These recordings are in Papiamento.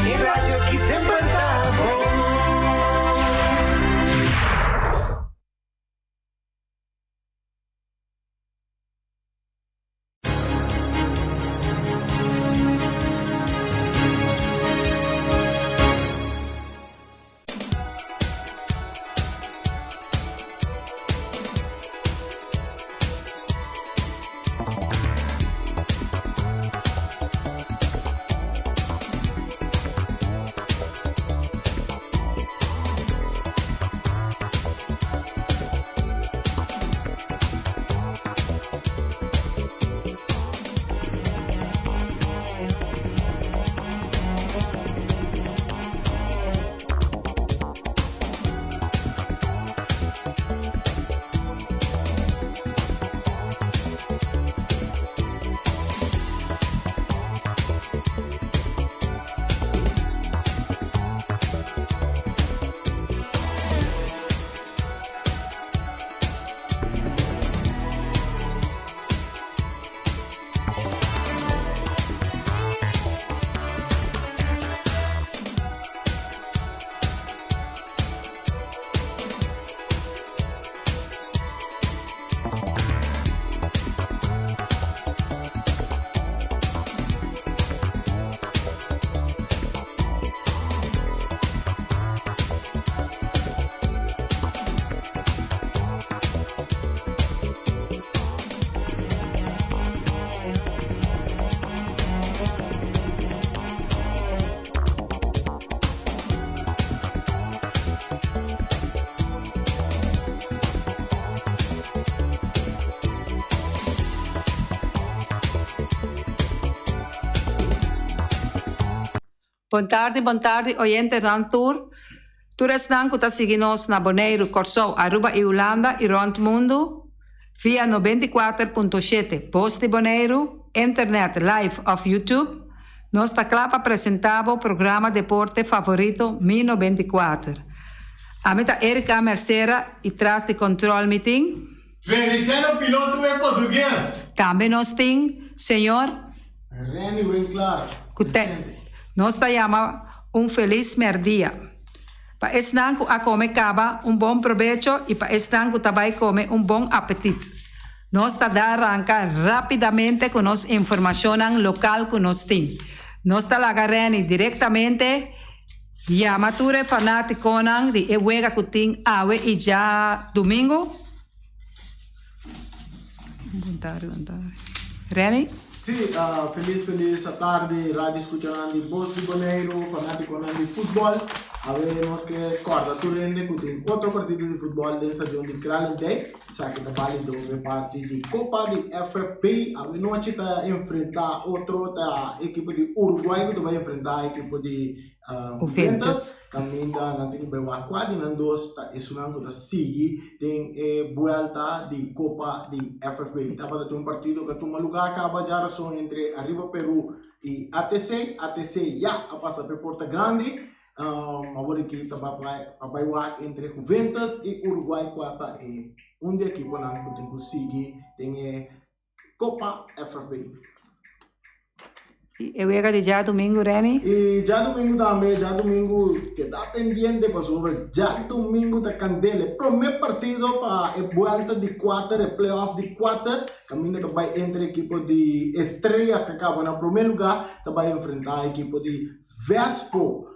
E radio ki semper ta bon. Bon tardi, bon tardi oyentenan tur. Tur esnan ku ta sigui nos na Boneiru, Kòrsou, Aruba i Hulanda i rònt mundu via 94.7 Bos di Boneiru, internet, live òf YouTube. Nos ta kla pa presentá bo programa deporte favorito Mi 94. Ami ta Erika Mercera i tras di control mi tin. Feliciano Piloto e Portugues. Tambe nos tin señor. Renny Winklaar, Ku te presente. nos ta yama un felis mèrdia. Pa esnan ku a kome kaba un bon probecho i pa esnan ku ta bai kome un bon apetit. Nos ta da ranka rápidamente ku nos informashonnan lokal ku nos tin. Nos ta laga Renny direktamente yama tur e fanátikonan di e wega ku tin awe i djadumingu. Renny? Sí, felis felis atardi radio escuchanan di Bos di Boneiru, fanaticonan di futbol. Awe nos ke corda tur hende cu tin otro partido di futbol den stadion di Kralendijk. Esaki ta balido pa e parti di Copa di FFP. Awe nochi ta enfrenta otro ta ekipo di Uruguay cu ta bay enfrenta ekipo di Juventus. Kaminda nan tin ku bai wak kua di nan dos ta esunnan ku ta sigui den e buelta di Kopa di FFB. Tabata tin un partido ku a tuma lugá kaba djarason entre Arriba Peru i ATC. ATC ya a pasa pa e porta grandi. Awor aki ta pa bai wak entre Juventus i Uruguay kua ta e un di ekiponan ku tin ku sigui den e Copa FFB. I e wega di djadumingu, Renny? I djadumingu tambe, djadumingu keda pendiente pasobra djadumingu ta kandela e prome partido pa e buelta di kuater, e playoff di kuater, kaminda ta bai entre ekipo di Estrellas ku a kaba na prome luga ta bai enfrenta ekipo di Vespo.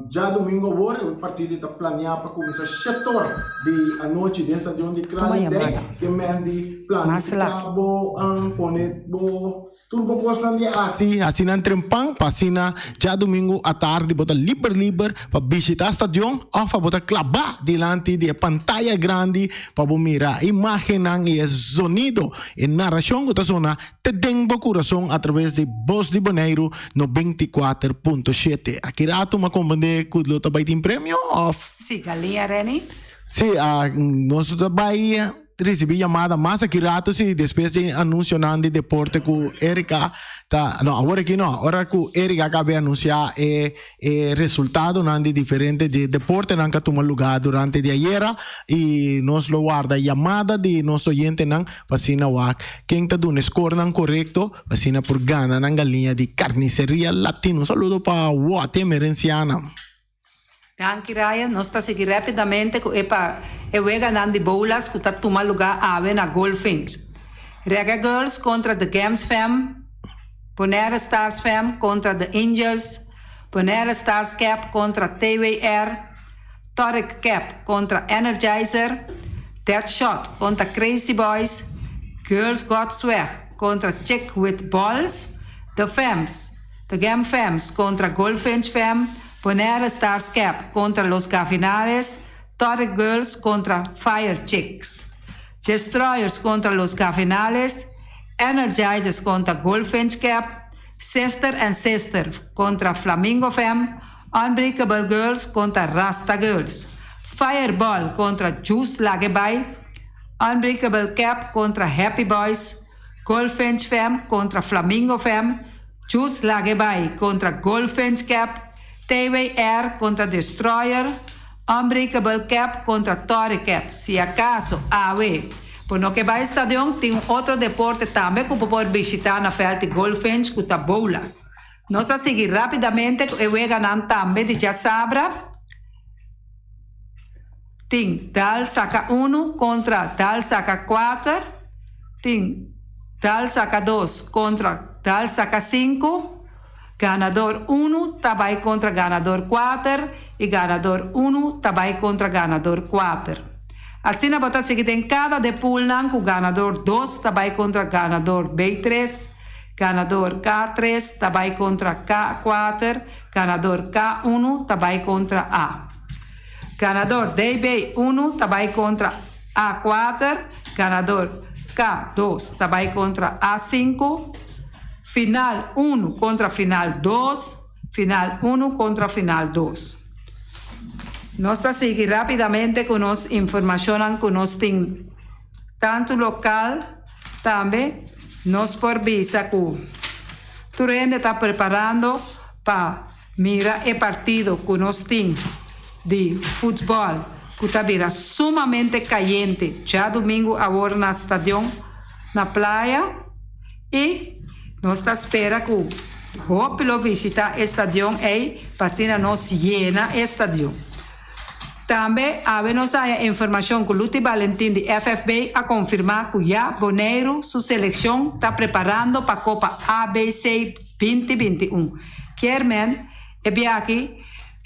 Djadumingu awor e partido ta planea pa kuminsá shetor di anochi den stadion di Kralendijk. Ke men di planifiká bo pone bo tur bo kosnan di hasi hasi nan trempan pa asina djadumingu atardi bo ta liber liber pa bishitá stadion òf pa bo ta klabá dilanti di e pantaya grandi pa bo mira imágennan i e zonido e narashon ku ta sona Te den bo kurason atraves di Bos di Boneiru 94.7. Aki rato m'a komprendé ku lo ta bai tin premio òf? Sí, Galia Renny. Sí, nos ta bai. risibí yamada mas aki rato si despues di anunsionan di deporte ku Erika ta no awor aki no ora ku Erika a kabe anunsiá e e resultadonan di diferente di deportenan ku a tuma lugá durante di ayera i nos lo warda yamada di nos oyentenan pa asina wak ken ta duna e skornan korekto pa asina por gana nan galiña di Carniceria Latino. Un saludo pa Wòte Emerenciana. Danki Ryan, nos ta sigui rapidamente ku e pa e weganan di boulas ku ta tuma lugá awe na Goldfinch. Reggae Girls kontra The Gams Fam, Bonaire Stars Fam kontra The Angels, Bonaire Stars Cap kontra TWR, Toric Cap kontra Energizer, Dead Shot kontra Crazy Boys, Girls Got Swag kontra Chick With Balls, The Fams, The Gam Fams kontra Goldfinch Fam, Bonaire Stars Cap kontra Los Gavinales, Toric Girls kontra Fire Chicks, Destroyers kontra Los Gavinales, Energizers kontra Goldfinch Cap, Sister and Sister kontra Flamingo Fam, Unbreakable Girls kontra Rasta Girls, Fireball kontra Juice Lage Bai, Unbreakable Cap kontra Happy Boys, Goldfinch Fam kontra Flamingo Fam, Juice Lage Bai kontra Goldfinch Cap, TWR kontra Destroyer, Unbreakable Cap kontra Torre Cap. Si akaso awe bo no ke bai stadion, tin un otro deporte tambe ku bo por bishita na vèlt di Goldfinch ku ta boulas. Nos ta sigui rápidamente ku e weganan tambe di djasabra. Tin Dal saka unu kontra Dal saka kuater. Tin Dal saka dos kontra Dal saka sinku. Ganador unu ta bai kontra ganador kuater i ganador unu ta bai kontra ganador kuater. Asina bo ta sigui den kada de poolnan ku ganador dos ta bai kontra ganador B tres, ganador K tres ta bai kontra K kuater, ganador K unu ta bai kontra A. Ganador DB unu ta bai kontra A kuater, ganador K dos ta bai kontra A sinku, final unu kontra final dos, final unu kontra final dos. Nos ta sigui rápidamente ku nos informashonnan ku nos tin tantu lokal tambe nos por bisa ku tur hende ta preparando pa Mira e partido ku nos tin di futbòl ku ta bira sumamente kayente djadumingu awor na stadion na Playa i nos ta spera ku hopi lo bishita e stadion ei pa asina nos yena e stadion. Tambe awe nos a haña informashon ku Luti Balentin di FFB a konfirmá ku ya Boneiru su selekshon ta preparando pa Kopa ABC 2021. Kier men, e biaha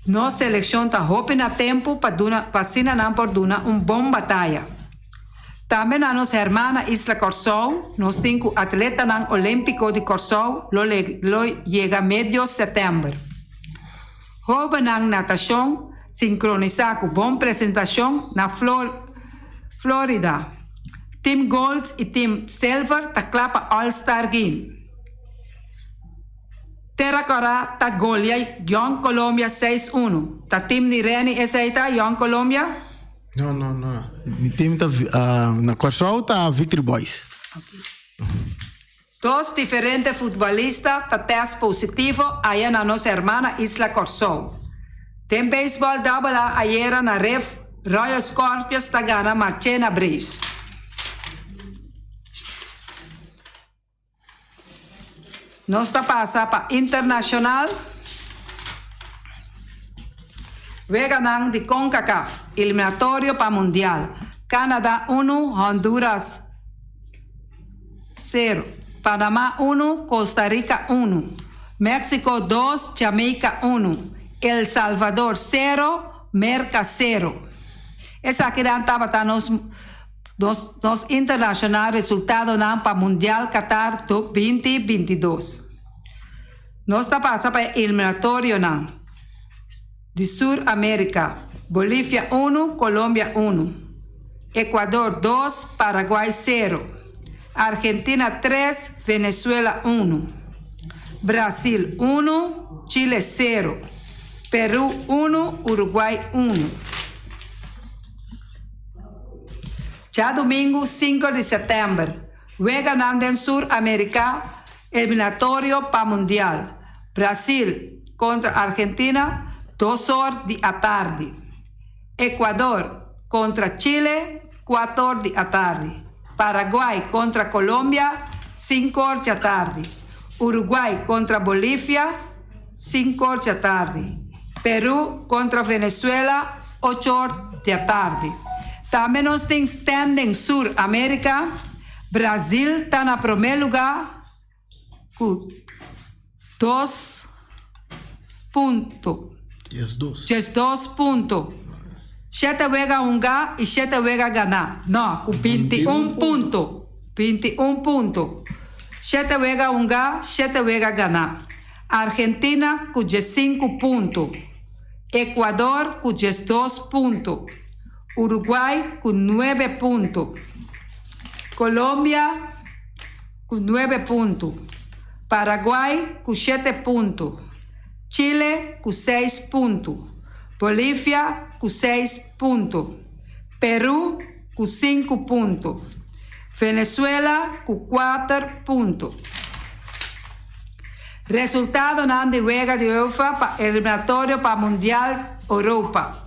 nos selekshon ta hopi na tempu pa duna pa asina nan por duna un bon bataya. Tambe na nos hermana isla Kòrsou nos tin ku atletanan olímpiko di Kòrsou lo lo yega medio sètèmber. Hóbennan natashon sinkronisá ku bon presentashon na Florida. Team Gold i Team Silver ta kla pa All Star Game. Tera Kòrá ta golia Jong Colombia seis unu. Ta team di Renny esei ta, Jong Colombia? No, no, no. Mi team ta na Kòrsou ta Victory Boys. Dos diferente futbolista ta test positivo aya na nos hermana isla Kòrsou. Den beisbòl Double A ayera na Rif, Royal Scorpions ta gana Marchena Braves. Nos ta pasa pa internashonal. Weganan di Concacaf, eliminatorio pa Mundial. Canada unu, Honduras sero, Panama unu, Costa Rica unu, Mexico dos, Jamaica unu, El Salvador sero, Merca sero. Esakinan tabata nos nos nos internacional resultadonan pa Mundial Qatar 2022. Nos ta pasa pa e eliminatorionan di Sur America, Bolivia unu, Colombia unu, Ecuador dos, Paraguay sero, Argentina tres, Venezuela unu, Brasil unu, Chile sero, Peru unu, Uruguay unu. Djadumingu sinku di sètèmber, weganan den Sur Amerika eliminatorio pa Mundial, Brasil kontra Argentina dos or di atardi, Ecuador kontra Chile kuator di atardi, Paraguay kontra Colombia sinkor djatardi, Uruguay kontra Bolivia sinkor djatardi, Peru kontra Venezuela ochor djatardi. Tambe nos tin Standing Sur Amerika, Brazil ta na promé lugá ku dos punto. 12 punto. Shete wega hungá i shete wega ganá. No, ku 21 punto. 21 punto. Shete wega hungá, shete wega ganá. Argentina ku 15 punto. Ecuador ku 12 punto. Uruguay ku 9 punto. Colombia ku 9 punto. Paraguay ku 7 punto. Chile ku 6 punto. Bolivia ku 6 punto. Peru ku 5 punto. Venezuela ku 4 punto. Resultadonan di wega di UEFA pa eliminatorio pa Mundial Europa.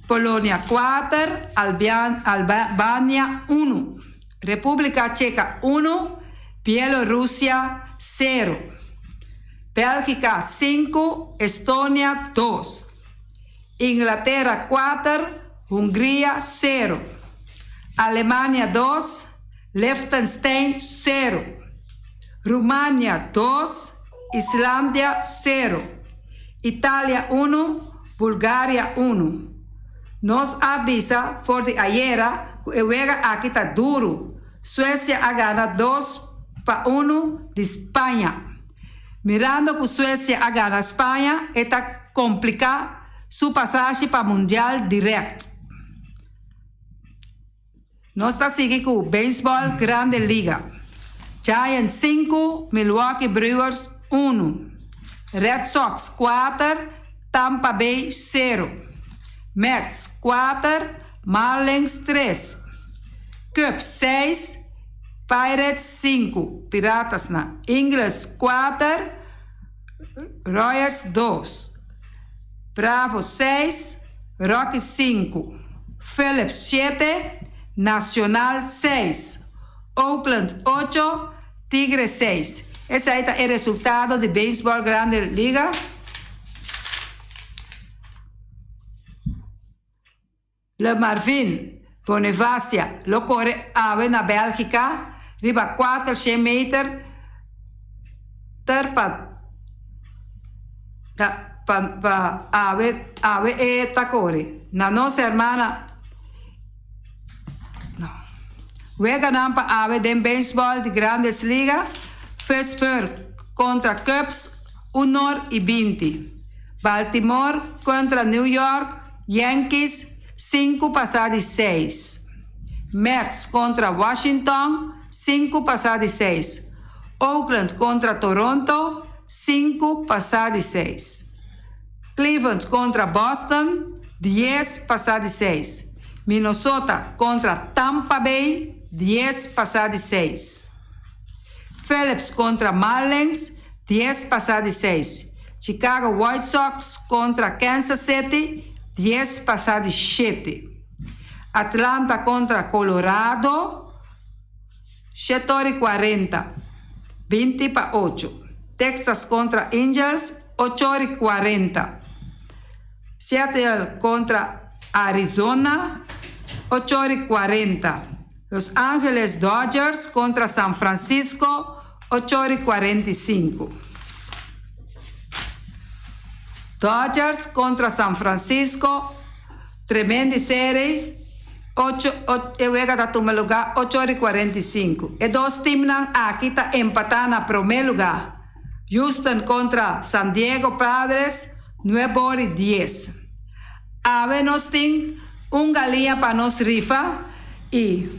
Polonia 4, Albania 1. Repúblika Cheka 1, Bielorrusia 0. Bélgika 5, Estonia 2. Inglatera 4, Hungria 0. Alemania 2, Liechtenstein 0. Rumania 2, Islandia 0. Italia 1, Bulgaria 1. Nos a bisa for di ayera ku e wega aki ta duru. Suesia a gana 2-1 di Spaña. Mirando ku Suesia a gana Spaña, e ta kompliká su pasashi pa Mundial dirèkt. Nos ta sigui ku Beisbòl Grande Liga. Giants 5, Milwaukee Brewers 1. Red Sox 4, Tampa Bay 0. Mets 4, Marlins 3. Cubs 6, Pirates 5. Piratas na Ingles 4, Royals 2. Bravo 6, Rockies 5. Phillips 7, Nacional 6. Oakland 8, Tigres 6. Esei ta e resultado di Beisbòl Grande Liga. Le Marvin Bonevacia lo kore awe na Bèlgika riba 400 meter ter pa pa pa awe awe e ta kore. Na nos hermana no. Weganan pa awe den beisbòl di Grandes Liga, Pittsburgh kontra Cubs unor i 20. Baltimore kontra New York Yankees 5 pasá di 6. Mets kontra Washington 5 pasá di 6. Oakland kontra Toronto 5 pasá di 6. Cleveland kontra Boston 10 pasá di 6. Minnesota kontra Tampa Bay 10 pasá di 6. Phillips kontra Marlins 10 pasá di 6. Chicago White Sox kontra Kansas City 10 pasá di 7. Atlanta kontra Colorado 7:40, 20 pa 8. Texas kontra Angels 8:40. Seattle kontra Arizona 8:40. Los Angeles Dodgers kontra San Francisco 8:45. Dodgers kontra San Francisco, tremendo serie. 8, e wega ta tuma lugá 8:45. E dos timnan aki ta empatá na promé lugá. Houston kontra San Diego Padres 9:10. Awe nos tin un galiña pa nos rifa i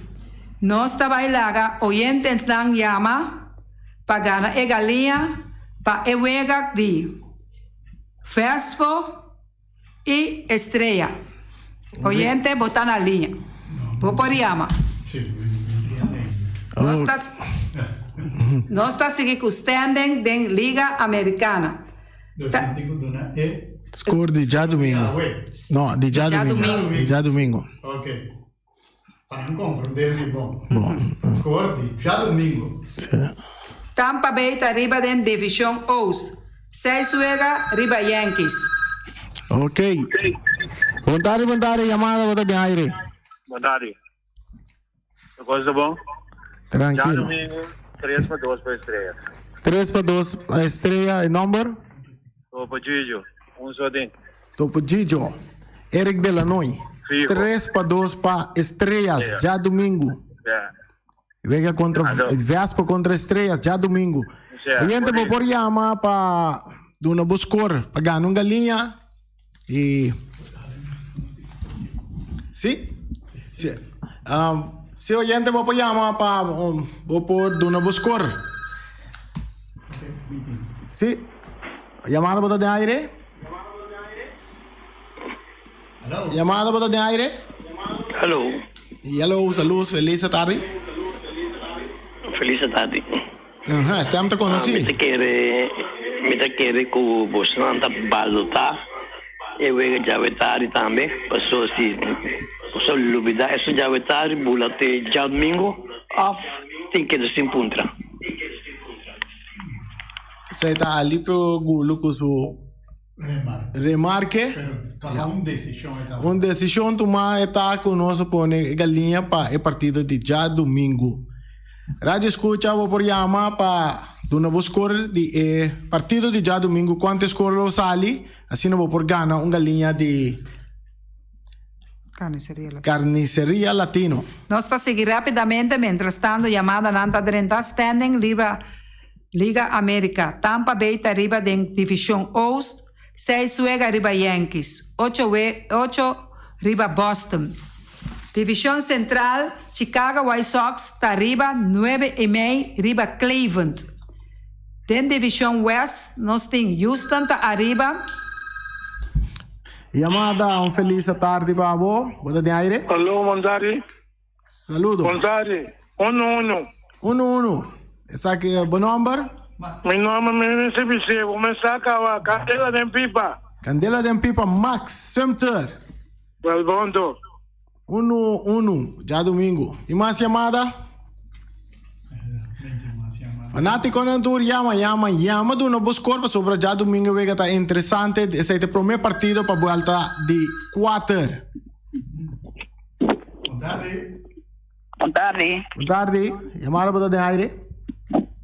nos ta bai laga oyentenan yama pa gana e galiña pa e wega di Vespo i Estrella. Oyente, bo ta na liña. Bo por yama. Nos ta Nos ta sigui ku standing den Liga Americana. Ta. Score di djadumingu. No, di djadumingu. Di djadumingu. Tampa Bay ta riba den Divishon Oost, seis wega riba Yankees. Ok. Bon tardi, bon tardi. Yamada bo ta den aire. Bon tardi. Tur cosa ta bon? Tranquilo. Djadomingo, 3 pa 2 pa Estrella. 3 pa 2 pa Estrella, e nomber? Topo Gigio, un so den. Topo Gigio, Eric Delanoy. Fijo. 3 pa 2 pa Estrellas, Yeah. djadomingo. Yeah. Wega contra Ado. Vespa contra Estrellas, djadomingo. Yeah, Oyente, bo bonito. por yama pa duna bo score, pa gana un galiña. Y Sí? Sí. Um, si oyente bo por llama pa um, bo por duna bo score. Sí. Llamada bo ta den aire? Llamada bo ta den aire? Hello. Hello, saludos, feliz tarde. Feliz tarde. Aha, stem ta Ah, mi konosí. ta kere, mi ta kere ku bosonan ta balotá e wega djawe tardi tambe, paso si boso lubidá esun djawe tardi bula te djadomingo òf tin keda sin puntra. Esei ta Alipio Gulu ku su remarke. Un desishon tumá e ta ku nos a pone e galiña pa e partido di djadumingu. Radio Escucha bo por yama pa duna bo skor di e partido di djadumingu kuantu e skor lo sali, asina bo por gana un galiña di Carniceria Latino. Carniceria Latino. Nos ta sigui rapidamente mientrastanto yamadanan ta drenta standing riba Liga America. Tampa Bay ta riba den Divishon Oost, seis wega riba Yankees, ocho ocho riba Boston. Divishon Central, Chicago White Sox ta riba nuebe i mei riba Cleveland. Den Divishon West nos tin Houston ta ariba. Yamada, un felis atardi pa bo. Bo ta den aire? Aló, bon tardi. Saludo. Bon tardi. Uno uno. Uno uno. Esaki bo nomber? Mi nomber mi mester bis'é bo mester a caba. Candela den pipa. Candela den pipa Max Sumter. Wel bon to. Uno uno. Djadomingo. Tin mas yamada? Fanaticonan tur yama yama yama duna bo score pasobra djadomingo e wega ta interesante. Esei ta e prome partido pa buelta di kuater. Bon tardi. Bon tardi. Bon tardi. Yamada bo ta den aire.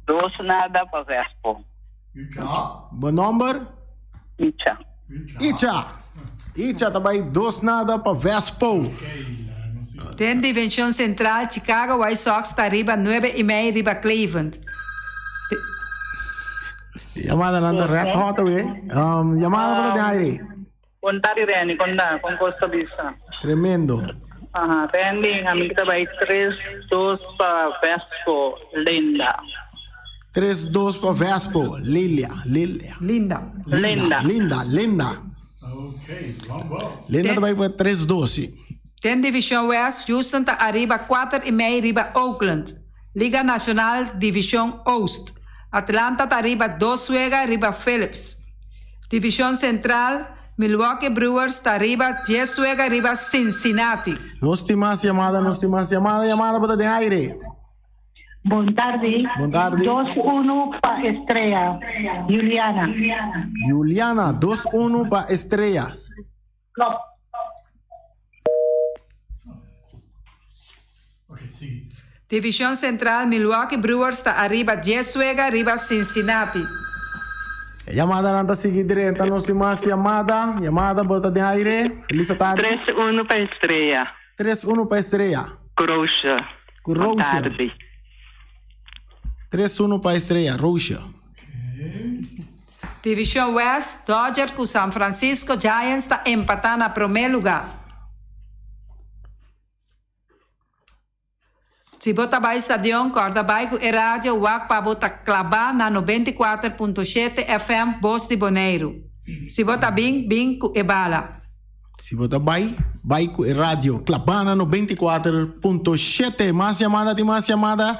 Dos nada pa Vespo. Icha. Bo nomber? Icha. Icha. Icha ta bai dos nada pa Vespo. Den Division Central, Chicago White Sox ta riba nuebe i mei riba Cleveland. Yamada nan ta red hot awe. Um, yamada bo ta den aire. Bon tardi Renny, kon ta? Kon kos ta bisa? Tremendo. Aha, Renny, ami ta bai tres dos pa Vespo, Linda. Tres dos pa Vespo, Lilia, Lilia. Linda. Linda. Linda, Linda. Ok, bon bon. Linda ta bai pa tres dos, si. Den Division West, Houston ta ariba kuater i mei riba Oakland. Liga Nacional Division Oost, Atlanta ta riba dos wega riba Phillips. Division Central, Milwaukee Brewers ta riba dies wega riba Cincinnati. Nos tin mas yamada, nos tin mas yamada, yamada bo ta den aire. Bon tardi. Bon tardi. Dos uno pa Estrella. Juliana. Juliana, dos uno pa Estrellas. Klopt. Division Central, Milwaukee Brewers ta ariba dies wega riba Cincinnati. E yamadanan ta sigui drenta nos tin mas yamada. Yamada bo ta den aire. Feliz atardi. Tres uno pa Estrella. Tres uno pa Estrella. Croatia. Ku Bon Roosje. tardi. Tres uno pa Estrella, Roosje. Division West, Dodger ku San Francisco Giants ta empatá na promé lugá. Si bo ta bai stadion, kòrda bai ku e radio wak pa bo ta klabá na 94.7 FM Bos di Boneiru. Si bo ta bin, bin ku e bala. Si bo ta bai. Bai ku e radio klabá na 94.7. Mas yamada tin mas yamada.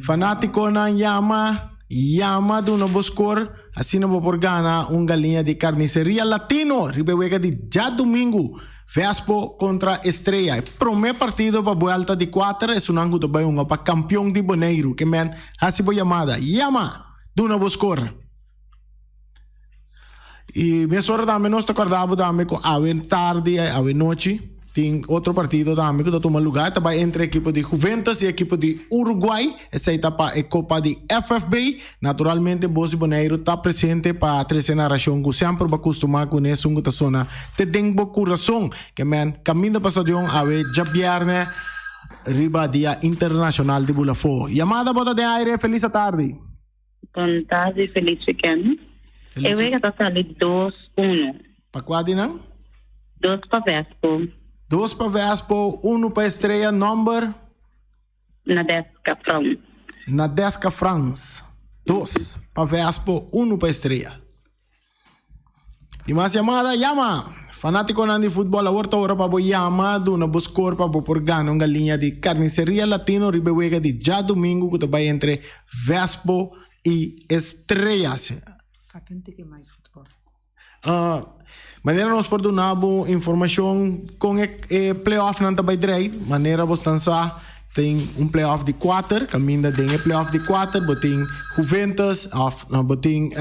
Fanátikonan yama, yama duna bo skor. Asina bo por gana un galiña di Carniceria Latino riba e wega di djadumingu. Vespo kontra Estrella. E promé partido pa buelta di kuater esunnan ku ta bai hunga pa kampion di Boneiru. Ke men hasi bo yamada. Yama! Duna bo skor. I mesora tambe nos ta kòrda bo tambe ku awe tardi, awe nochi, tin otro partido tambe ku ta tuma lugá. E ta bai entre ekipo di Juventus i ekipo di Uruguay. Esei ta pa e Kopa di FFB. Naturalmente Bos di Boneiru ta presente pa trese narashon ku semper bo a kustumá kuné esun ku ta sona te den bo kurason. Ke men kaminda pa stadion awe djabièrnè riba Dia Internashonal di Bulafó. Yamada bo ta den aire. Felis atardi. Bon tardi felis weekend. E wega ta sali dos uno. Pa kua di nan? Dos pa Vespo. Dos pa Vespo, uno pa Estrella, nomber? Nadeska Frans. Nadeska Frans. Dos pa Vespo, uno pa Estrella. Di mas yamada, yama! Fanátikonan di futbòl awor ta ora pa bo yama, duna bo skor pa bo por gana un galiña di Carniceria Latino riba e wega di djadumingu ku ta bai entre Vespo i Estrellas. Manera nos por duna bo informashon kon e playoffnan ta bai drei, manera bo stan sa. Tin un playoff di kuater, kaminda den e playoff di kuater bo tin Juventus of no bo tin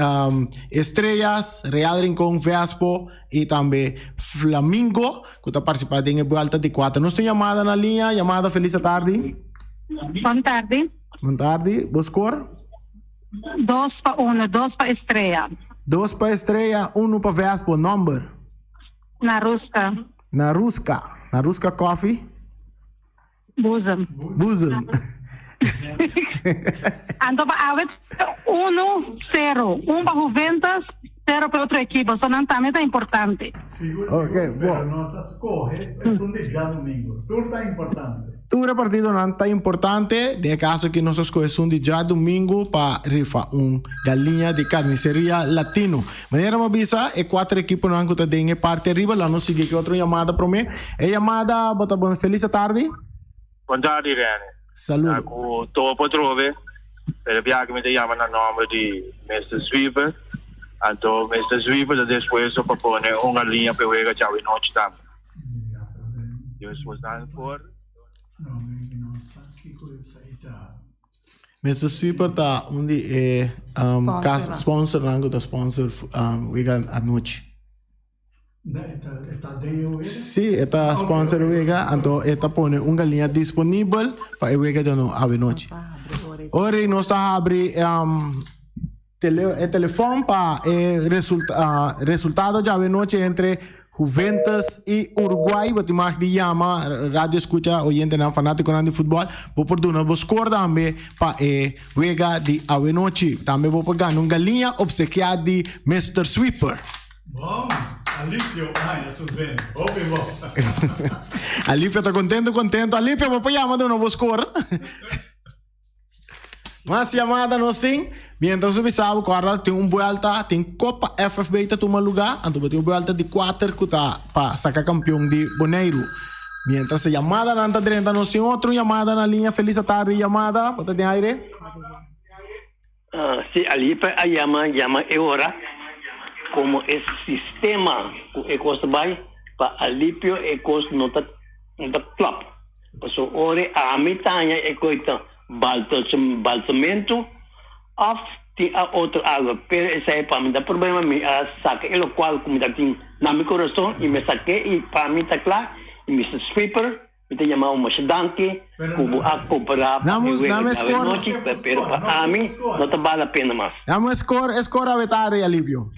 Estrellas, Real Rincon, Vespo y tambe Flamingo ku ta participa den e buelta di kuater. Nos tin yamada na liña, yamada felis atardi. Bon tardi. Bon tardi, bo score? Dos pa uno, dos pa Estrella. Dos pa Estrella, uno pa Vespo, nomber? Naruska. Naruska, Naruska Coffee. Boezem. Boezem. Anto pa awe uno, sero. Un pa Juventus, sero pa e otro ekipo. So nan tambe ta importante. Sigur, Ok, sigur, bo. pero nos a scoge esun di djadomingo. Tur ta importante. Tur e partidonan ta importante. Den e kaso aki nos a scoge esun di djadomingo pa rifa un galiña di Carniceria Latino. Manera mi a bisa, e kuater ekiponan ku ta den e parti ariba, laat nos sigui ku otro yamada promé. E yamada, bo ta bon. Felis atardi. Bon tardi Rene. Saludo. Ta ku topo atrobe, pero bia ku mi ta yama na nomber di Mister Sweeper. Anto Mister Sweeper ta dispuesto pa pone un galiña pa e wega djawe nochi tambe. Dios por nan por. No, mi no sa kiko esei ta. Mister Sweeper ta un di e um, cas sponsornan ku ta sponsor um, wega anochi. E ta den e wega? Sí, e ta sponsor e wega, anto e ta pone un galiña disponibel pa e wega di avenochi. Ora nos ta habri um, tele, e telefon pa e resulta, uh, resultado djawe noche entre Juventus y Uruguay. Bo tin mag di yama radio escucha oyentenan fanaticonan di futbol. Bo por duna bo score tambe pa e wega di awe nochi. Tambe bo por gana un galiña obsequia di Mister Sweeper. Bon, Alipio haña su zin. Hopi bon. Alipio ta contento contento. Alipio bo por yama duna bo score. Mas yamada nos tin. Mientras nos bisa bo kòrda tin un buelta, tin Copa FFB ta tuma lugá, anto bo tin un buelta di kuater ku ta pa saka kampion di Boneiru. Mientras e yamadanan ta drenta nos tin otro yamada na liña. Felis atardi yamada, bo ta den aire? Si Alipe a yama yama e ora komo e sistema ku e kos ta bai pa Alipio e kos no ta no ta klòp. Pasobra ora ami ta haña e kos ta balsamentu òf tin a otro algo pero esei pa mi ta problema mi a saka e lokual ku mi ta tin na mi kurason i mi a sak'é i pa mi ta kla i Mister Sweeper Mi ta yama bo masha danki ku bo a koperá pa e wega djawe anochi, pero pa ami no ta bal la pena mas. Dame score, e score awe tardi, Alipio.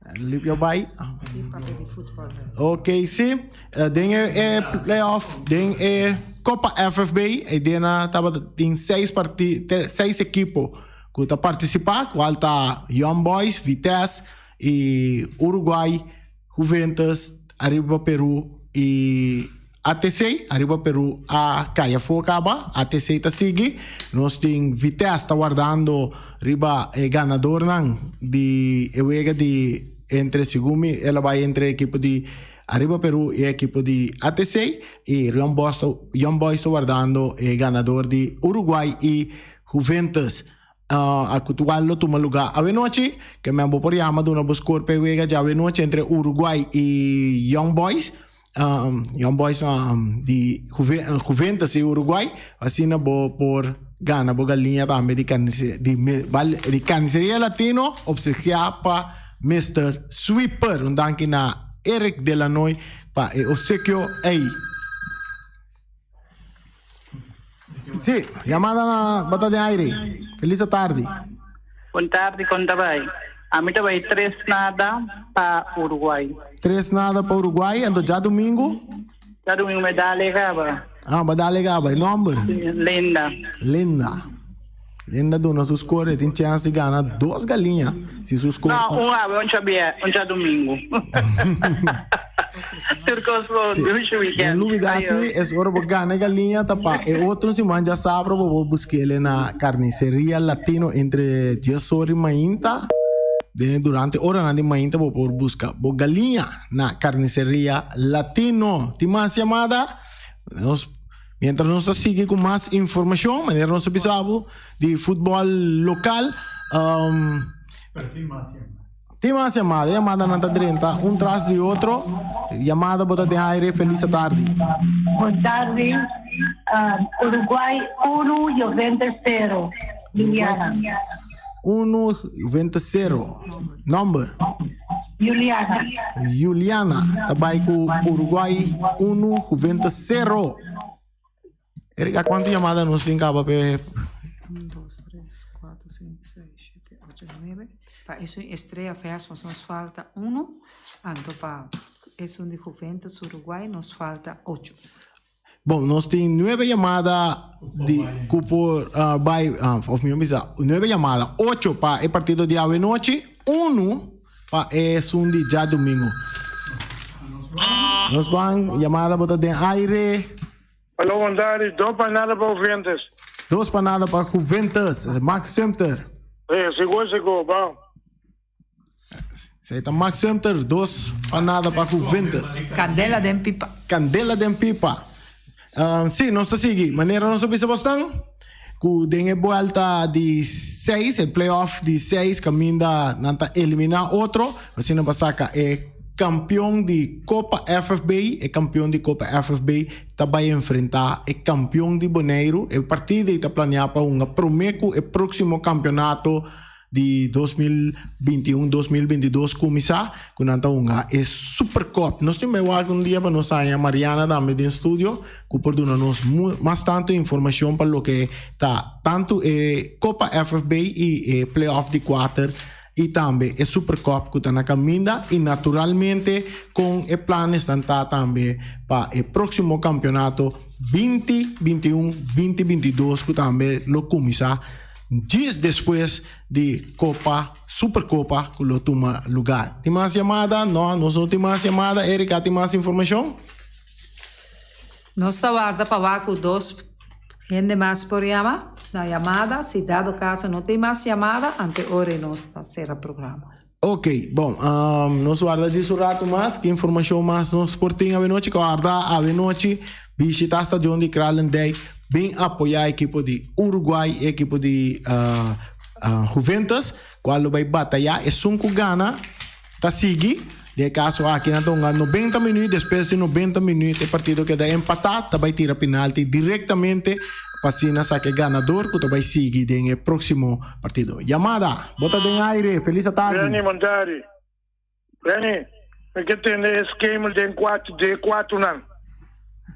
Alipio bai. Ok, si. Den e playoff, den e Copa FFB, e dena tabata tin seis parti, seis ekipo ku ta partisipá, kual ta Young Boys, Vitesse i Uruguay. Juventus, ariba Peru y ATC, ariba Peru a cay afo caba, ATC ta sigui, nos tin Vitesse ta wardando riba e ganadornan di e wega di. entre segun mi el a bai entre ekipo di Arriba Peru y ekipo di ATC y Young Boys ta Young Boys ta wardando e ganador di Uruguay y Juventus. Uh, actual lo tuma lugar awenochi, ke men bo por yama duna bo score pe wega djawe nochi entre Uruguay y Young Boys. Young Boys di Juventus y Uruguay. Asina bo por gana bo galiña tambe di carniceria di, di carniceria Latino obsequia pa Mr. Sweeper. Un danki na Eric Delanoy pa e obsequio ey. Sí, llamada na bota de aire. Feliz tarde. Bon tardi, kon ta bai? Ami ta bai 3-0 pa Uruguay. 3-0 pa Uruguay, anto djadumingu? Djadumingu mi dale gaba. Ah, ba dale gaba. E nomber? Linda. Linda. Linda duna su score, e tin chance di gana dos galiña si su score. No, un awe, un djabier, un djadumingu. Tur kos bon, dushi weekend. No lubida si es ora bo gana e galiña ta pa e otro siman djasabra bo por busk'el na Carniceria Latino entre dies ora y mainta. Den durante oranan di mainta bo por buska bo galiña na Carniceria Latino. Tin mas yamada? Nos Mientras nos ta sigui ku mas informashon, manera nos a bisa bo, di futbòl lokal. Pero tin mas yamada. Tin mas yamada. E yamadanan ta drenta un tras di otro. Yamada bo ta den aire. Felis atardi. Bon tardi. Uruguay uno, Juventus sero. Juliana. Uno, Juventus sero. Nomber? Juliana. Juliana ta bai ku Uruguay uno, Juventus sero. Erika, kuantu yamada nos tin kaba pe? Un, dos, tres, kuater, sinku, seis, shete, ocho, nuebe. Pa esun Estrella Vespas nos falta uno. Anto pa esun di Juventus Uruguay nos falta ocho. Bon, nos tin nuebe yamada di ku por bai, of mihó bisa, nuebe yamada, ocho pa e partido di awe nochi, unu pa esun di djadumingu. Nos ban, yamada bo ta den aire. Alo, bon tardi. Dos pa nada pa Juventus. Dos pa nada pa Juventus. Max Sumter. Eh, sigur, sigur, bon. Esei ta Max Sumter, 2-0 pa Juventus. Candela den pipa. Candela den pipa. Sí, nos ta sigui. Manera nos a bisa bosnan, ku den e buelta di seis, e play-off di seis, kaminda nan ta eliminá otro, asina pa saka e kampion di Kopa FFB. E kampion di Kopa FFB ta bai enfrentá e kampion di Boneiru. E partido ei ta planeá pa hunga promé ku e próksimo kampionato di 2021, 2022 kuminsá ku nan ta hunga e Super Cup. Nos tin bai wak un dia pa nos haña Mariana tambe den studio ku por duna nos mas tantu informashon pa loke ta tantu e Kopa FFB i e playoff di kuater i tambe e Super Cup ku ta na kaminda i naturalmente kon e planesnan ta tambe pa e próksimo kampionato 20 21, 2022 ku tambe lo kuminsá Djis despues di Copa, Supercopa cu lo tuma lugar. Tin mas yamada? No, nos no tin mas yamada. Erika tin mas informacion? Nos ta warda pa wak cu dos hende mas por yama na yamada. Si dado caso no tin mas yamada, ante ora nos ta cera programa. Ok, bon, nos warda djis un rato mas. Ki informacion mas nos por tin awenochi? Cu warda awenochi bishita stadion di Kralendijk, bin apoya ekipo di Uruguay y ekipo di Juventus, cual lo bay bataya. Esun cu gana ta sigui. Den e caso aki nan ta hunga 90 minuut, despues di 90 minuut e partido keda empata, ta bay tira penalti directamente pa asina saca e ganador cu ta bay sigui den e proximo partido. Yamada, bo ta den aire, felis atardi. Benny, bon tardi. Benny, mi ke tende e skema den kuater, dje kuaternan.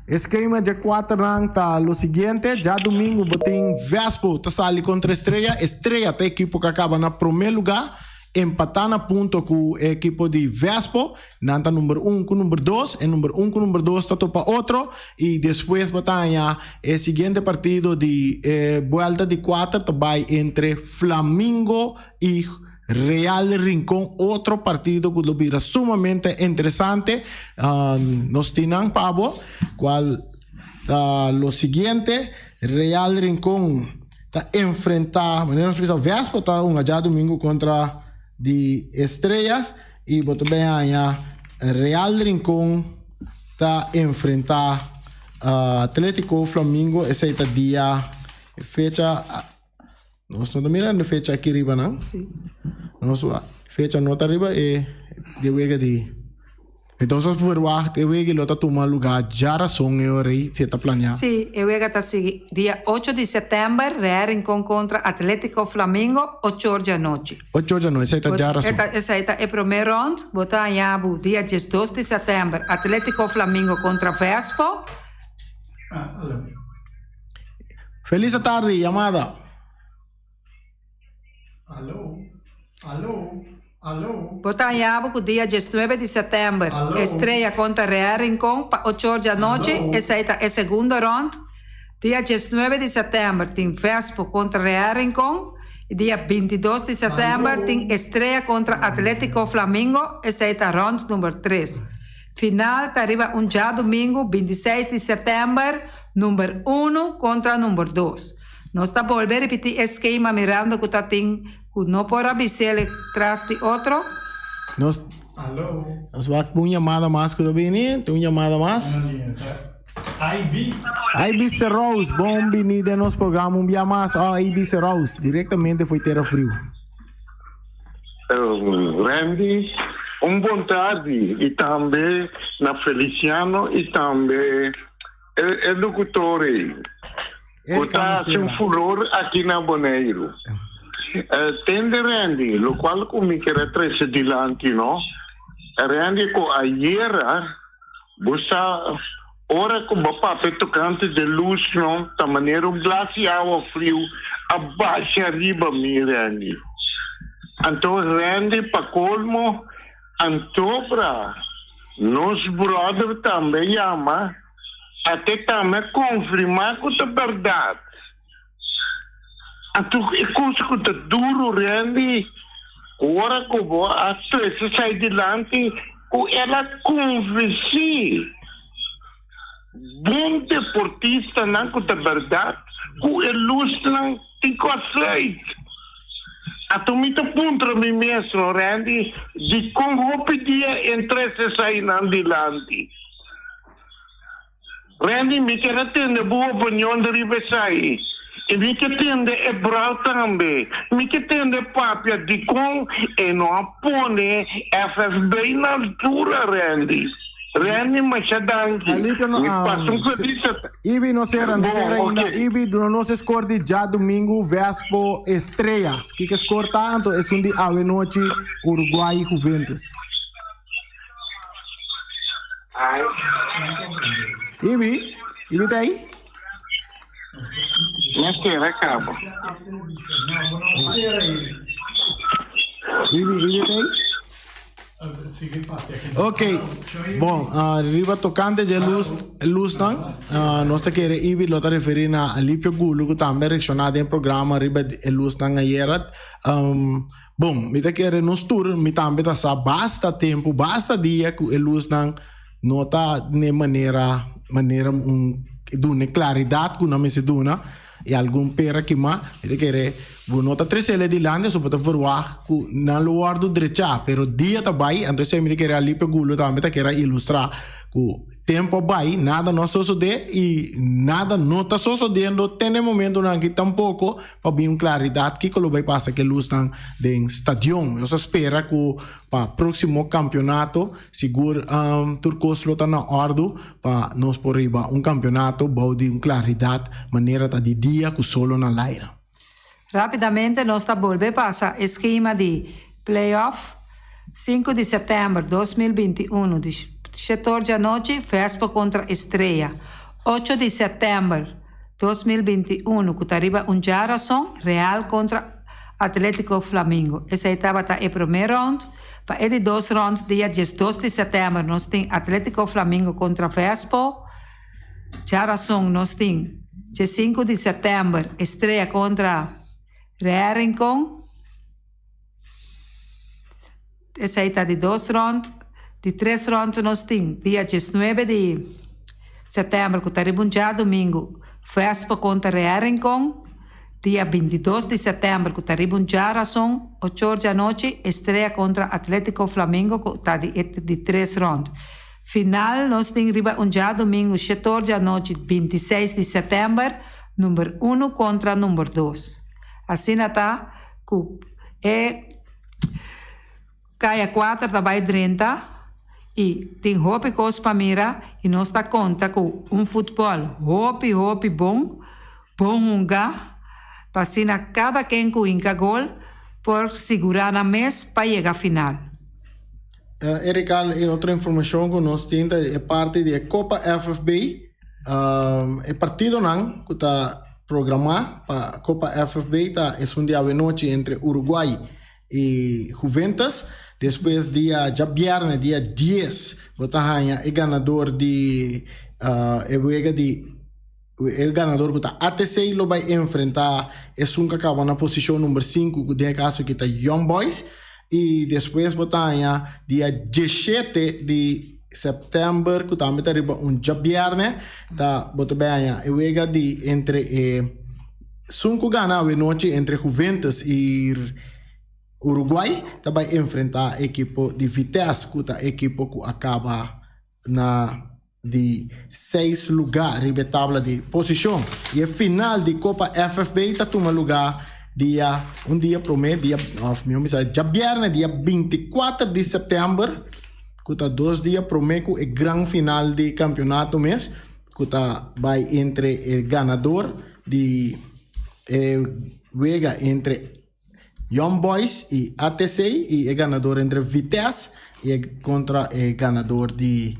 E skema dje kuaternan ta lo siguiente, djadumingu bo tin Vespo ta sali kontra Estrella, Estrella ta ekipo ku a kaba na promé lugá, empatá na punto ku e ekipo di Vespo, Nan ta number un ku number dos, e number un ku number dos ta topa otro i despues bo ta haña e siguiente partido di e buelta di kuater ta bai entre Flamingo i Real Rincon, otro partido ku lo bira sumamente interesante. Nos tin nan pa bo kual ta lo siguiente, Real Rincon ta enfrenta, manera nos bisa Vespo ta hunga djadumingu kontra di Estrellas. I bo ta bin haña Real Rincon ta enfrentá Atletico Flamingo. Esei ta dia fecha nos no ta mirando e fecha aki riba nan. Nos fecha no ta riba e di wega di. Entonces nos verwacht e wega lo ta tuma lugar djarason e ora ei si e ta planea. Sí, e wega ta sigui dia ocho di sètèmber, Real Rincon kontra Atletico Flamingo, ocho or djanochi. Ocho or djanochi, esei ta djarason. Esei ta e promé rond. Bo ta haña bo dia diesdos di sètèmber, Atletico Flamingo kontra Vespo. Felis atardi, yamada. Aló, aló, aló. Bo ta haña bo ku dia diesnuebe di sètèmber, Estrella kontra Real Rincon pa ocho or djanochi, esei ta e segundo rònt. Dia diesnuebe di sètèmber tin Vespo kontra Real Rincon i dia bintidos di sètèmber tin Estrella kontra Atletico Flamingo, esei ta rònt number tres. Final ta riba un djadumingu bintiseis di sètèmber, number unu kontra number dos. Nos ta bolbe ripití e skema mirando ku ta tin ku no por a bis'el tras di otro. Nos nos wak un yamada mas ku ta bini. Tin un yamada mas. IB. IB Serous, bon bini den nos programa un bia mas. Oh, IB Serous, direktamente fo'i Tera Friu. Randy, un bon tardi i tambe na Feliciano i tambe E locutor ei cu ta haci un furor aki na Boneiru. Tende Randy, locual cu mi kier a trece dilanti no, Randy cu ayera bo sa ora cu bo papia tocante de luz no ta manera un glas di awa friu a basha riba mi Randy. Anto Randy pa colmo Antobra nos brother tambe yama ate tambe a confirma cu ta berdad. Anto e cosa cu ta duro Randy ora cu bo a trece esai dilanti cu el a convenci bon deportistanan cu ta berdad cu e luznan tin cu a sluit. Anto mi ta puntra mi mes, no Randy, dikon hopi dia en trese esainan dilanti? Randy, mi kier a tende bo opinion riba esai. I mi ke tende e brou tambe. Mi ke tende papia dikon e no a pone FFB na altura, Randy. Randy, masha danki. Alito no, Mi pasa un feliz Ibi no sera, no Bon, sera ainda. ok. Ibi duna nos e score di djadumingu Vespo Estrellas. Kiko e score ta anto esun di awenochi Uruguay Juventus. Ibi, Ibi ta ei? Mi sera cabo. Ibi, Ibi ta ei? Ok, bon, riba tocante dje luz, luznan, nos ta kere Ibi lo ta referi na Alipio Gulu cu tambe a reacciona den programa riba e luznan ayera. Bon, mi ta kere nos tur, mi tambe ta sa basta tempo, basta dia cu e luznan no ta n'e manera, manera un duna e claridad cu nan mester duna. I algun pera kimá, mi ta kere bo no ta tresel e dilanti, so bo ta verwagt ku nan lo wòrdu drechá. Pero dia ta bai, anto esei mi ta kere Alipe Gulo tambe ta kere a ilustrá ku tempu a bai, nada no a sosodé i nada no ta sosodiendo te na e momentunan aki tampoko pa bin un klaridat kiko lo bai pasa ku e lusnan den stadion. Nos ta spera ku pa próksimo kampionato sigur tur kos lo ta na òrdu pa nos por riba un kampionato bou di un klaridat manera ta di dia ku solo na laira. Rápidamente nos ta bolbe pasa e skema di play-off, sinku di sètèmber 2021 di shetor djanochi Vespa kontra Estrella, ocho di sètèmber 2021 ku ta riba un djarason Real kontra Atletico Flamingo. Esei tabata e promé rònt. Pa e di dos rònt dia diesdos di sètèmber nos tin Atletico Flamingo kontra Vespo. Djarason nos tin diesinku di sètèmber Estrella kontra Real Rincon. Esei ta di dos rònt. Di tres rònt nos tin dia diesnuebe di sètèmber ku ta riba un djadumingu Vespo kontra Real Rincon. Dia bintidos di sètèmber ku ta riba un djarason, ochor djanochi, Estrella kontra Atletico Flamengo ku ta di e di tres rònt. Final nos tin riba un djadumingu shetor djanochi bintiseis di sètèmber, number unu kontra number dos. Asina ta ku e Kaya kuater ta bai drenta i tin hopi kos pa mira i nos ta konta ku un futbòl hopi hopi bon, bon hunga pa asina kada ken ku hinka gol por sigurá nan mes pa yega final. Erika, e otro informashon ku nos tin ta e parti di e Kopa FFB. E partidonan ku ta programá pa Kopa FFB ta esun di awenochi entre Uruguay i Juventus. Despues dia djabièrnè dia dies bo ta haña e ganador di e wega di e ganador ku ta ATC lo bai enfrentá esun ku a kaba na posishon number sinku ku den e kaso aki ta Young Boys. I despues bo ta haña dia dieshete di sèptèmber ku tambe ta riba un djabièrnè ta bo ta bai haña e wega di entre e Esun ku gana awenochi entre Juventus i Uruguay ta bai enfrentá ekipo di Vitesse ku ta ekipo ku a kaba na di seis lugá riba e tabla di posishon. I e final di Kopa FFB ta tuma lugá dia un dia promé dia òf mihó bisa djabièrnè dia binti kuater di sèptèmber ku ta dos dia promé ku e gran final di kampionato mes. Ku ta bai entre e ganador di e wega entre Young Boys i ATC i e ganador entre Vitesse i e kontra e ganador di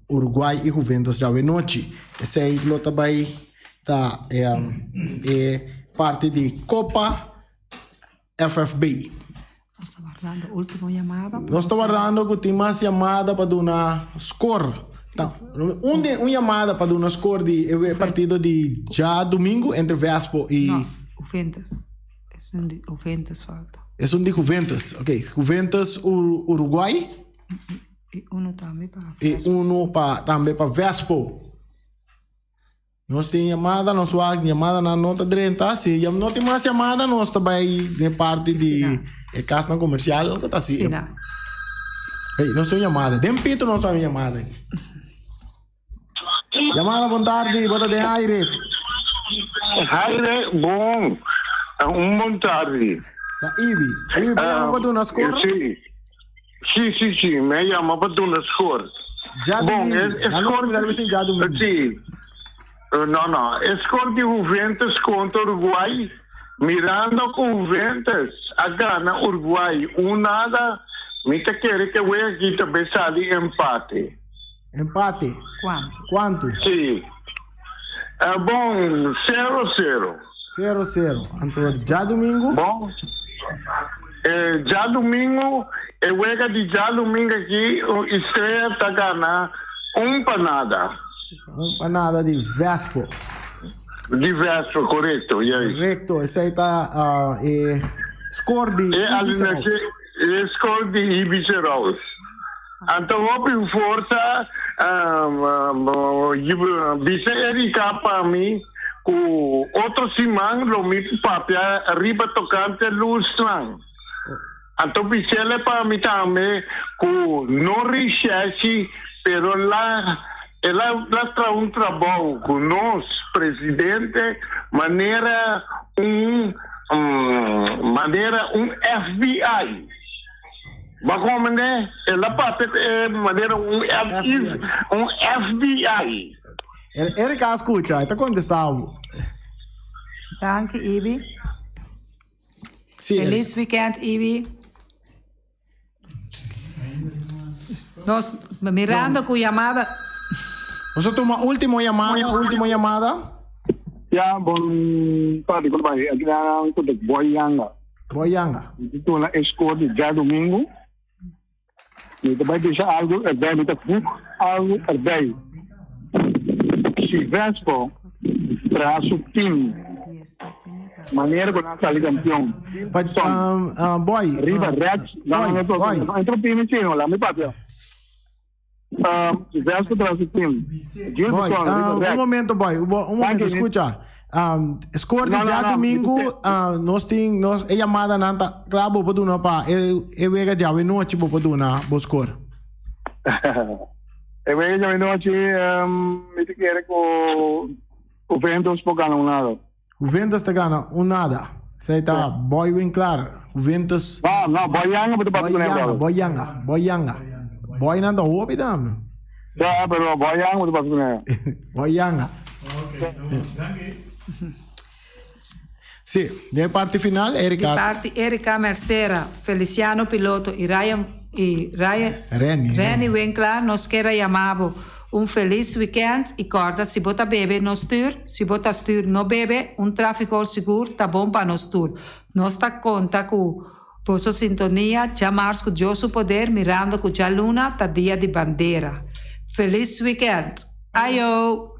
Uruguay i Juventus djawe nochi. Esei lo ta bai ta e parti di Copa FFB. Nos ta wardando ultimo yamada. Nos ta wardando ku tin mas yamada pa duna skor. Un di un yamada pa duna skor di e partido di djadumingu entre Vespo i. No, Juventus. Esun di Juventus falta. Esun di Juventus. Ok, Juventus Uruguay. I uno tambe pa Vespo. I uno pa tambe pa Vespo. Nos tin yamada, nos wak yamadanan no ta drenta. Si no tin mas yamada, nos ta bai den parti di e kasnan komersial ku ta si. Hey, nos tin un yamada. Den pito nos tin un yamada. Yamada, bon tardi, bo ta den aire. Aire, bon. Un bon tardi. Ta Ibi. Ibi, bo yama pa duna skor? Si. Si, si, si, mi a yama pa duna skor. Djadumingu. Bon, e, e Nan no skor comida di, recién djadumingu. si. No, no, e skor di Juventus kontra Uruguay, mirando ku Juventus a gana Uruguay un nada, mi ta kere ku e wega aki ta bay sali empate. Empate. Kuantu? Kuantu? Si. Bon, sero sero. Sero sero. Anto djadumingu? Bon, e djadumingu, e wega di djadumingu aki, Estrella ta gana un pa nada. Un pa nada di Vespo. Di Vespo, korekto, juist. Korekto, esei ta e skor di E Ibis Rouse. E skor di Ibis Rouse. Anto hopi forsa bisa Erika pa mi ku otro siman lo mi papia riba tokante lusnan. Anto bisele pa mi tambe ku no risheshi pero la el a traha un trabou ku nos presidente manera un manera un FBI. Bo a komprendé? El a papia ku e manera un FBI. Un FBI. Erika a skucha, e ta kontestá bo. Danki, Ibi. Sí, Erika. Feliz weekend, Ibi. Nos mirando ku yamada. Nos a tuma último yamada, último yamada. Ya, bon tardi, kon ta bai? Aki nan ku ta Boy Yanga. Boy Yanga. Mi ta tuna e score di djadumingu. Mi ta bai bisa algu erbij, mi ta voeg algu erbij. Si Vespo traha su team manera ku nan sali kampion. But, um, uh, boy, Riba uh, Reds, boy, boy. Entro pini sino, la mi papia. Um, Vespo tras su team. Gil Boy, Buton, ah, riba un rek. momento, boy. Un un momento, Dank je. escucha. Um, score di No, no, ja no, domingo, ah, nos tin, nos, e llamada nan ta, klaar bo por duna pa, e, e wega djawe nochi bo por duna bo score. E wega djawe nochi, um, mi ta kere ku Juventus por gana un nada. Juventus ta gana un nada. Esei ta Boy Winklar. Juventus. No, no, Boy Yanga bo ta bati Boy ku ne, Yanga, brother. Boy Yanga, Boy Yanga. Boy nan ta hopi tambe. Ja, pero Boy Yanga bo ta bati ku ne. Boy Yanga. Sí, den parti final, Di Erika. parti Erika Mercera, Feliciano Piloto y Ryan y Ryan Renny, Renny Winklar nos kier a yama bo un felis weekend y corda si bo ta bebe no stuur, si bo ta stuur no bebe, un trafico sigur ta bon pa nos tur. Nos ta conta cu boso sintonia djamars cu Dios su poder mirando cu djaluna ta dia di bandera. Felis weekend. Ayo!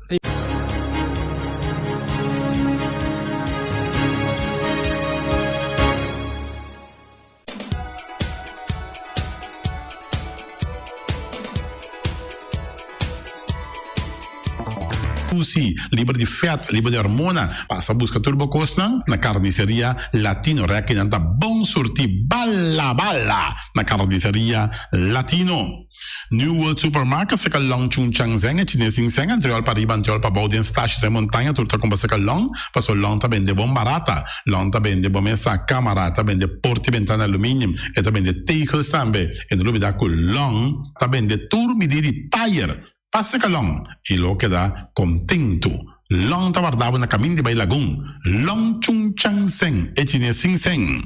Lucy, liber di vet, liber di hormona. Pasa busca tur bo cosnan na Carniceria Latino. Rekinan ta bon surti bala bala na Carniceria Latino. New World Supermarket seka long Chung Chang Zeng e Chines Sing Seng antriol pa riba antriol pa bou den stash den montaña tur ta cumpra seka long paso long ta bende bon barata long ta bende bo mesa camara ta bende porta y bentana aluminium e ta bende tegels tambe e no lubida cu long ta bende tur midi di tayer pa seka long y lo keda contento Long ta warda bo na kamin di bai Lagun. Long Chung Chang Seng, e chines Sing Seng.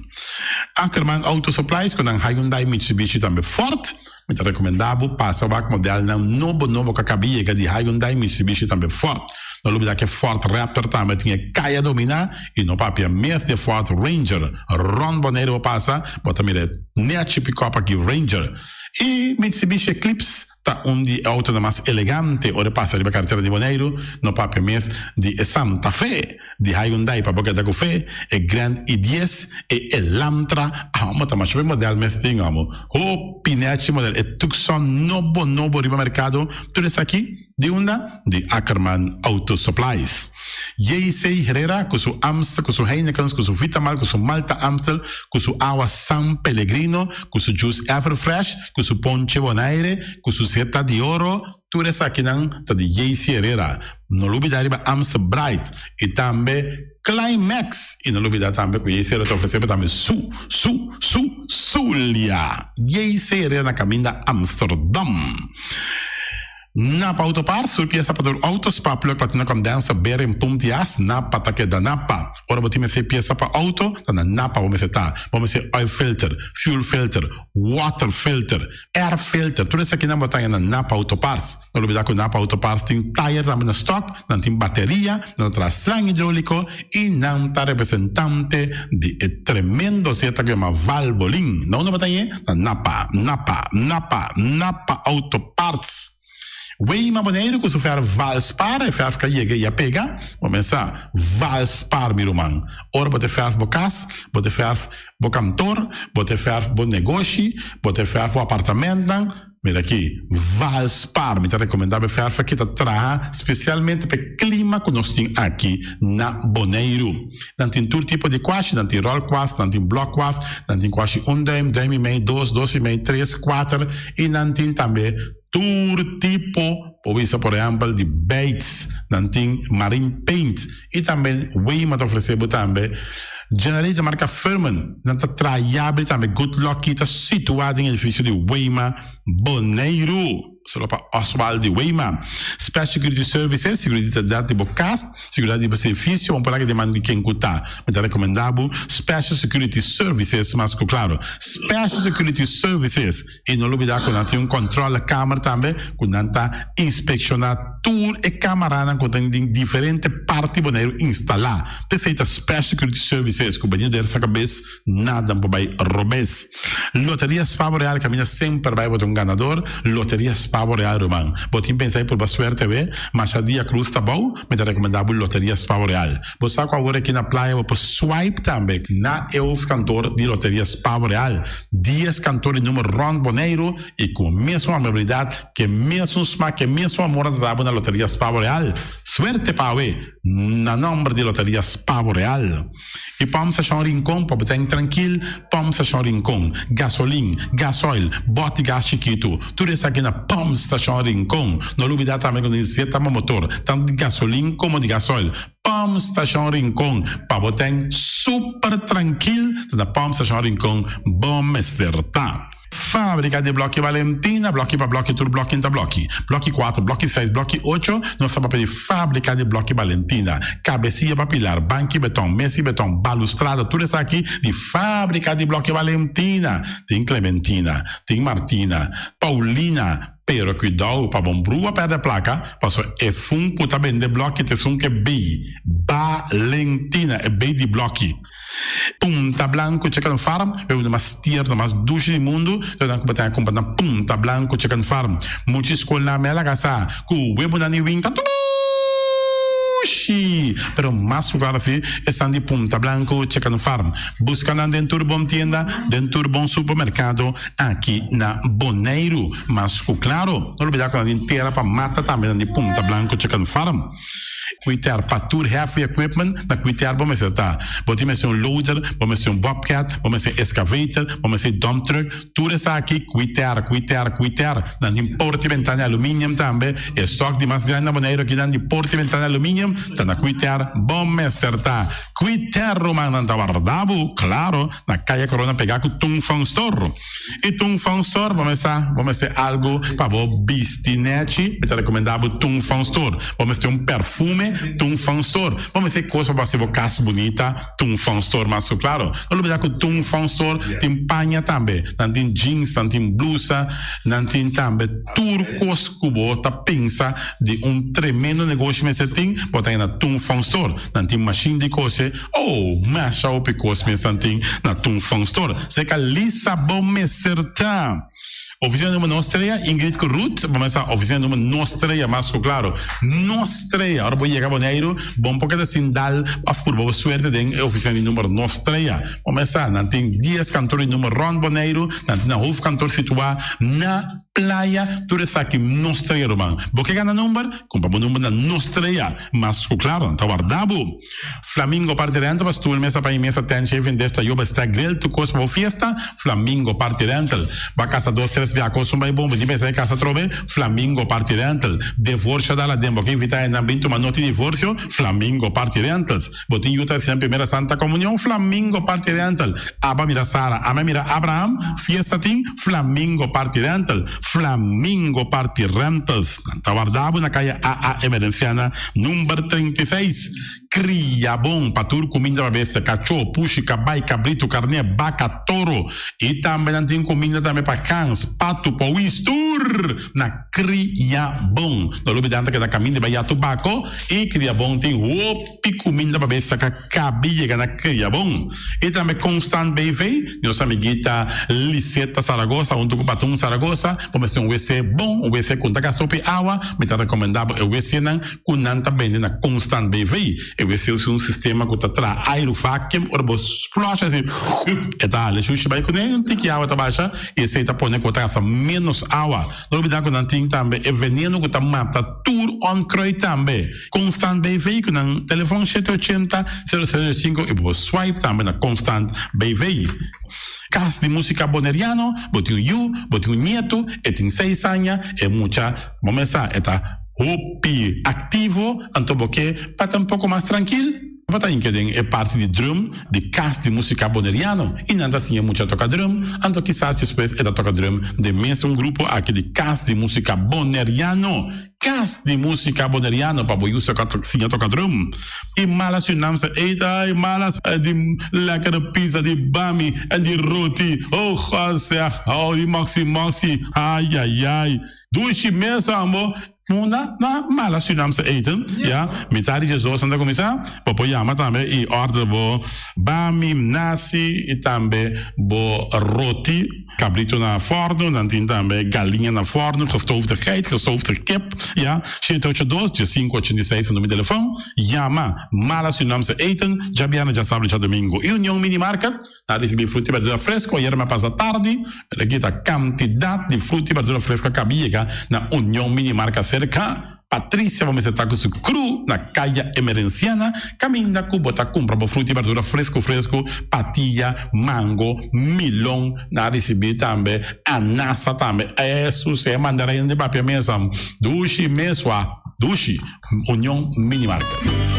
Ackerman Auto Supplies ku nan Hyundai, Mitsubishi tambe Ford. Mi ta rekomendá bo pasa wak modelnan nobo nobo ku a kabi yega di Hyundai, Mitsubishi tambe Ford. No lubidá ku e Ford Raptor tambe tin e kaya dominá i no papia mes di e Ford Ranger. Rònt Boneiru bo pasa, bo ta mira e nechi pikòp aki Ranger. I Mitsubishi Eclipse. Ta un di e autonan mas elegante ora e pasa riba karetera di Boneiru, no papia mes di e Santa Fe, di Hyundai pa bo keda ku fe, e Grand i dies, e Elantra, amo ta masha hopi model mes tin amo, hopi nechi model, e Tucson nobo nobo riba merkado, tur esaki di unda? Di Ackerman Auto Supplies. JC Herrera ku su Amstel, ku su Heinekens, ku su Vitamal, ku su Malta Amstel, ku su awa San Pellegrino, ku su juice Everfresh, ku su ponche Bonaire, ku su seta di oro, tur esakinan ta di JC Herrera. No lubida riba Amstel Bright i tambe Climax. I no lubida tambe ku JC Herrera ta ofresé bo tambe su, su, su, Zulia. JC Herrera na kaminda Amsterdam. Napa Auto Parts, tur piesa pa tur auto, spark plug, platina condenser, bearing, pump di as, Napa ta keda Napa. Ora bo tin mester piesa pa auto, ta na Napa bo mester ta. Bo mester oil filter, fuel filter, water filter, air filter, tur esakinan bo ta haña na Napa Auto Parts. No lubida ku Napa Auto Parts tin tayer tambe na stock, nan tin bateria, nan ta traha slang hidrolico y nan ta representante di e tremendo zeta ku yama Valvoline. Na unda bo ta hañ'e? Na Napa, Napa, Napa, Napa Auto Parts. Weima Boneiru ku su fèrf Valspar, e fèrf ka yega i a pega. Bo mesa Valspar mi ruman. Ora bo ta fèrf bo kas, bo ta fèrf bo kantor, bo ta fèrf bo negoshi, bo ta fèrf bo apartamentnan, mira aki, Valspar. Mi ta rekomendá bo e fèrf aki ta traha spesialmente pa e klima ku nos tin aki na Boneiru. Nan tin tur tipo di kwashi, nan tin ròl kwas, nan tin blòk kwas, nan tin kwashi un duim, duim i mei, dos, dos i mei, tres, kuater i nan tin tambe tur tipo, por bisa por ehèmpel di beits, nan tin marine paint i tambe Weima ta ofresé bo tambe generator marka Firman, nan ta traha yabri tambe Good Lucky ta situá den edifisio di Weima Boneiru. Solo pa Oswald di Weima. Special Security Services, seguridat di bo kas, seguridat di bo servicio, un por aki den man di ken ku ta. Mi ta rekomendá bo Special Security Services mas ku klaro. Special Security Services. I no lubidá ku nan tin un kòntròle kamer tambe ku nan ta inspekshoná tur e kamaranan ku tin den diferente parti Boneiru instalá. P'esei ta Special Security Services ku bania der sa kabes nada por bai robes. Loteria Spa Boreal kaminda semper bai bo ta un ganador. Loteria Spa. Pavo Real ruman. Bo tin pensa di purba suerte awe? Masha dia cruz ta bou, mi ta recomenda bo Loteria Pavo Real. Bo sa cu awor aki na playa bo por swipe tambe na e hoofdkantoor di Loteria Pavo Real. Dies kantoor di numero rond Boneiru y cu mesun amabilidad, cu e mesun smaak, cu e mesun amor nan ta dabo na Loteria Pavo Real. Suerte pa awe na nomber di Loteria Pavo Real. Y Pump Station Rincon pa bo ta en trankil, Pump Station Rincon, gasolin, gasoil, bòt di gas chikitu, tur esaki na Pump Station Rincon. No lubida tambe ku nesesita bo motor, tantu di gasolin komo di gasoil. Pump Station Rincon pa bo ta en super trankil, ta na Pump Station Rincon bo mester ta. Fábrika di blòki Valentina, blòki pa blòki tur blòki ta blòki. Blòki kuater, blòki seis, blòki ocho, nos ta papia di fábrika di blòki Valentina. Kabesia pa pilar, banki beton, mesi beton, balustrada, tur esaki di fábrika di blòki Valentina. Tin Clementina, tin Martina, Paulina, pero kuidou pa bon brua pèrdè plaka, paso e fun ku ta bende blòki ta esun ke bei Valentina, e bei di blòki. Punta Blanco Chicken Farm, e bebida mas tierno, mas dushi di mundu, lo nan ku bo ta kumpra na Punta Blanco Chicken Farm. Mucha skolnan mi a laga sa ku webonan di win ta dushi! Pero mas ku klaro si esnan di Punta Blanco Chicken Farm. Buska nan den tur bon tienda, den tur bon supermerkado aki na Boneiru. Mas ku klaro, no lubida ku nan tin tera pa mata tambe nan di Punta Blanco Chicken Farm. Cuiter pa tur heavy equipment na cuiter bo mester ta. Bo tin mester un loader, bo mester un bobcat, bo mester excavator, bo mester dump truck, tur esaki cuiter, cuiter, cuiter. Nan tin porta y ventana aluminium tambe. E stock di mas grandi na Boneiru akinan di porta y ventana aluminium ta na cuiter bo mester ta. Cuiter ruman nan ta warda bo, claro, na Caya Corona pega cu Tung Fong Store. I Tung Fong Store bo mester bo mester algu pa bo bisti nechi, mi ta rekomendá bo Tung Fong Store. Bo mester un perfume, Tung Fong Store. Bo mester kos pa bo hasi bo kas bunita, Tung Fong Store mas ku klaro. No lubidá ku Tung Fong Store tin paña tambe. Nan tin jeans, nan tin blusa, nan tin tambe tur kos ku bo ta pensa di un tremendo negoshi mester tin, bo ta haña na Tung Fong Store. Nan tin mashin di kose. Oh, masha hopi kos mes nan tin na Tung Fong Store. Seka Lisa bo mester ta. Oficina numero nos trea, Ingrid ku Ruth, bo mester oficina numero nos trea, mas ku klaro. Nos trea, ora bo yega Boneiru, bo no por keda sin dal of purba bo suerte den e oficina di numero nos trea. Bo mester, nan tin dies kantor di numero rond Boneiru, nan tin nan hoofdkantoor situa na Playa, tur esaki nos trea ruman. Bo ke gana number? Kumpra bo number na nos trea. Mas ku klaro, nan ta warda bo. Flamingo Party Rental pa stoel, mesa pa mesa, tent, shaving dish, tayo, bestek, grill, tur kos pa bo fiesta. Flamingo Party Rental. Ba kasa dos tres bia kos un bai bon, bo tin pensa di kasa atrobe? Flamingo Party Rental. Devorsio dal aden, bo ke invita hendenan bin tuma noti divorsio? Flamingo Party Rentals. Bo tin yu ta hasinan primera santa komunion? Flamingo Party Rental. Aba mira Sara, ame mira Abraham, fiesta tin? Flamingo Party Rental. Flamingo Party Rentals. Nan ta warda bo na kaya AA Emerenciana number 36. Kria bon pa tur kuminda pa bestia, kachó, pushi, kabai, kabritu, karné, baka, toro. I tambe nan tin kuminda tambe pa gans, patu, powis, tur na Kria bon. No lubida nan ta keda kaminda bai ya tubako i Kria bon tin hopi kuminda pa bestia ka kabi yega na Kria bon. I tambe Constant BV, nos amiguita Liseta Saragoza huntu ku Patun Saragoza, bo mester un wc bon, un wc ku no ta gasta hopi awa, mi ta rekomenda bo e wcnan ku nan ta bende na Constant BV. E wc usa un sistema ku ta traha airu vacuum, ora bo flush asi e ta hala e shushi bai kuné, un tiki awa ta basha i esei ta pone ku bo ta gasta ménos awa. No olbida ku nan tin tambe e veneno ku ta mata tur onkruid tambe. Constant BV ku nan telefon shete ochenta, sero sero sinku i bo por swipe tambe na Constant BV. Kas di Musika Boneriano, bo tin un yu, bo tin un nietu, e tin seis aña, e mucha bo mes sa e ta hopi aktivo, anto bo ke pa ta un poko mas trankil, bo ta hinka den e parti di drum di Kas di Musika Boneriano i nan ta siña mucha toka drum, anto kisas despues e ta toka drum den mesun grupo aki di Kas di Musika Boneriano. Kas di Musika Boneriano pa bo yu siña toka drum. I mala Surinaamse eten, ai mala di lekkere pizza di bami en di roti, oh God zeg, oh di moxi moxi, ai ai ai. Dushi mes ambo. Munda na mala Surinaamse eten, ya, mitad di djesdos nan ta kuminsá, bo por yama tambe i order bo bami, nasi i tambe bo roti. Cabrito na forno, nan tin tambe galiña na forno, gestoofde geit, gestoofde kip, ya. 782 1586 ta numero di telefon. Yama Mala Surinaamse Eten, djabièrnè, djasabra, djadomingo. Y Union Mini Market, nan ricibi fruta y berdura fresco. Ayer mi a pasa tardi, pero aki ta cantidad di fruta y berdura fresco a caba yega na Union Mini Market cerca. Patricia bo mester ta ku su kru na Kaya Emerenciana kaminda ku bo ta kumpra bo fruta i berdura fresku fresku, patia, mango, milon, nan a risibí tambe anasa tambe. Esu si e mandarin di papia mesa dushi mesua dushi Union Mini Market.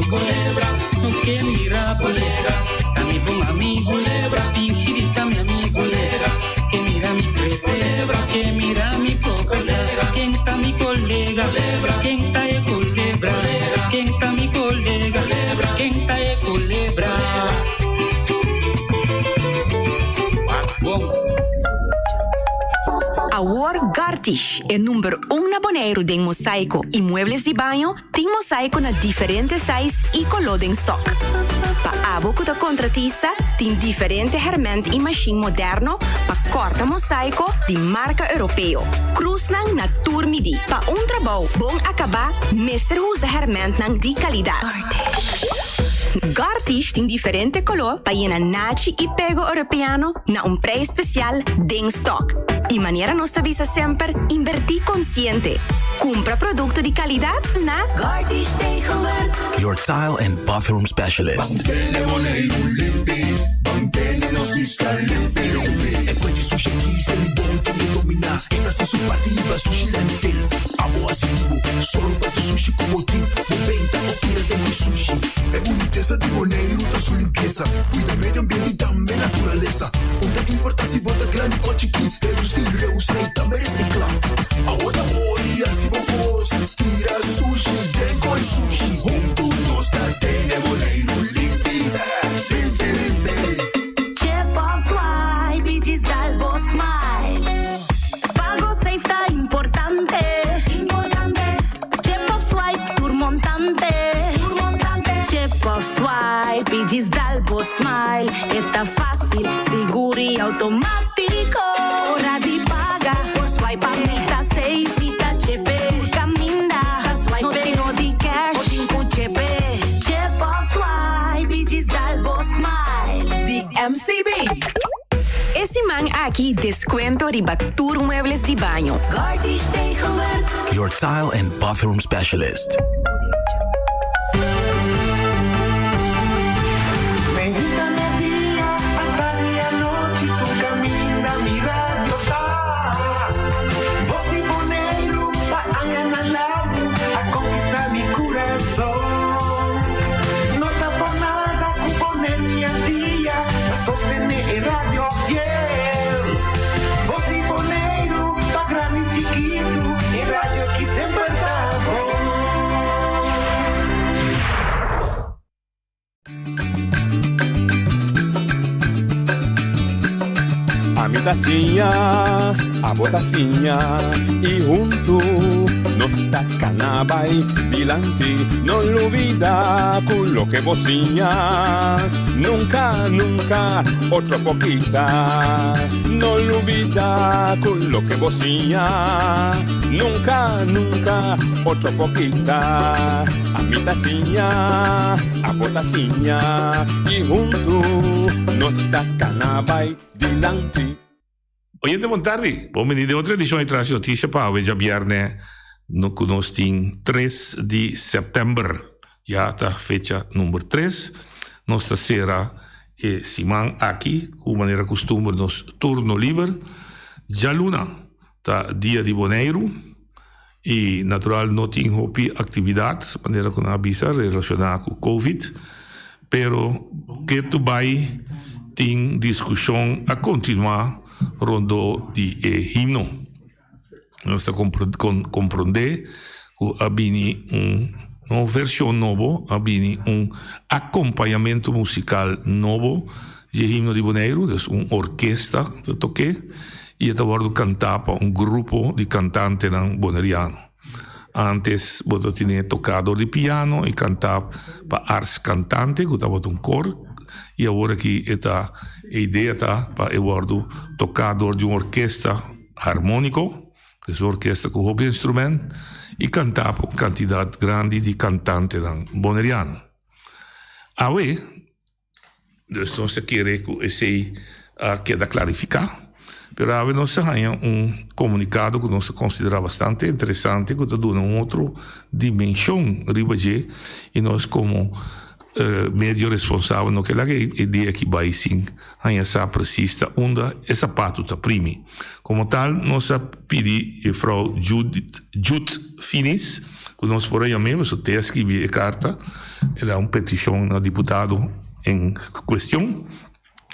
Culebra, no ke mira Colega, ta mi bon amigo Culebra, fingi di ta mi amigo Colega, ke mira mi crece Culebra, ke mira mi progresa Ken ta mi colega Culebra, ken ta e culebra Colega, ken ta mi colega Culebra, ken ta e culebra Wak bon. Awor Gartish, e number un na Boneiru den mosaiko i muebles di baño, tin mosaiko na diferente size i koló den stock. Pa abo ku ta kontratista, tin diferente hèrmènt i mashin moderno pa kòrta mosaiko di marka europeo. Krusnan na tur midí. Pa un trabou bon akabá, mester usa hèrmèntnan di kalidat. Gartish tin diferente koló pa yena nachi i pego europeano na un prijs spesial den stock. I manera nos ta bisa semper, inbertí konsiente. Kumpra produkto di kalidat na Gartish Tegelwerk. Your tile and bathroom specialist. Chip of swipe i djis dal bo smile. Pago safe ta importante. Chip of swipe tur montante. Chip of swipe i djis dal bo smile. E ta fácil, sigur i automátiko. Ora di paga, por swipe pa mi ta safe. Mi ta chepe, tur kaminda. No tin no di cash, bo tin ku chepe. Chip of swipe i djis dal bo smile. Di MCB. E siman aki descuento riba tur muebles di baño. Gartish Tegelwerk. Your tile and bathroom specialist. Meinta, merdia, atardi i anochi tur kaminda mi radio ta. Bos di Boneiru pa añanan largu a konkistá mi kurason. No ta por nada ku Boneiru i Antia ta sostené e radio fiel. Bos di Boneiru pa grandi i chikitu e radio ki semper ta bon. Ami ta siña, abo ta siña i huntu nos ta kana bai dilanti. No lubida ku loke bo siña nunka, nunka otro por kita. No lubida ku loke bo siña nunka, nunka otro por kita. Ami ta siña, abo ta siña i huntu nos ta kana bai dilanti. Oyente bon tardi, bon bini den otro edishon di Trans Noticia pa awe djabièrnè no ku nos tin tres di sèptèmber. Ya ta fecha number tres. Nos ta sera e siman aki ku manera kustumber nos turno liber. Djaluna ta dia di Boneiru. I natural no tin hopi aktividat, manera ku nan a bisa, relashoná ku Covid, pero ketu bai tin diskushon a kontinuá rondó di e himno. Nos ta komprondé ku a bini un no vershon nobo, a bini un akompañamentu musikal nobo di e himno di Boneiru, dus un orkesta ta tok'é. I e ta wòrdu kantá pa un grupo di kantantenan boneriano. Ántes bo ta tene toká dor di piano i kantá pa Ars Kantante ku tabata un kor i awor aki e ta e idea ta pa e wòrdu toká dor di un orkesta harmóniko, es un orkesta ku hopi instrumènt i kantá pa un kantidat grandi di kantantenan boneriano. Awe. Dus nos ta kere ku esei a keda klarifiká. Pero awe nos a haña un komunikado ku nos ta konsiderá bastante interesante ku ta duna un otro dimenshon riba dje i nos komo medio responsabel no ke laga e dia aki bai sin haña sa presis ta unda e sapatu ta primi. Komo tal nos a pidi e frou Judith Jude Finis. ku nos por a yam'é, pasobra te a skibi e karta, el a un petishon na diputado en kuestion.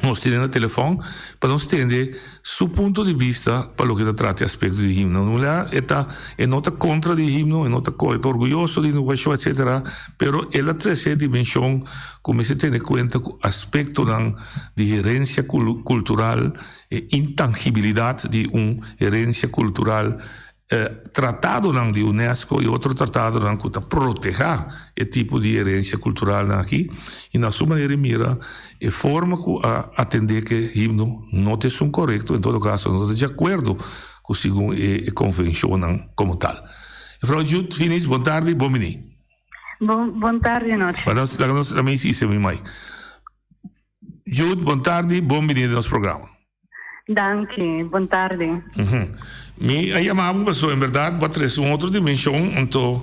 Nos tene na telefòn pa nos tende su punto di bista pa loke ta trata e aspekto di himno. Un lea e ta e no ta kontra di himno, e no ta e ta orguyoso di Nueva etcetera, pero el a trese e dimenshon ku mester tene kuenta ku aspektonan di herensia kultural, e intangibilidat di un herensia kultural E tratadonan di unesco y otro tratadonan cu ta proteha e tipo di herencia culturalnan aki y na su manera di mira e forma cu a atende cu e himno no ta esun corecto, en todo caso no ta di acuerdo cu segun e convencionnan como tal. Mevrouw Jude Finis, bon tardi, bon bini. Bon, bon tardi nochi. Laga nos, laga nos, laga mi hisi mi mic. Jude, bon tardi, bon bini den nos programa. Danki, bon tardi. Mi a yama bo pasobra en berdad bo a trese un otro dimension, anto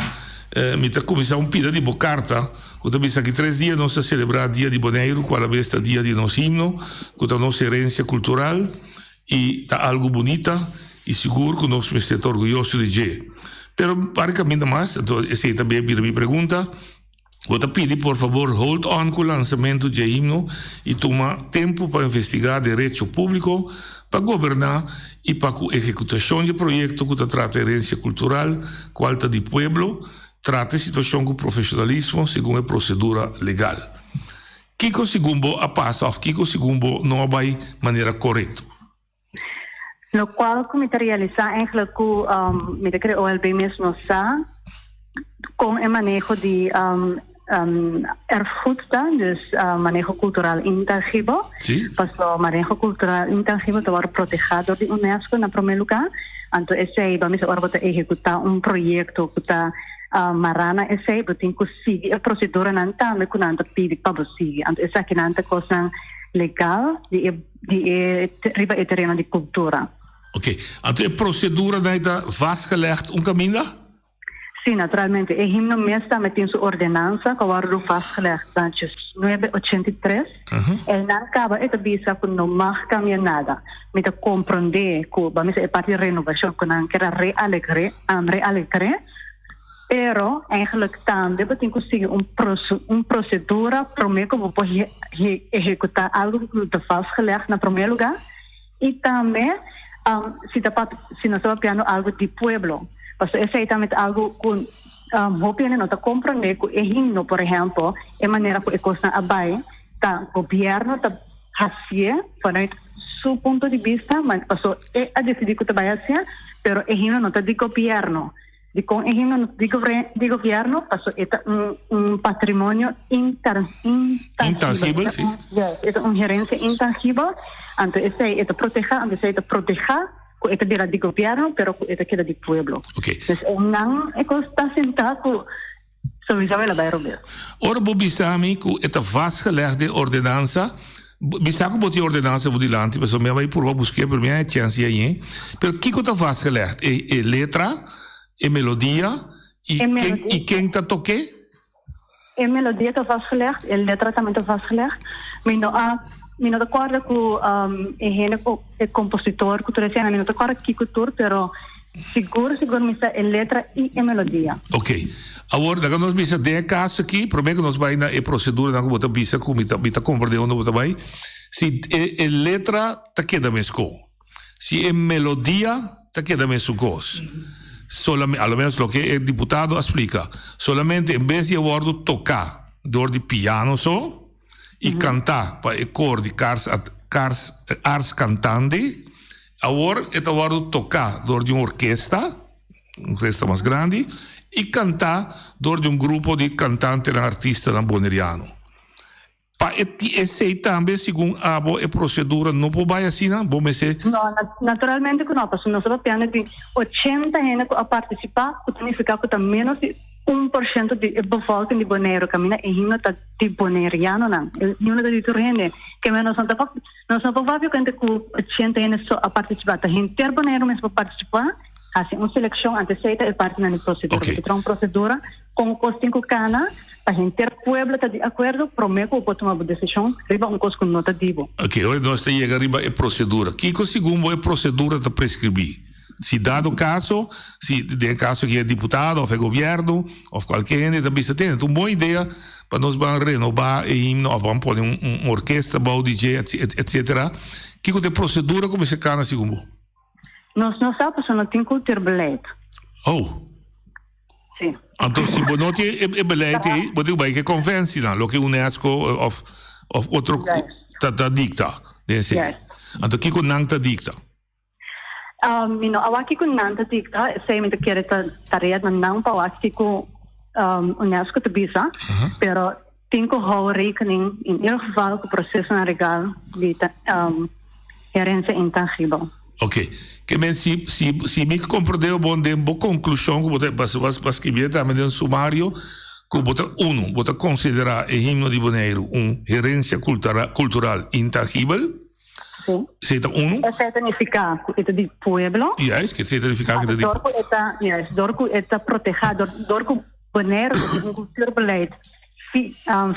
mi ta cuminsa un pida di bo carta cu ta bisa aki tres dia nos ta celebra Dia di Boneiru cu alabes ta dia di nos himno cu ta nos herencia cultural y ta algo bunita y sigur cu nos mester ta orguyoso di dje. Pero pari caminda mas, anto esey ta bira mi pregunta. Bo ta pidi por fabor hold on ku lansamentu dje himno i tuma tempu pa investigá derecho públiko pa goberná i pa ku ehekutashon dje proyekto ku ta trata herensia kultural kual ta di pueblo, trata e situashon ku profeshonalismo segun e prosedura legal. Kiko segun bo a pasa òf kiko segun bo no a bai manera korekto? Locual cu mi ta realisa eigenlijk cu mi ta kere OLB mes no sa con e maneho di erfgoed ta, dus maneho cultural intangibel. Paso maneho cultural intangibel ta worde proteha door di UNESCO na prome lugar. Anto esey ba mester ora bo ta ehecuta un proyecto cu ta mara na esey bo tin cu sigui e proceduranan tambe cu nan ta pidi pa bo sigui. Anto esakinan ta cosnan legal di e di e riba e tereno di kultura. Oké, anto e procedura dai ta vastgelegd un caminda? Sí, naturalmente. E himno mes tambe tin su ordenansa ku a wòrdu vastgelegd na diesnuebe ochenta i tres. Einan kaba e ta bisa ku no mag kambia nada. Mi ta komprondé ku, ba misa e parti di renovashon ku nan kier a realegre, realegre. Pero eigenlijk tambe bo tin ku sigui un un procedura promé ku bo por ehekutá algu ku ta vastgelegd na promé lugá i tambe si ta si nos ta papiando algu di pueblo pasobra esei tambe ta algu ku hopi hende no ta komprondé ku e himno por ehèmpel e manera ku e kosnan a bai ta gobièrnu ta hasié vanuit su punto di bista pasobra e a disidí ku ta bai hasié pero e himno no ta di gobièrnu. Dikon e himno no ta di gobièrnu? Paso e ta un un patrimonio intar intangibel. Intangibel, si. Yes, e ta un herensia intangibel, anto esei e ta protehá, anto esei ta protehá ku e ta bira di gobièrnu, pero ku e ta keda di pueblo. Oké. Dus einan e kos ta sintá ku sowieso el a bai robes. Ora bo bisa mi ku e ta vastgelegd den ordenansa, bisa ku bo tin ordenansa bo dilanti, pasobra mi a bai purba busk'é, pero mi a haña chèns di hañ'é. Pero kiko ta vastgelegd? E e letra, e melodia i E ken melodia. i ken ta tok'é? E melodia ta vastgelegd, e letra tambe ta vastgelegd. Mi no a mi no ta kòrda ku e hende ku e kompositor ku tur esei, mi no ta kòrda kiko tur, pero Sigur sigur mi sa e letra i e melodia. Ok. Awor laga nos bisa den e kaso aki, prome ku nos bai na e proseduranan ku bo ta bisa ku mi ta mi ta komprende unda bo ta bai, si e e letra ta keda meskó, si e melodia ta keda mesun kos, solamente, a lo menos loke e diputado a splika, solamente en bes di e wòrdu toká dor di piano so i kantá pa e kor di kars kars ars kantandi, Awor e ta wòrdu toká dor di un orkesta, un orkesta mas grandi, i kantá dor di un grupo di kantantenan, artistanan boneriano. Pa e ti esei tambe, segun abo, e prosedura no por bai asina? Bo mester. No, naturalmente ku no, pasobra nos ta papiando di ochenta hende ku a partisipá, ku ta nifiká ku ta ménos di un por shento di e bevolking di Boneiru, kaminda e himno ta di bonerianonan, e himno ta di tur hende, ke men nos no ta Nos no por papia kuenta ku ochenta hende so a partisipá. Ta henter Boneiru mes por partisipá, hasi un selekshon, antes esei ta e partinan di prosedura. Bo ta traha un prosedura kon kos tin ku kana pa henter pueblo ta di akuerdo promé ku bo por tuma bo desishon riba un kos ku no ta di bo. Oke, ora nos ta yega riba e prosedura. Kiko segun bo e prosedura ta preskribí? Si dado caso, si den caso cu e diputado of e gobierno of cualkier hende ta bisa tene ta un bon idea pa nos ban renoba e himno of ban pone un un orkesta bou di dje etcetera, kico ta e procedura cu mester cana segun bo? Nos no sa pasobra no tin cultuurbeleid. Oh. Si. Anto si bo no tin e beleid ei, bo tin ku bai ku e konvensinan, loke UNESCO of of otro ta ta dikta den esei. Anto kiko nan ta dikta? Mi no a wak kiko nan ta dikta, esei mi ta kere ta tarea na nan pa wak kiko UNESCO ta bisa, pero tin ku hou rekening in ieder geval ku prosesonan regal di herensia intangibel. Ok. Ke men si si si mi komprendé bo bon den bo konklushon ku bo ta bas bas skibié tambe den sumario ku bo ta unu bo ta konsiderá e himno di Boneiru un herensia kultura kultural intangibel. Si. Esei ta unu. Esei ta nifiká ku e ta di pueblo. Juist, esei ta nifiká ku e ta di Dor ku e ta, juist, dor ku e ta protehá, dor dor ku Boneiru ta tin un kultuurbeleid fi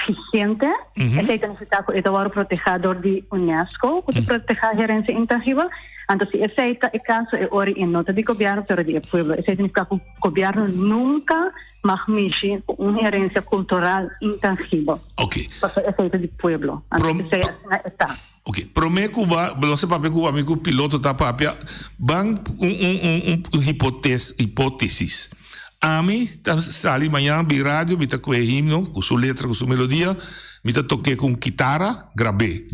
vigente, esei ta nifiká ku e ta wòrdu protehá dor di UNESCO, ku ta protehá herensia intangibel. Anto si esei ta e kaso, e ora e no ta di gobièrnu pero di e pueblo. Esei ta nifiká ku gobièrnu nunka mag mishi ku un herensia kultural intangibel. Oké. Pasobra esei ta di pueblo. Anto esei asina e ta. Oké, promé ku ba, nos a papia ku ami ku piloto ta papia, ban un un un un hipotes hipótesis. Ami ta sali mañan bin radio, mi ta kohe himno ku su letra, ku su melodia, mi ta tok'é ku un kitara, grab'é.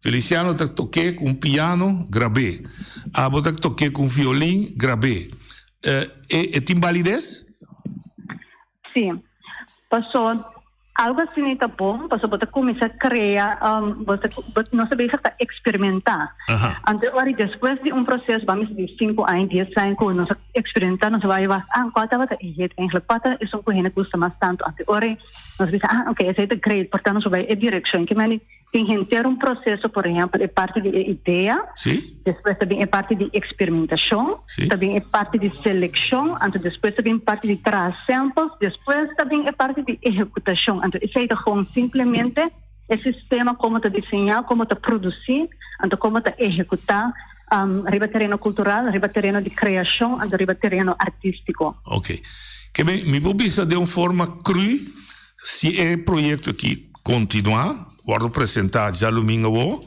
Feliciano ta tok'é ku un piano, grab'é. Abo ta tok'é ku un violin, grab'é. E e tin balides? Sí. Paso algo asina ta bon, paso bo ta cuminsa crea, bo ta, nos ta bezig ta experimenta. Anto ora despues di un proceso, bami di cinco aña, dies aña cu nos a experimenta, nos a bay wak, ah, cual tabata e hit eigenlijk, cual ta esun cu hende gusta mas tanto. Anto ora nos bisa, ah, ok, esey ta great, por tanto nos a bay e direccion. Kimen Tin henter un proseso, por ehempel e parti di e idea, despues ta bin e parti di eksperimentacion, ta bin e parti di selekshon, anto despues ta bin parti di traha samples, despues ta bin e parti di ehekutashon. Anto esei ta gewoon simplemente e sistema komo ta diseñá, komo ta produsí, anto komo ta ehekutá riba tereno kultural, riba tereno di kreashon, anto riba tereno artístiko. Oké. Ke men, mi por bisa den un forma cru, si e proyekto aki Kontinuá, wòrdu presentá djalumingu awó,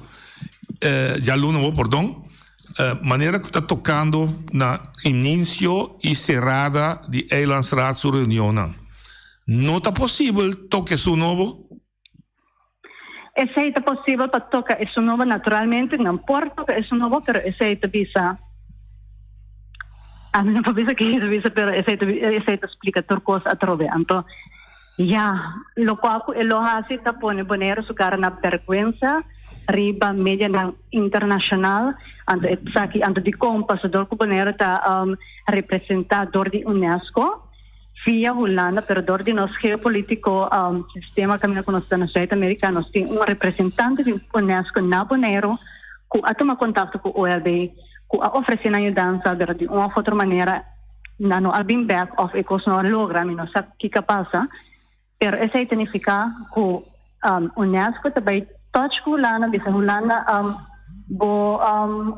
djaluna awó, pordon, manera ku ta tokando na ininsio i serada di Eilandsraad su reunionnan. No ta posibel toka esun nobo? Esei ta posibel pa toka esun nobo, naturalmente nan por toka esun nobo, pero esei ta bisa, ami no por bisa ke ta bisa, pero esei ta esei ta splika tur kos atrobe. Anto. Ya, lokual ku e lo hasi ta pone Boneiru su kara na bèrgwensa riba medianan internashonal. Anto esaki anto dikon? Pasobra dor ku Boneiru ta representá dor di UNESCO via Hulanda, pero dor di nos geopolítiko sistema kaminda ku nos ta na Zuid-Amerika, nos tin un representante di UNESCO na Boneiru ku a tuma kontakto ku OLB, ku a ofresé nan yudansa, pero di un òf otro manera Nan no a bin bek of e kos no a logra, mi no sa kiko a pasa, pero esei ta nifiká ku UNESCO ta bai touch ku Hulanda, bisa Hulanda bo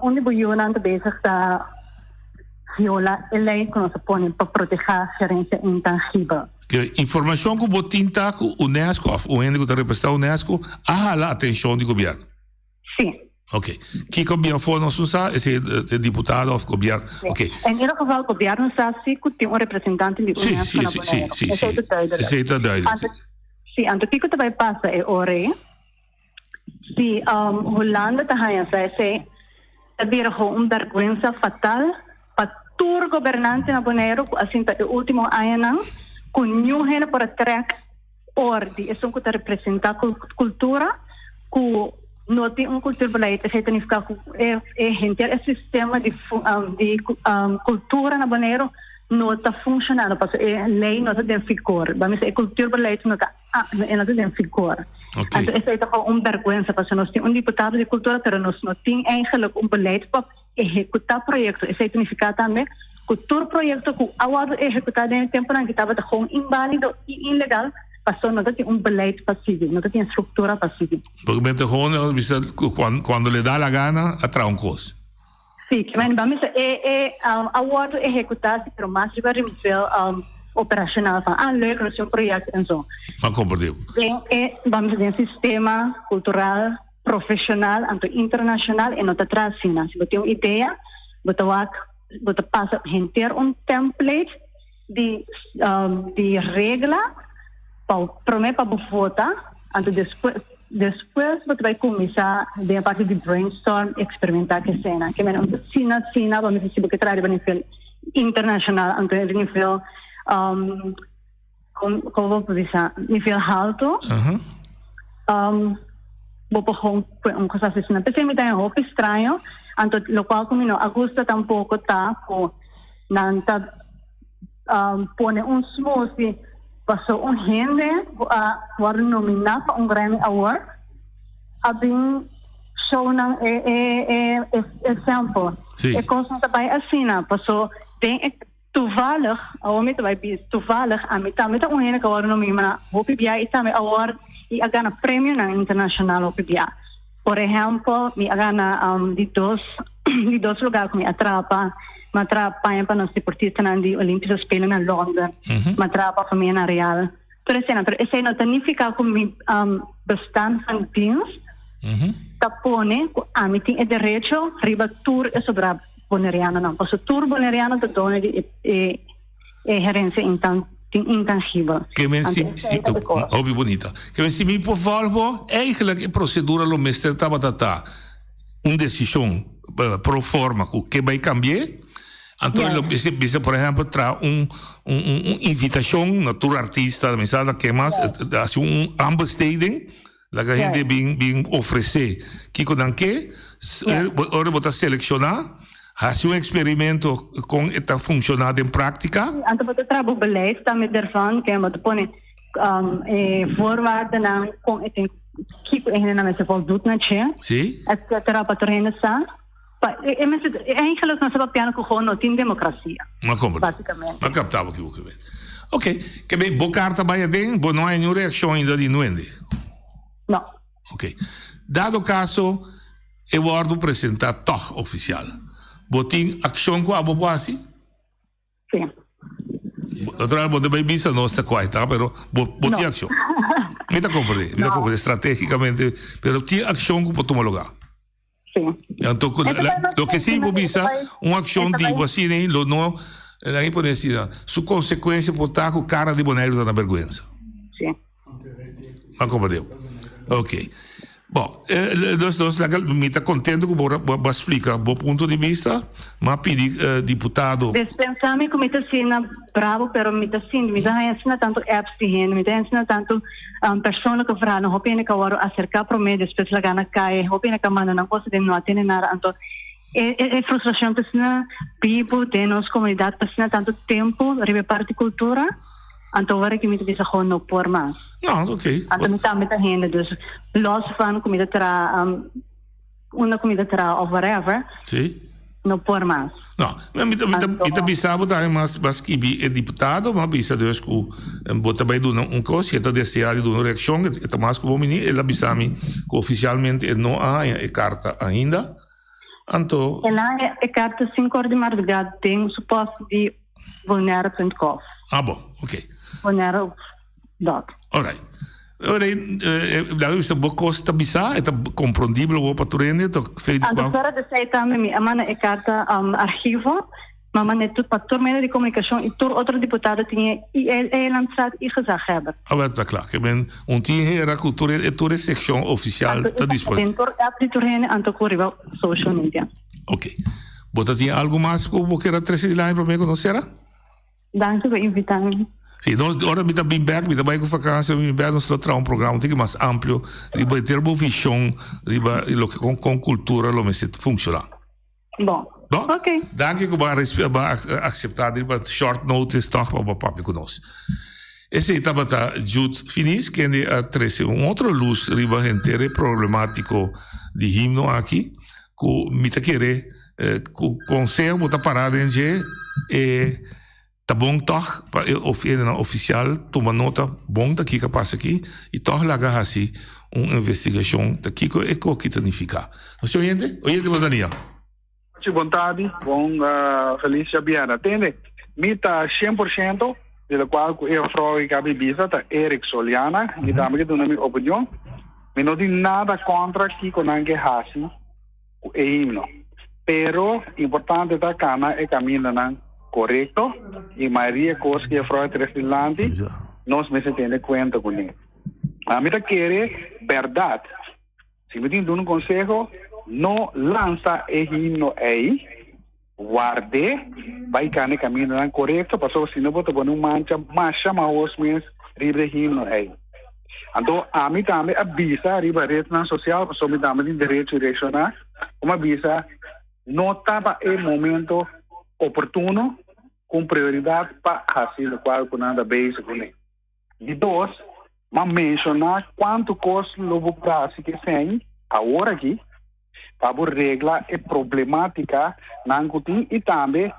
un di bo yunan ta bezig ta viola e lei ku nos a pone pa protehá herensia intangibel. Ke informashon ku bo tin ta ku UNESCO of un hende ku ta representá UNESCO a hala atenshon di gobièrnu? Sí. Ok. Kiko bin afó nos no sa, esei e diputado of gobièrnu. Ok. En ieder geval gobièrnu sa si ku tin un representante di UNESCO na Boneiru. Sí, sí, sí. Esei ta duidelijk. Esei ta duidelijk. Anto, sí, anto kiko ta bai pasa e ora ei? Si Hulanda ta haña sa esei, ta bira gewoon un bèrgwensa fatal pa tur gobernante na Boneiru ku a sinta e último añanan ku niun hende por a trèk Or di esun ku ta representá kultura ku no tin un cultuurbeleid, esei ta nifiká ku e henter e sistema di di kultura na Boneiru no ta funshonando pasobra e lei no ta den vigor. Bo a mester e cultuurbeleid no ta e no ta den vigor. Anto esei ta gewoon un bèrgwensa pasobra nos tin un diputado di kultura pero nos no tin eigenlijk un beleid pa ehekutá proyekto. Esei ta nifiká tambe ku tur proyekto ku a wòrdu ehekutá den e tempunan aki tabata gewoon inbálido i ilegal pasobra no ta tin un beleid pa sigui, no ta tin e struktura pa sigui. Porque men ta gewoon bisa ku cuando le da la gana a traha un kos. Sí, ke men ban bisa e e um, a wòrdu ehekutá sí, pero mas riba nivel um, operacional van ah leuk, nos tin un proyecto en zo. M'a komprendé. Den e ban bisa den sistema kultural profesional anto internacional e no ta traha asina. Si bo tin un idea, bo ta wak, bo ta pasa henter un template di um, di regla pa promé pa bo vota, anto despues despues bo ta bai kuminsá den e parti di brainstorm, eksperimentá ke esena. Ke menen un ta asina asina bo mester si bo ke traha riba nivel internacional anto riba nivel um, kon kon bo por bisa nivel halto. Um, bo por gewoon pone un cosa asina. P'esei mi ta haña hopi straño, anto lokual ku mi no a gusta tampoko ta ku Nan ta pone un smoothie paso un hende ku a wòrdu nominá pa un Grammy Award a bin show nan e e e e sample. Sí. E kos no ta bai asina paso den e toevallig awor mi ta bai bisa toevallig ami tambe ta un hende ku a wòrdu nominá hopi bia i tambe a wòrdu i a gana premionan internashonal hopi bia. Por ehèmpel mi a gana di dos di dos lugar ku mi a trapa. Mi a traha paña pa nos deportistanan di Olympische Spelen na Londen. Mi a traha pa famia na Real. Tur eseinan. Pero esei no ta nifiká ku mi bestaan van dienst ta pone ku ami tin e derecho riba tur e sobrá bonerianonan. Pasobra tur boneriano ta doño di e e herensia intangibel. Ke men si, si, hopi bunita. Ke men si mi por volg eigenlijk e procedura lo mester tabata ta un decision pro forma ku ke bai cambi'é. Anto lo bisa, bisa por ehempel tra un un un invitacion na tur artista, mi sa ke mas, hasi un aanbesteding. Laga hende bin bin ofresé kiko nan ke. Ora bo ta selekshoná, hasi un eksperimento kon e ta funshoná den práktika. Anto bo ta traha bo beleid tambe dervan, ke bo ta pone e voorwaardennan kon e tin kiko e hendenan mester voldoet na dje, etcetera, pa tur hende sa. Pa e mester eigenlijk nos ta papiando ku gewoon no tin demokrasia. Ma komprendé. Basikamente. Ma kaptá bo ki bo ke wet. Oké, ke bei bo karta bai aden, bo no hay niun reakshon ainda di nuende? No. Oké. Dado kaso e wòrdu presentá tòg ofisial, bo tin akshon ku abo por hasi? Sí. Otra bo ta bai bisa nos ta kuai ta, pero bo bo tin akshon. Mi ta komprendé, mi ta komprendé stratégikamente, pero tin akshon ku por tuma lugá. Sí. Anto ku loke sí bo bisa, un akshon di bo asina lo no, laga mi pone asina, su konsekuensia por ta ku kara di Boneiru ta na bèrgwensa. Sí. A komprendé. Ok. Bon, dus nos laga, mi ta kontento ku bo bo a splika bo punto di bista, m'a pidi diputado. Dispensá mi ku mi ta asina bravo, pero mi ta sinti, mi ta haña asina tantu apps di hende, mi ta haña asina tantu persoonlijke verhalen, hopi hende ka wòrdu aserká promé, despues laga na kai, hopi hende ka manda nan kosa den no a tene nada, anto e e frustrashon ta asina bibu den nos komunidat pa asina tantu tempu riba e parti kultura. Anto ora ki mi ta bisa gewoon no por mas. No, ok. Anto mi tambe ta hende, dus los van ku mi ta traha, um, unda ku mi ta traha of whatever. Sí. No por mas. No, mi ta, mi ta, mi ta bisa bo tambe mas, mas skibi e diputado, m'a bisa dus ku bo ta bai duna un kos, si e ta desea di duna un reakshon, e ta mas ku bo mini, el a bisa mi ku ofisialmente e no a haña e karta ainda. Anto. El a haña e karta sinku ora di mardugá den su post di Bonaire punt gov. Ah bon, ok. Bonaire dot. Alright. Ora laga bisa bo kos ta bisa, e ta komprondibel awor pa tur hende, to fe di Anto kua. fuera di esei tambe mi a manda e karta archivo, mi a manda e tur pa tur medio di komunikashon i tur otro diputado tin e i e eilandstraat i gezaghebber. Ah wel ta kla, ke men un tin hera ku tur e tur e sekshon ofisial Anto ta e ta disponibel. den tur app di tur hende anto ku riba social media. Ok. Bo ta tin algu mas ku bo kier a trese dilanti promé ku nos sera? Danki pa invitá mi. Sí, nos, ora mi ta bin bèk, mi ta bai ku vakansia, mi bin bèk, nos lo traha un programa un tiki mas amplio riba henter bo vishon riba loke kon kon kultura lo mester funshoná. Bon. Bon? Ok. Danki ku bo a bo a akseptá riba short notice tòg pa bo papia ku nos. Esei tabata Jude Finis kende a trese un otro lus riba henter e problemátiko di himno aki. Ku mi ta kere ku konseho bo ta pará den dje e ta bon tòg pa e hendenan ofisial tuma nota bon ta kiko a pasa aki i tòg laga hasi un investigashon ta kiko e koki ta nifiká. Nos tin oyente? Oyente bo ta nia? Bon tardi, bon felis djabièrnè. Tende, mi ta 100% di lokual ku e juffrouw i kabi bisa ta Eric Soliana. Mi tambe ke duna mi opinion. Mi no tin nada kontra kiko nan ke hasi ku e himno. Pero importante ta kana e kamindanan korekto i mayoria kos ku juffrouw a trese dilanti nos mester tene kuenta kuné. Ami ta kere bèrdat. Si mi tin duna un konseho, no lansa e himno ei, ward'é, bai kana e kamindanan korekto, pasobra si no bo ta pone un mancha masha mahos mes riba e himno ei. Anto ami tambe a bisa riba retnan sosial, pasobra mi tambe tin derecho di reakshoná, ku mi a bisa no taba e momento oportuno ku prioridat pa hasi lokual ku nan ta bezig kuné. Di dos, m'a menshoná kuantu kos lo bo por hasi ku esei awor aki pa bo regla e problemátika nan ku tin i tambe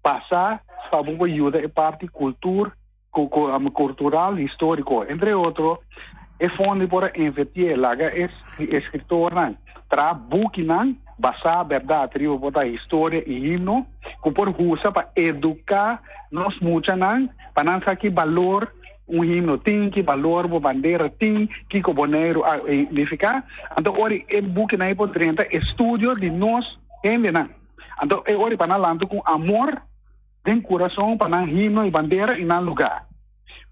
basá pa bo por yuda e parti kultur kultural históriko. Entre otro, e fondi por a invertié laga e eskritornan traha bukinan basá bèrdat riba por ta historia i himno ku por usa pa eduká nos muchanan Pa nan sa ki balor un himno tin, ki balor bo bandera tin, kiko Boneiru a nifiká. Anto ora e bukinan ei por drenta e studio di nos hendenan. Anto e ora pa nan lanta ku amor den kurason pa nan himno i bandera i nan lugá.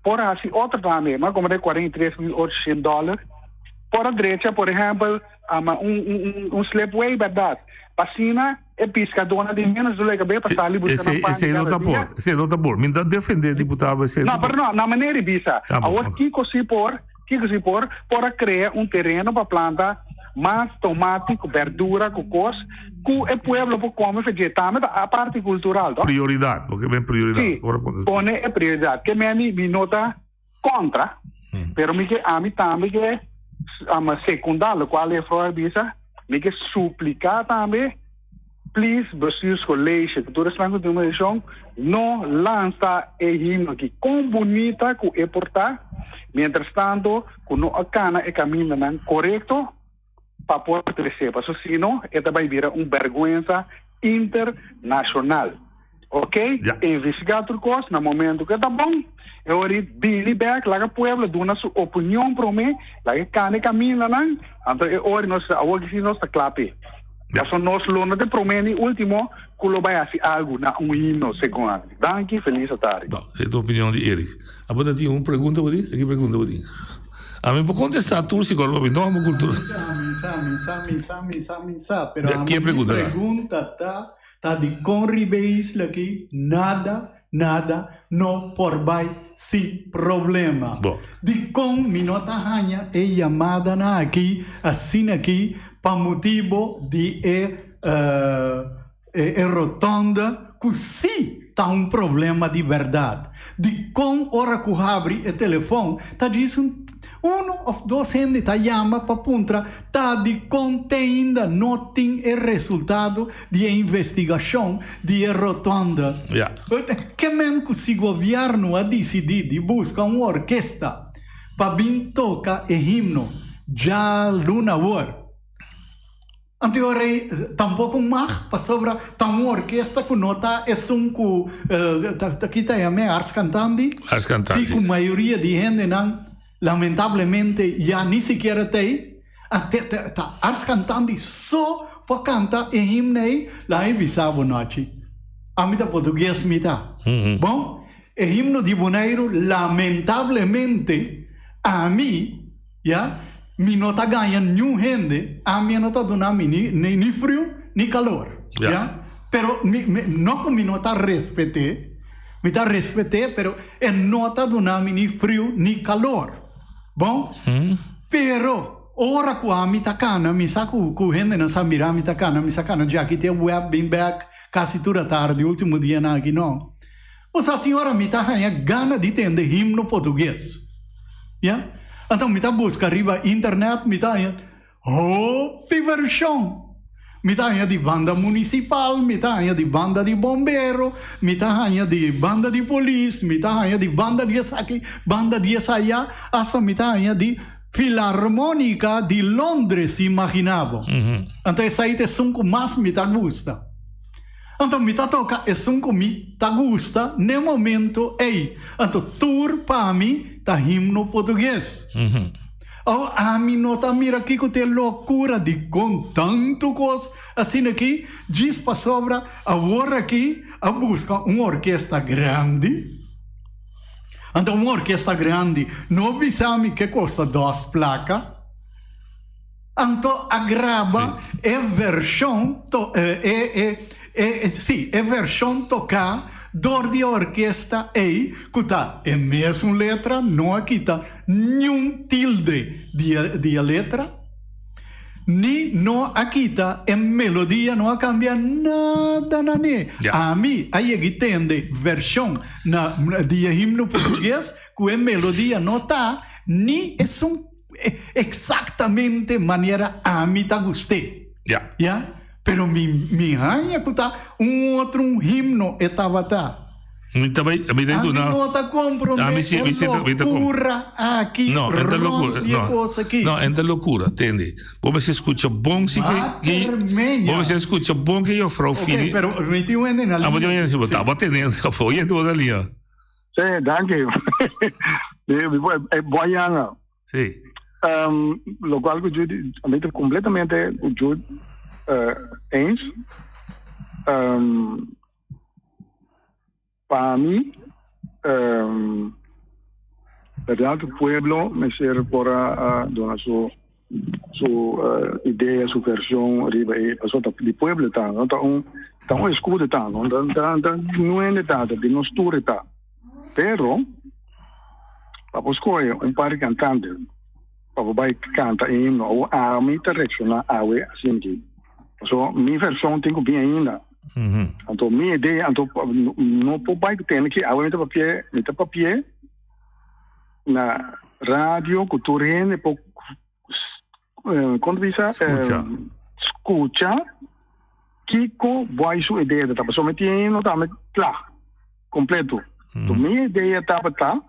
Por hasi otro tambe, m'a komprende 43.800 dòler. Por a drecha, por ehèmpel, un slipway bèrdat. Pa asina E piskadónan di ménos dolor di kabes pa sali buska nan pan Esei no kada ta dia. por, esei no ta por. Mi ta defendé diputado esei No, pero no, na manera di bisa. Ah, bon, Awor ok. kiko si por, kiko si por, por a krea un tereno pa planta mas tomati ku berdura ku kos ku e pueblo por kome fedje. Tambe ta a parti kultural, to? Prioridat, bo ke men prioridat. Si, Ora pone. pone e prioridat. Ke men mi, mi no ta kontra, pero mi ke ami tambe ke ama sekundá lokual e Freud bisa, mi ke supliká tambe, please bestuurscollege, ku tur esnan ku tin un desishon, no lansa e himno aki. Kon bunita ku e por ta, mientras tanto ku no a kana e kamindanan korekto pa por trese, pasobra si no e ta bai bira un bèrgwensa internashonal. Ok, investigá tur kos, na momento ku e ta bon, e ora di bini bèk, laga pueblo duna su opinion promé, laga e kanda e kamindanan, anto e ora nos sa, awor ki si nos ta kla p'e. Pasobra nos lo no ta e promé ni último ku lo bai hasi algu na un himno, segun ami. Danki, felis atardi. Bon, esei ta opinion di Eric. Abo ta tin un pregunta bo tin? Ki pregunta bo tin? Ami por contesta tur si kor papi no amo cultura. Mi sa, mi sa, mi sa, mi sa, mi sa, pero Ya, ami ke mi pregunta ta? pregunta ta, ta di kon riba e isla aki nada, nada no por bai sin problema. Bo. Di kon mi no ta haña e yamadanan aki asina aki pa motibo di e E rotonda ku sí ta un problema di bèrdat. Dikon ora ku habri e telefòn ta djis un unu òf dos hende ta yama pa puntra ta dikon te ainda no tin e resultado di e investigashon di e rotonda? Ke men ku si gobièrnu a disidí di buska un orkesta pa bin toka e himno djaluna awor? Anto e rei tampoco mag, pasobra ta un orkesta ku no ta esun ku ta kita yam'é ars cantandi. Ars cantandi. Si, ku mayoria di hendenan lamentablemente ya ni sikiera ta ei. Ta ars cantandi so por kanta e himno ei, laga mi bisa bo nochi, ami ta portugues mi ta. Bon, e himno di Boneiru lamentablemente ami. Ya, mi no ta gaña niun hende, ami no ta duna mi ni ni friu ni kalor. Ya, pero mi mi no ku mi no ta respet'é, mi ta respet'é, pero e no ta duna mi ni friu ni kalor. Bon, pero ora ku ami ta kana, mi sa ku ku hendenan sa mira mi ta kana, mi sa kana djaki te wèp bin bèk kasi tur atardi, último dianan aki no. Bo sa tin ora mi ta haña gana di tende himno portugues. Ya. Anto mi ta buska riba internet, mi ta haña hopi vershon. Mi ta haña di banda munisipal, mi ta haña di banda di bombero, mi ta haña di banda di polis, mi ta haña di banda di esaki, banda di esaya, asta mi ta haña di Filarmonica di Londres, imagina bo. Anto esei ta esun ku mas mi ta gusta. Anto mi ta toka esun ku mi ta gusta n'e momento ei. Anto tur pa mi ta himno portugues. Oh, ami no ta mira kiko ta e lokura dikon tantu kos asina aki djis pasobra awor aki a buska un orkesta grandi. Anto un orkesta grandi no bisa mi ke kosta dos plaka. Anto a graba e vershon to e e e si e vershon toká dor di e orkesta ei ku ta e mesun letra, no a kita niun tilde di e di e letra, ni no a kita e melodia, no a kambia nada na ne. Ami a yega tende vershon na di e himno portugues ku e melodia no ta ni esun. Exactamente manera ami ta gust'é. Ja. Ya? Pero mi mi haña ku ta un otro un himno e tabata. Mi ta bai, mi ta Ami duna. no ta comprende Ami si, e mi si ta, mi ta com. locura aki No, e ta locura, rond di e no. cos aki. No, e ta locura, tende. Bo mester scucha bon si ke, ke, Matermeña. bo mester scucha bon ke juffrouw Ok, Fini. pero mi tin un hende na Ah, bo tin un liña. hende, si bo Sí. ta, bo tene, oye, bo na liña. Sí, danki. Boa yanga. Sí. Um, lo cual ku Judy, a mi ta completamente ku Jude uh, eens. Um, pa mi, um, verdad ku pueblo mester por a, a duna su su uh, idea, su version riba e paso ta di pueblo ta, no ta un ta un escudo ta, no ta ta ta nuende ta, ta di nos tur ta. Pero pa bo scoge un par di cantante pa bo bai canta e himno awo ami ta reacciona awe asinti. Paso mi version tin cu bin ainda. Anto mi idea anto no por bai tene ki awe mi ta papia mi ta papia na radio cu tur hende por con ta bisa Scucha. scucha kico boy su idea ta pasobra mi tin himno tambe cla completo. Mm. Mi idea tabata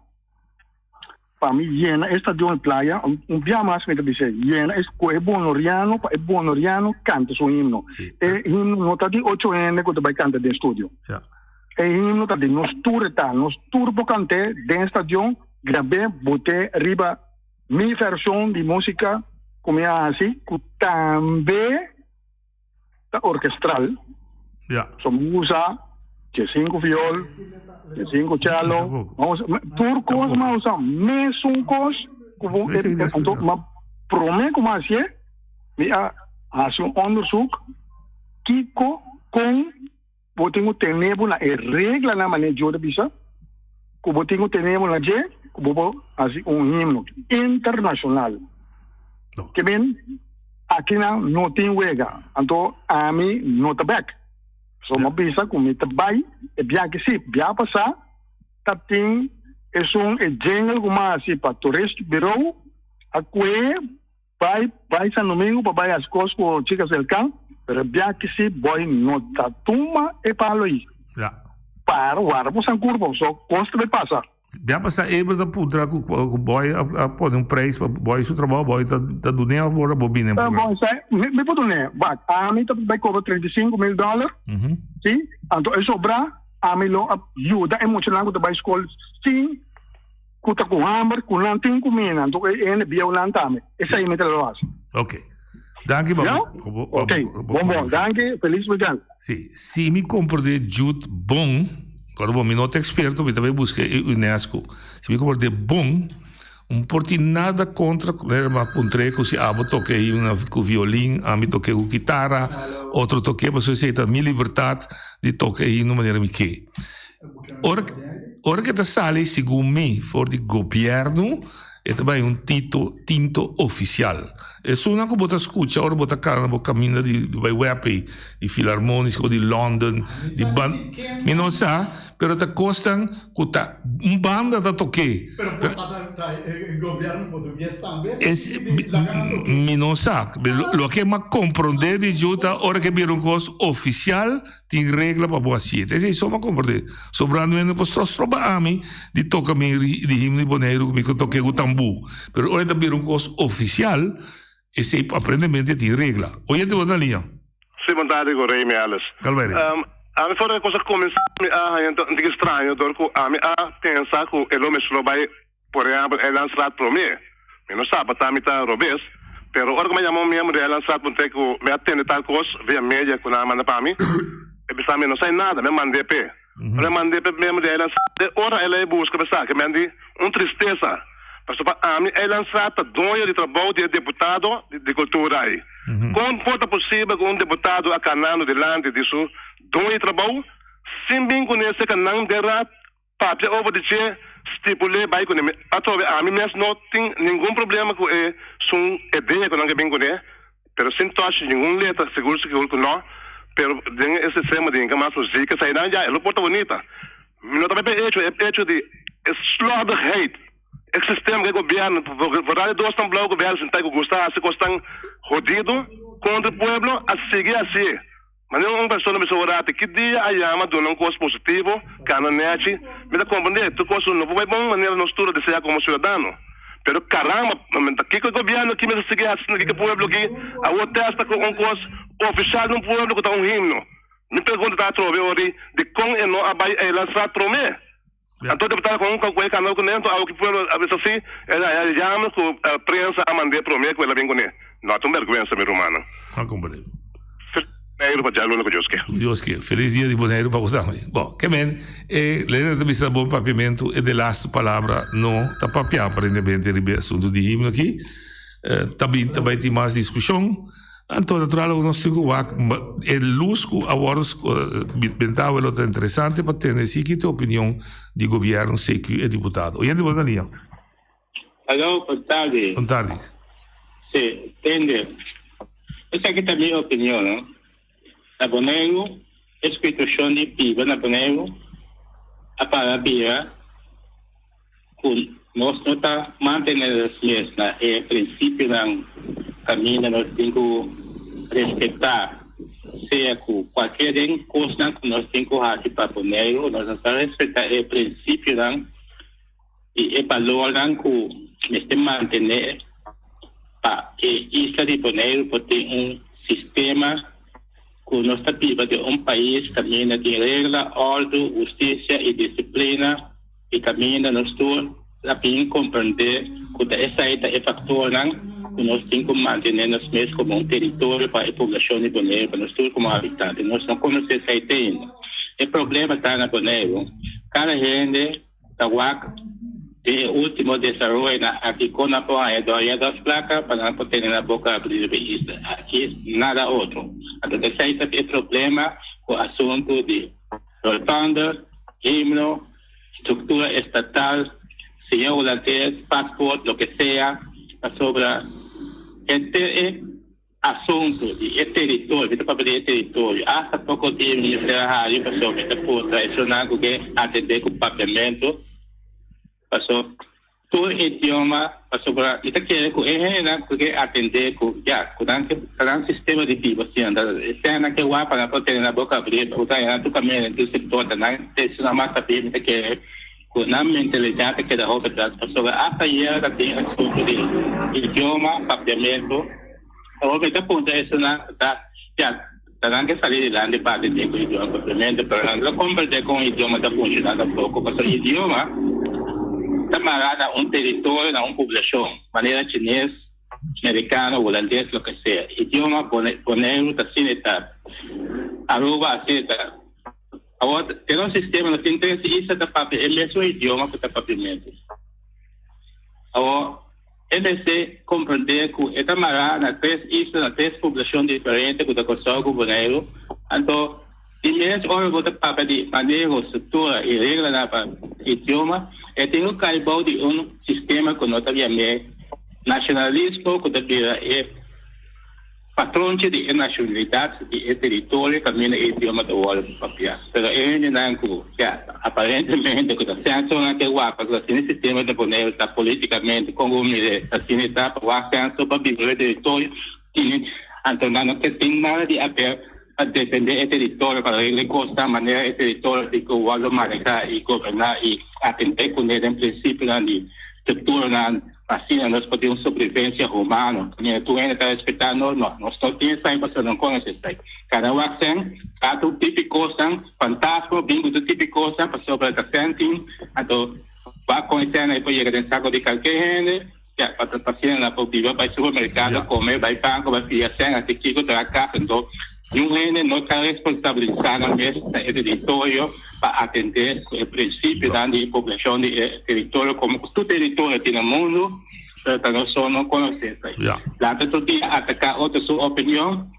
pa mi yena e stadion di playa, un, un bia mas mi ta bisa, yena es ku e bonoriano pa e bonoriano kanta su himno. E himno no ta di ocho hende ku ta bai kanta den studio. Ja. E himno ta di nos tur e ta, nos tur por kant'é den stadion, grab'é, bot'é riba mi version di músika ku mi a hasi, ku tambe ta orkestral. Ja. So mi usa diesinku viol, diesinku cello, mi usa tur kos mi a usa mesun kos ku bo anto ma promé ku mi a hasié mi a hasi un onderzoek kiko kon Bo tin ku tene bo na e reglanan manera Dios ta bisa ku bo tin ku tene bo na dje ku bo por hasi un himno internashonal. Ke men akinan no tin wega, anto ami no ta bek. So mi a bisa ku mi ta bai e biaha si biaha pasá ta tin esun e jingle ku mi a hasi pa Tourist Bureau a kue. Bai bai San Domingo pa bai hasi kos ku Chicas del Can, pero e biaha si boy no ta tuma e palo ei. Ja. Para warda bo san kurpa so kos ta bai pasa. Bia pasa Abel ta puntra ku ku boy a a pone un prijs pa boy su trabou boy ta ta dun'é of ora bo bini Eh, boy sa mi mi por dun'é wak ami ta bai kobra 35 mil dollar si anto e sobra ami lo a yuda e muchanan ku ta bai skol sin Ku ta ku hamber, ku nan tin kumina, anto e hende bieu nan tambe. Esei mi ta lo hasi. Ok. Danki pa Ja? bo, bo, Ok. bo, bo Bon bon. Danki. Feliz weekend. Si, si mi komprende Jude bon, kòrda bo mi no ta eksperto, mi ta bai buska e UNESCO. Si mi komprende bon, un por tin nada kontra, manera mi a puntr'é ku si abo toka ei una ku violin, ami toka ku kitara, otro toke, pasobra esei ta mi libertat di toka ei na manera mi ke. Ora, ora ke ta sali segun mi for di gobièrnu e ta bai un tito, tinto ofisial. Esunnan ku bo ta skucha ora bo ta kana bo kaminda di bai wèp ei, di Filarmónico di London, di ban, mi no sa, pero ta kosnan ku ta un banda ta tok'é. Pero por ta ta e gobièrnu portugues tambe Es, di laga nan tok'é? mi no sa. Loke mi a komprondé di dju ta ora ke bira un kos ofisial Tin regla pa bo hacié. Ta esei so m'a comprende. Sobrando hende por stroba stroba ami di toca mi di himno di Boneiru cu mi toque cu tambú. Pero ora ta bira un cos oficial, esei aparentemente tin regla. Oyente bo ta na liña. Sí, bon tardi cu Remy Ellis. Calvary. Ami for e kos a kuminsá mi a haña un tiki straño dor ku ami a pensa ku e lo mester lo bai por ehèmpel Eilandsraad promé. Mi no sa pa ta mi ta robes, pero ora ku mi a yama un miembro di Eilandsraad puntr'é ku mi a tende tal kos via media ku nan a manda pa mi, e bisa mi no sa nada, mi a mand'é p'e. Ora mi a mand'é p'e miembro di Eilandsraad, e ora el a e buska pa esaki mi a di un tristesa, pasobra pa ami Eilandsraad ta doño di trabou di e deputado di kultura ei. Kon por ta posibel ku un deputado a kanando dilanti di su doño di trabou sin bin kuné serka nan den raad papia over di dje stipul'é bai kuné? Atrobe ami mes no tin ningun problema ku e sun idea ku nan ke bin kuné, pero sin touch ningun letra, sigur sigur ku no, pero den e sistema di hinka mas muziek esainan ya e lo por ta bunita. Mi no ta bai pa e echo, e echo di e slordigheid. E sistema ku e gobièrnu, vooral e dosnan blou gobièrnu sinta ku gusta hasi kosnan hodido kontra e pueblo a sigui hasié. Manera un persona bisa orati ki dia a yama duna un kos positivo, kana nèchi, mi ta komprendé tur kos no por bai bon manera nos tur a deseá komo siudadano. Pero karamba, ta kiko e gobièrnu aki mester sigui hasi kiko e pueblo aki awor tèsta ku un kos ofishal di un pueblo ku ta un himno. Mi pregunta ta atrobe ori dikon e no a bai eilandsraad promé? Anto deputado con cu e cana cu anto awo ki pueblo a bisa si el a yama cu prensa a mande prome cu el a bin cune. No ta un berguensa mi rumannan. No comprende. Boneiru pa djaluna cu Dios ke. Cu Dios ke. Feliz dia di Boneiru pa bo tambe. Bo, ke men e Lena ta bisa bon papiamentu e delaste palabra no ta papia aparentemente riba e asunto di himno aki. Ta bin ta bay tin mas discusion. Anto natural lo nos tin ku wak e lus ku a wòrdu bentá lo ta interesante pa tende si ki ta e opinion di gobièrnu CQ e diputado. Oyente bo na liña. Aló, bon tardi. Bon tardi. Sí, tende. Esaki ta mi opinion, no. Na Boneiru, e situashon di biba na Boneiru a para bira ku nos no ta mantené nos mes na e prinsipionan kaminda nos tin ku respetá, sea ku kualkier den kosnan ku nos tin ku hasi pa Boneiru, nos no ta respetá e prinsipionan i e balornan ku mester mantené pa e isla di Boneiru por tin un sistema ku nos ta biba den un pais kaminda tin regla, òrdu, hustisia i disiplina. E kaminda nos tur ta bin komprendé ku ta esei ta e faktornan ku nos tin ku mantené nos mes komo un teritorio pa e poblashon di Boneiru, pa nos tur komo habitante. Nos no konosé esei te ainda. E problema ta na Boneiru, kada hende ta wak den e último desaroyonan aki kon nan por haña dòria dòs plaka pa nan por tene nan boka abrí riba e isla. Aki nada otro. Anto esei ta e problema ku asuntu di. Rotonde, himno, struktura estatal, señor hulandes, pasport, loke sea, pasobra henter e asuntu di e teritorio, mi ta papia di e teritorio, asta poko dia mi mester a hari pasobra mi ta puntra esunnan ku ke atendé ku papiamentu, paso Tur idioma, pasobra mi ta kere ku e hendenan ku ke atendé ku ya, ku nan ke ta nan sistema di biba asina, ta esnan ke wak pa nan por tene nan boka abrí, pa ku ta haña nan tur kaminda den tur sektor, ta nan esnan mas sabí, mi ta kere ku nan mentalidat ta keda hopi atras, pasobra asta ayera ta tin asuntu di idioma, papiamentu, awor mi ta puntra esnan ku ta ya, ta nan ke sali dilanti pa atendé ku idioma papiamentu, pero nan no ta komprendé kon idioma ta funshoná tampoko, pasobra idioma ta mará na un teritorio, na un poblashon, manera chines, merikano, hulandes, loke sea. Idioma Boneiru ta asina e ta, Aruba asina e ta. Awor, den nos sistema nos tin tres isla ta papia e mesun idioma ku ta papiamentu. Awor, e mester komprendé ku e ta mará na tres isla, na tres poblashon diferente ku ta Kòrsou ku Boneiru. Anto, di mes ora bo ta papia di maneho, struktura i reglanan pa idioma, e tin ku kai bou di un sistema ku no ta yam'é nashonalismo ku ta bira e Patronchi di e nashonalidat di e teritorio kaminda e idioma ta wòrdu papiá. Pero e hendenan ku, ya, aparentemente ku ta sensonan ke wak pasobra asina e sistema ta Boneiru ta politikamente kon bo mir'é asina e ta pa wak senso pa biba riba e teritorio tini anto nan no ke tin nada di aber pa defendé e teritorio pa regla e kosnan manera e teritorio tin ku wòrdu manehá i goberná i atendé kuné den prinsipionan di strukturanan. Pa asina nos por tin un sobrevivencia humano. Kaminda tur hende ta respetá nos, no, nos no tin esei pasobra no conoce esei. Kada wak sen ta tur tipo di cosnan, fantasma bin cu tur tipo di cosnan pasobra ta sen tin, anto wak con esena e por yega den saco di calke hende, ya, pa pa asina nan por biba bay supermercado, come, bay banco, bay fia sen, haci kico, traha cas, anto Niun hende no ta responsabilisá nan mes na e teritorio pa atendé ku e prinsipionan di e poblashon di e teritorio komo ku tur teritorio tin na mundu, pero ta nos so no konosé esei. Lanta tur dia ataká otro su opinion,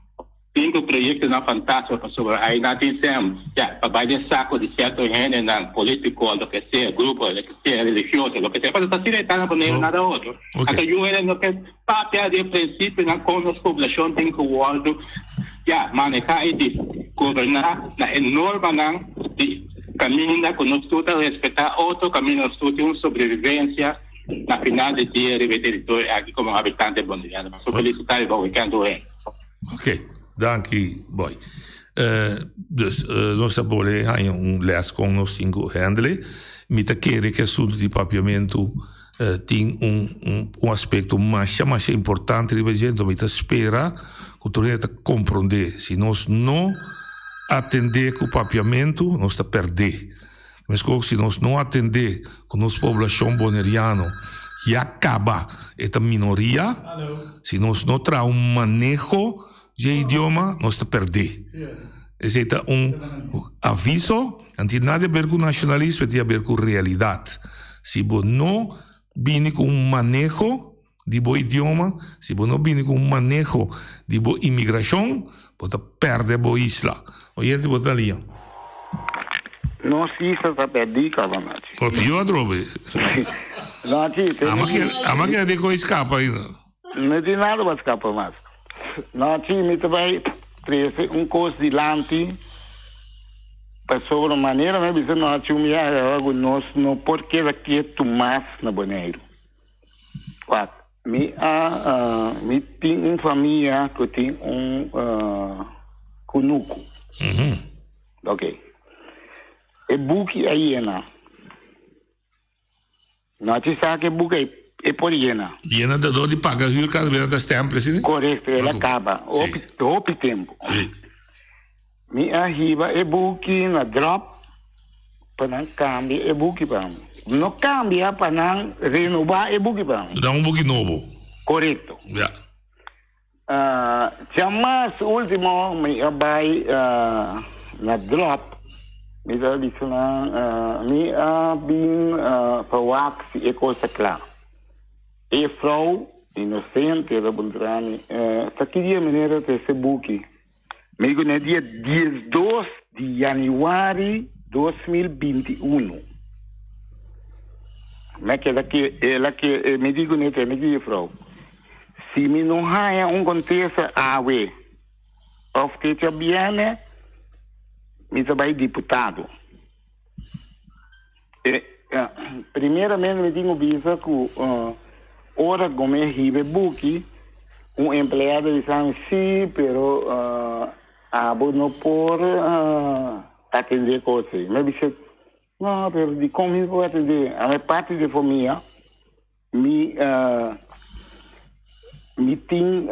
tin ku proyektonan fantasma pasobra ai nan tin sèn ya pa bai den sako di sierto hendenan, polítiko, loke sea, grupo, loke sea, religioso, loke sea, pasobra ta asina e ta na Boneiru nada otro. Anto yu hende no ke Papia di e prinsipionan kon nos poblashon tin ku wòrdu ya manehá i di goberná na e normanan di kaminda ku nos tur ta respetá otro, kaminda nos tur tin un sobrevivensia na final di dia riba e teritorio aki komo habitante boliviano. Paso felisitá riba wikènt tur hende. Ok, danki Boy. Dus nos ta pone haña un lès kon nos tin ku handle. Mi ta kere ku e asuntu di papiamentu tin un un aspecto masha masha importante riba dje, enton mi ta spera cu tur hende ta comprende, si nos no atende cu papiamento nos ta perde, mescos si nos no atende cu nos poblacion boneriano ya caba e ta minoria, si nos no traha un maneho dje idioma nos ta perde. Esey ta un aviso, no tin nada di haber cu nacionalismo, e tin haber cu realidad. Si bo no bini cu un maneho di bo idioma, si bo no bini cu un maneho di bo inmigracion, bo ta perde bo isla. Oyente bo ta na liña. Nos isla ta perdí caba, Nachi. Bo pio atrobe. Nachi, te. Ama keda den coy scapa ainda. No tin nada pa scapa mas. Nachi, mi ta bay trece un cos dilanti pasobra manera mi a bisa Nachi un biaha awa cu nos no por keda ketu mas na Boneiru. Wak, mi a mi tin un famia cu tin un cunucu. Ok. E buki a yena. No ti sa ke buki ei e por yena. Yena ta dor di paga huur kada bes nan ta stempel asina? Korekto, el a kaba hopi hopi tempu. Mi a hiba e buki na drop pa nan kambia e buki pa mi. No kambia pa nan renoba e buki pa mi. Dan un buki nobo. Korekto. Ya. Djamas ultimo mi a bai na drop, mi ta bisa nan mi a bin pa wak si e kos ta kla. E frou inosente ta puntra mi, ta ki dia meneer ta trese buki? Mi di ku na dia diesdos di januari 2021. Mi a keda ke el a ke mi di ku ne tene ki frou. Si mi no haña un kontesta awe òf te djabièrnè, mi ta bai diputado. Primeramente mi tin ku bisa ku ora ku mi a hiba e buki, un empleado a bisa mi, sí, pero abo no por atendé kos ei. Mi a bisa, no, pero dikon mi no por atendé? Ami e parti di e famia. Mi mi tin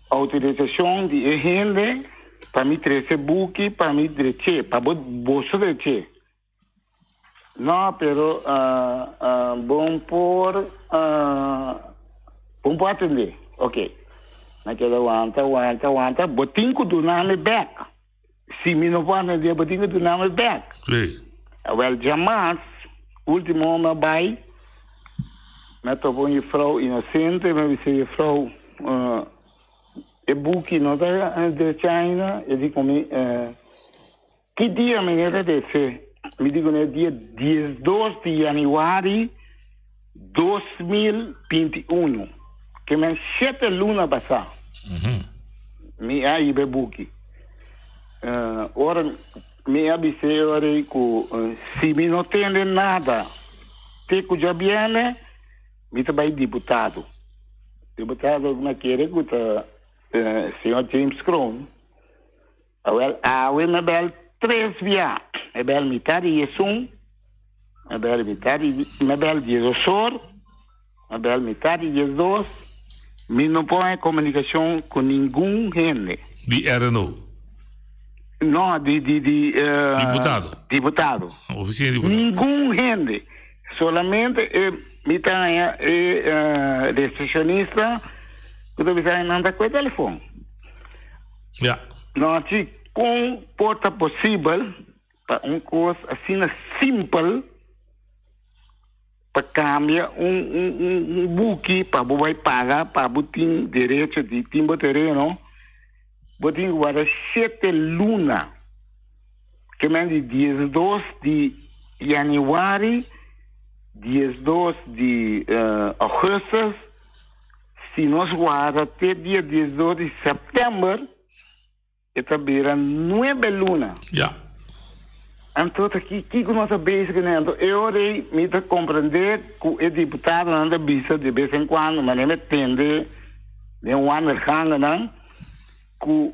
autorisacion di e hende pa mi trece buki pa mi drech'é, pa bo boso drech'é. No, pero bon por bon por atendé. Ok. Mi a keda wanta, wanta, wanta. Bo tin cu duna mi bek. Si mi no por atendé, bo tin ku duna mi bèk. Sí. Awèl, djamas, último mi a bai, mi a topa un jufrou inosente, mi a bisa, Jufrou, e buki no ta drecha ainda? E di ku mi, Ki dia meneer ta dese? Mi di ku ne, Dia diesdos di yanüari 2021, ke men shete luna pasá. Mi a hiba e buki. Ora mi a bis'é e ora ei ku si mi no tende nada te ku djabièrnè, mi ta bai diputado. Diputado mi a kere ku ta señor James Kroon. Awel, awe mi a bèl tres bia. Mi a bèl mitad di diesun, mi a bèl mitad di, mi a bèl diesosor. A bel mitar di 12, mi no por haña komunikashon ku ningun hende. Di RNO? No, di di di Diputado. Diputado. Ofisina di diputado. Ningun hende. Solamente e mi ta haña e resepshonista ku ta bisa nan ta ku e telefon. Ja. No, si kon por ta posibel pa un kos asina simpel pa cambia un un un un buki pa bo bai paga pa bo tin derecho di tin bo tereno bo tin ku warda shete luna ke men di diesdos di januari diesdos di augustus si nos warda te dia diesdos di september E ta bira nuebe luna. Ja. Anto ta ki kiko nos ta bezig kuné? Anto e ora ei mi ta komprendé ku e diputadonan ta bisa de bes en kuando, manera mi tende den wandelgangennan, ku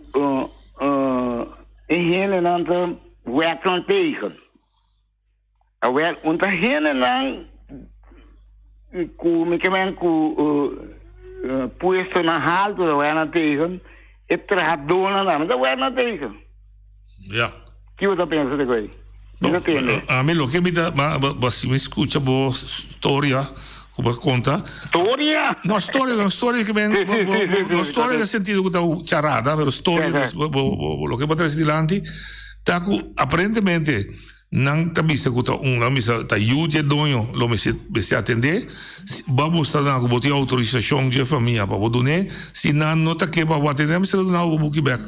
e hendenan ta wèk nan tegen. Awel, un ta hendenan ku mi ke men ku puestonan haltu ta wèk nan tegen, e trahadónan tambe ta wèk nan tegen. Ja. Kiko bo ta pensa di koe? Mi ta tende. Ami loke mi ta, ma si mi skucha bo storia ku bo a konta. Storia? No, storia no, storia ke men, no storia den sentido ku ta charada, pero storia loke bo a trese dilanti ta ku aparentemente Nan ta bisa ku ta un, nan bisa ta yu di e doño lo mester mester atendé. Bo a mustra nan ku bo tin outorisashon di e famia pa bo dun'é. Si nan no ta ke pa bo atendé, nan mester a duna bo buki bèk.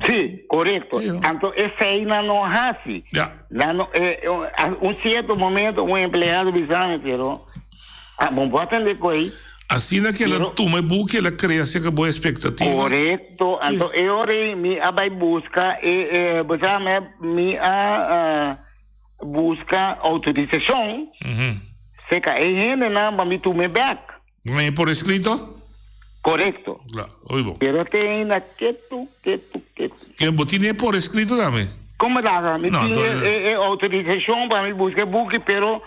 Sí, korekto. Anto esei nan no hasi. Ya. Nan no, un sierto momento un empleado bisa mi, pero bo por atendé ku ei. Asina ku el a tuma e buki, el a krea aserka bo espektativa. Korekto. Anto e ora ei mi a bai buska e, bo sa, mi a buska outorisashon serka e hendenan pa mi tuma e bèk. Bo por eskrito? Korekto. Kla, oí bo. Pero te ainda ketu, ketu, ketu. Ke bo tin e por eskrito tambe? Komo ta? Mi tin e outorisashon pa mi buska e buki, pero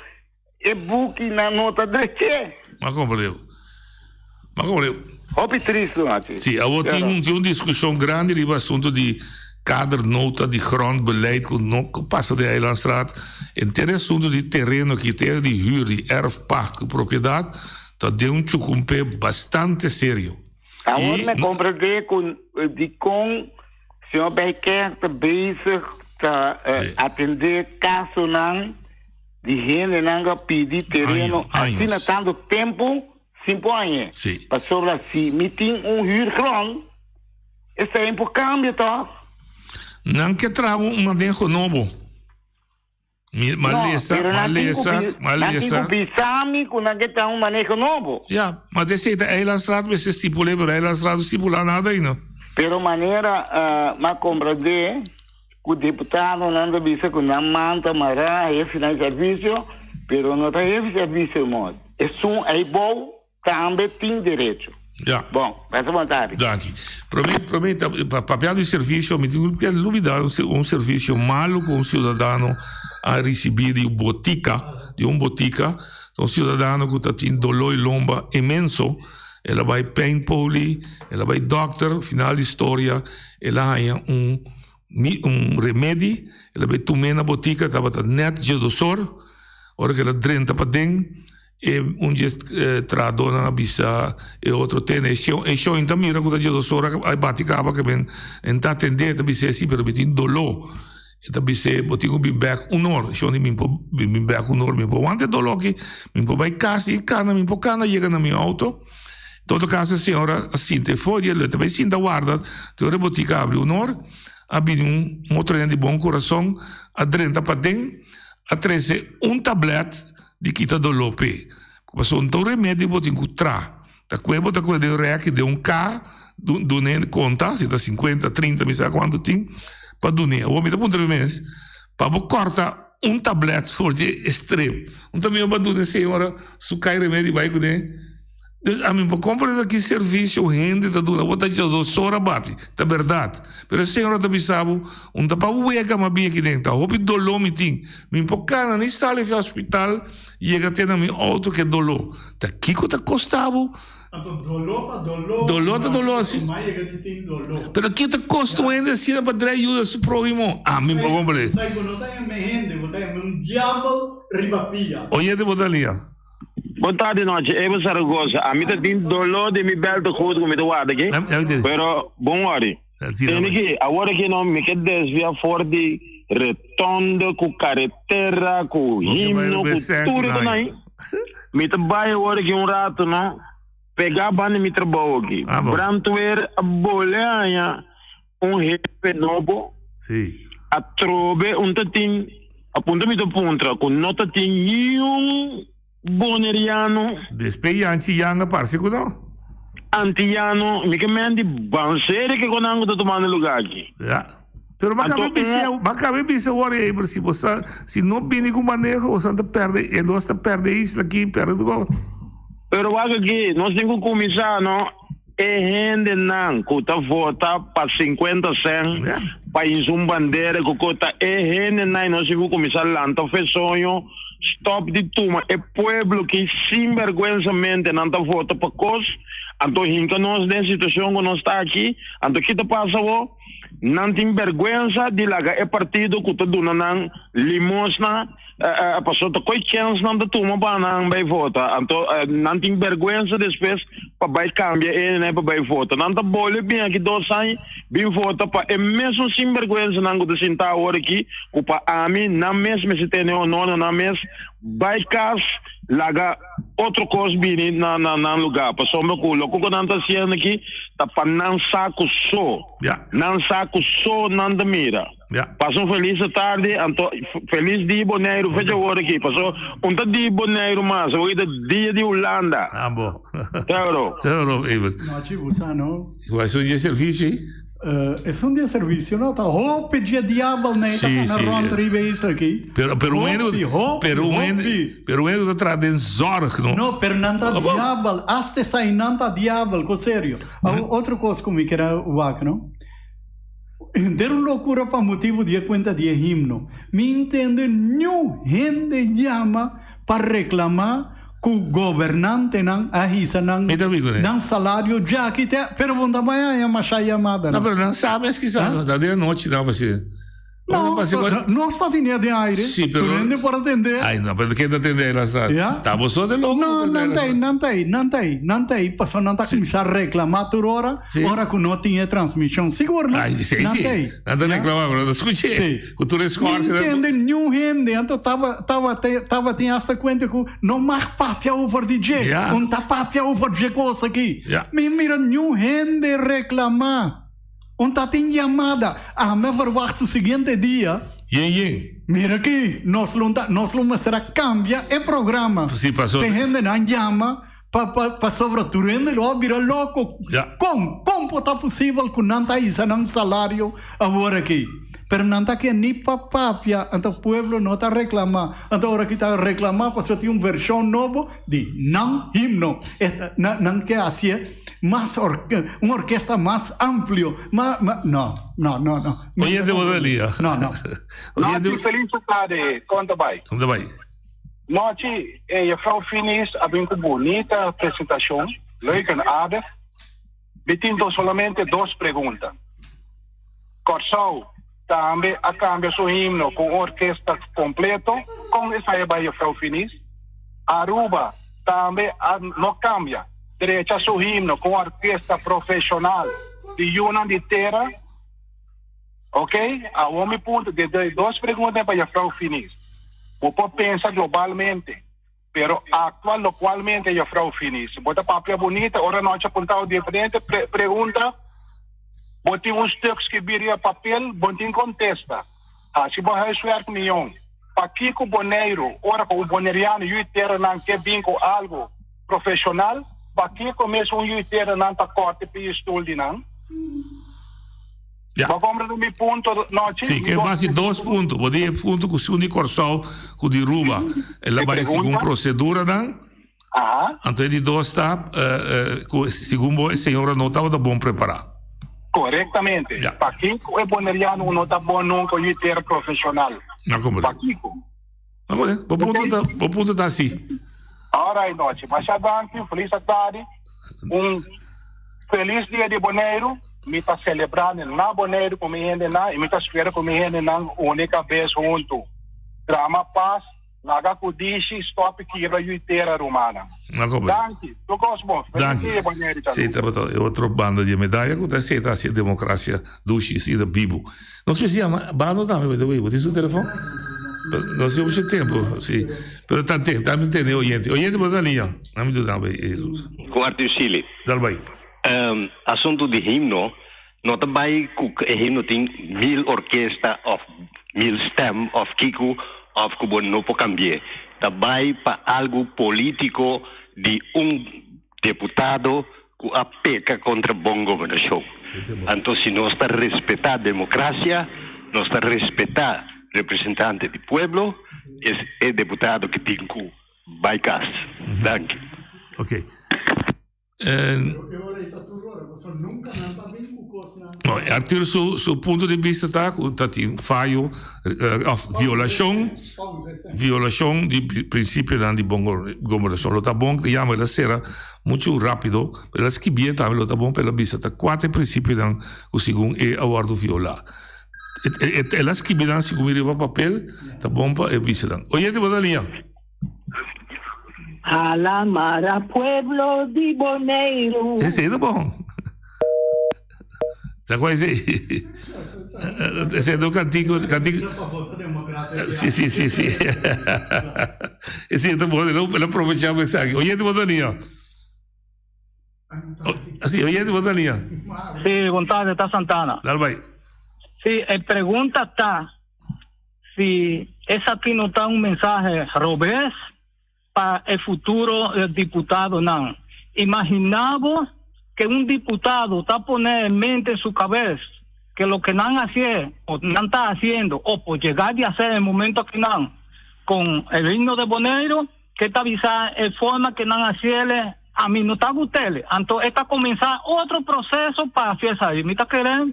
E bukinan no ta dreché. M'a comprendé. M'a comprendé. Hopi tristu, Nachi. Sí, awor tin un, tin un discusion grandi riba asunto di kadernota di grondbeleid cu no pasa den Eilandstraat. Henter e asunto di tereno aki, tereno di huur, di erfpacht cu propiedad, ta den un chucumpé bastante serio. Awor mi a comprendé cu dicon señor Bijkerk ta bezig ta atendé casonan Di hendenan ku a pidi tereno asina tantu tempu sin por hañ'é. Pasobra si mi tin un huurgrond, esei por kambia tòg? Nan ke traha un maneho nobo. Mi a lesa, mi a lesa, mi a lesa. Nan tin ku bisa mi ku nan ke traha un maneho nobo. Ya, ma desei ta Eilandstraat mester stipul'é, pero Eilandstraat no stipulá nada ainda. Pero manera mi a komprendé. Ku diputadonan ta bisa ku nan man ta mará hefenan di servisio, pero no ta hefe servisio mos. Esun ei bou tambe tin derecho. Ja. Bon, pasa bon tardi. Danki. Prome, prome ta pa papia di servisio, mi tin ku lubida un servisio malu ku un siudadano a risibí di un botika, di un botika. Un siudadano ku ta tin doló i lomba inmenso, el a bai pijnpoli, el a bai dòkter, final di storia el a haña un Mi un remedi, el a bay tum'é na botica, tabata net djedosor, ora ku el a drenta paden, e un dje trahadónan a bisa e otro, Tene, e shon, e shon ta mira ku ta djedosor a bati kaba ke men e ta atendé, e ta bis'é, Si, pero mi tin doló. E ta bis'é, Bo tin ku bin bèk un or. E shon di, Mi por bin bèk un or, mi por wanta e doló aki, mi por bay kas i kana, mi por kana yega na mi outo. Todo caso e señora a sinta e for di e lo e ta bay sinta warda te ora e botica abri. Un or a bini un otro hende di bon corazon a drenta paden a trece un tablet di kita dolor p'e. Pasobra un tur remedi bo tin cu tra. Ta cue bo ta cue den reki den un ca dun'e conta si ta cincuenta, trinta mi sa cuanto tin pa dun'e. Awor mi ta puntra mi mes pa bo corta un tablet for di e strip un ta mihor pa duna e señora su cay remedi bay cune. Dus ami por comprende ki servicio hende ta duna. Bo ta dje dosora bati, ta berdad. Pero e señora ta bisa bo, un ta pa wega ma bin aki den, ta hopi doló mi tin. Mi por cana ni sali fi hospital yega te na mi auto ke doló. Ta kiko ta costa bo? Anto doló ta doló. Doló ta doló si. Ma yega di tin doló. Pero kiko ta costa un hende asina pa drai yuda su prohimo? Ami por comprende. Sai bo no ta yama hende, bo ta yama un diabel riba pia. Oyente bo ta lia. Bon tardi nochi, Evo Zaragoza. Ami ta tin doló den mi bel te goed ku mi ta warda aki, pero bon wòri. Tene ki, awor aki no, mi ke desvia for di retonde ku karetera, ku himno, ku tur e konai. Mi ta bai awor aki un rato no, pegá banda mi trabou aki. Brandweer a bole haña un hefe nobo. Atrobe un ta tin, a punto mi ta puntra ku no ta tin niun boneriano. Despe Yanchi Yang a parse ku no. Antiyano, mi ke men di banseri ke konan ku ta tumando luga aki. Ya. Pero bo kabe bisa, bo kabe bisa awor ei, pero si bo sa, si no bini ku maneho, bo sa ta perde, e nos ta perde isla aki, perde tur kos. Pero wak aki, nos tin ku kuminsá no. E hendenan ku ta vota pa sinkuenta sèn pa hinsa un bandera ku ko ta e hendenan i nos tin ku kuminsá lanta fe soño, stòp di tuma e pueblo ki sinbèrgwensamente nan ta vota pa kos, anto hinka nos den situashon ku nos ta aki, anto ki ta pasa awor? Nan tin bèrgwensa di laga e partido ku ta duna nan limosna. Pasobra ta koe chèns nan ta tuma pa nan bai vota. Anto nan tin bèrgwensa despues pa bai kambia e hendenan pa bai vota. Nan ta bole bin aki dos aña bin vota pa e mesun sinbèrgwensanan ku ta sintá awor aki ku pa ami nan mes mester tene honor na nan mes bai kas laga otro kos bini na nan lugá. Pasobra ku loke ku nan ta hasiendo aki ta pa nan saku so. Nan saku so nan ta mira. Ja. Pasa un feliz tarde, anto feliz dia Boneiru, fecha awor aki. Paso un ta dia Boneiru mas, awor ta dia di Hulanda. Ah, bo. Euro. Euro, Evert. Nochi, busa no. Igual es un dia servicio, eh? Es un dia servicio, no? Ta hopi dia diabel nee, ta Sí, kana sí. rond riba isla aki. Pero, pero un Hopi, hopi, pero un hopi. pero un ta traha den zorg, no? No, pero nan ta diabel, hasta esai nan ta diabel, ko serio. Awor, otro kos ku mi kere wak, no? Henter un locura pa motibu di e cuenta di e himno. Mi intende niun hende yama pa reclama cu gobernantenan a hisa nan nan salario djaki te pero bo no ta bay haña masha yamada No, pero nan sa mes kisas, ta den anochi nan pasobra. No, nos ta tene den aire. Sí, pero Tur hende por atende. Ay, no, pero ken ta atende ahí la sa? Ja? Ta bo so de loco. No, nan ta ahí, nan ta ahí, nan ta ahí, nan ta ahí, pasobra nan ta cuminsa reclama tur ora, ora cu no tin e transmision. Sigur, no? Ay, sí, Nan sí. ta ahí. Nan ta reclama, pero no ta scuché. Sí. Cu tur e Mi schorsen. ntende niun hende, anto taba, taba, taba tin hasta cuenta cu no mag papia over di dje. Ja. Un ta papia over dje cos aki. Ja. Mi mira niun hende reclama. Un ta tin yamada. Ame verwacht su siguiente dia. Yen yen. Mira aki, nos lo ta, nos lo mester a cambia e programa. Si, paso. Te hendenan yama pa, pa, pasobra tur hende lo a bira loco. Ja. Con, con por ta posibel cu nan ta hisa nan salario awor aki? Pero nan ta ke ni pa papia, anto pueblo no ta reclama. Anto ora ki ta reclama pasobra tin un version nobo di nan himno. E ta, nan, nan ke hacié. Mas un orkesta mas amplio, ma, ma, no, no, no, no. Oyente bo ta lia. No, no. Nochi, feliz tarde, kon ta bai? Kon ta bai? Nochi, eh, juffrouw Finis a bin ku bunita presentashon, leuk en aardig. Mi tin to solamente dos pregunta. Kòrsou tambe a kambia su himno ku un orkesta kompleto, kon esei a bai juffrouw Finis? Aruba tambe a no kambia. Drecha su himno cu un orkesta profesional di yunan di tera. Ok, awor mi punto de de dos pregunta pa juffrouw Finis. Bo por pensa globalmente, pero actua localmente juffrouw Finis. Bo ta papia bunita, ora nochi a punta bo diferente pre pregunta, bo tin un stuk skibi riba papel, bo no tin contesta. Haci bo huiswerk mion. Pakico Boneiru, ora cu un boneriano yu di teranan ke bin cu algo profesional, pakico mes un yu di teranan ta corte p'e stoel di nan? Ja. Bo comprende mi punto, Nochi? Si, ke basi dos punto. Bo di e punto cu si un di Corsou cu di Ruba. El a E bay segun pregunta? proceduranan. Aha. Anto e di dos ta ku segun bo e señora no tabata bon prepará. Korektamente. Ja. Pakiko e boneriano no ta bon nunka yu ter profeshonal? Na komprendé. Pakiko? Na komprendé. Bo punto ta, bo punto ta así. Alright nochi. Masha danki. Felis atardi. Un felis dia di Boneiru. Mi ta selebrá na Boneiru ku mi hendenan i mi ta spera ku mi hendenan uni kabes huntu. Drama pas. Laga ku dishi stop kibra yu tera rumannan. Danki. Tur kos bon. Feliz dia Boneiru ta Si tabata e otro banda di e medaya ku ta esei ta hasi e demokrasia dushi asina bibu. Nos mester yama Bano tambe by the way. Bo tin su telefon? Nos tin mucho tempo si. Pero ta te ta mi tene oyente. Oyente bo ta liña. Na mi duda bay Jesus. Ku Arthur Sealy. Dal bay. Asuntu di himno no ta bai ku e himno tin mil orkesta òf mil stèm òf kiko òf ku bo no por kambi'é. Ta bai pa algu polítiko di un deputado ku a peka kontra bon gobernashon. Anto si nos ta respetá demokrasia, nos ta respetá representante di pueblo, es e deputado ki tin ku bai kas. Danki. Ok. No, Arthur su, su punto di vista ta ku ta tin fayo of violashon, violashon di prinsipionan di bon gobernashon. Lo ta bon yama el a sera muchu rápido, pero el a skibié tambe lo ta bon pa el a bisa ta kua ta e prinsipionan ku segun e a wòrdu violá. El a skibi nan segun mi riba papel, ta bon pa e bisa nan. Oyente bo ta liña. Hala mara pueblo di Boneiru. Esei ta bon. Ta kua esei? Esei ta un kantiko, kantiko. Si, si, si, si. Esei ta bon, el a aprovecha esaki. Oyente bo ta liña. Así, oyente bo ta liña. Sí, bon tarde, ta Santana. Dal bai. Sí, e pregunta ta si esaki no ta un mensahe robes pa e futuro diputadonan. Imagina bo ke un diputado ta pone en mente en su kabes ke loke nan hacié o nan ta haciendo o por yega di hacer en momento akinan con el himno de Boneiru ke ta bisa e forma ke nan haciele a mi no ta gustele. Anto e ta cuminsa otro proceso pa haci esai. Mi ta kere.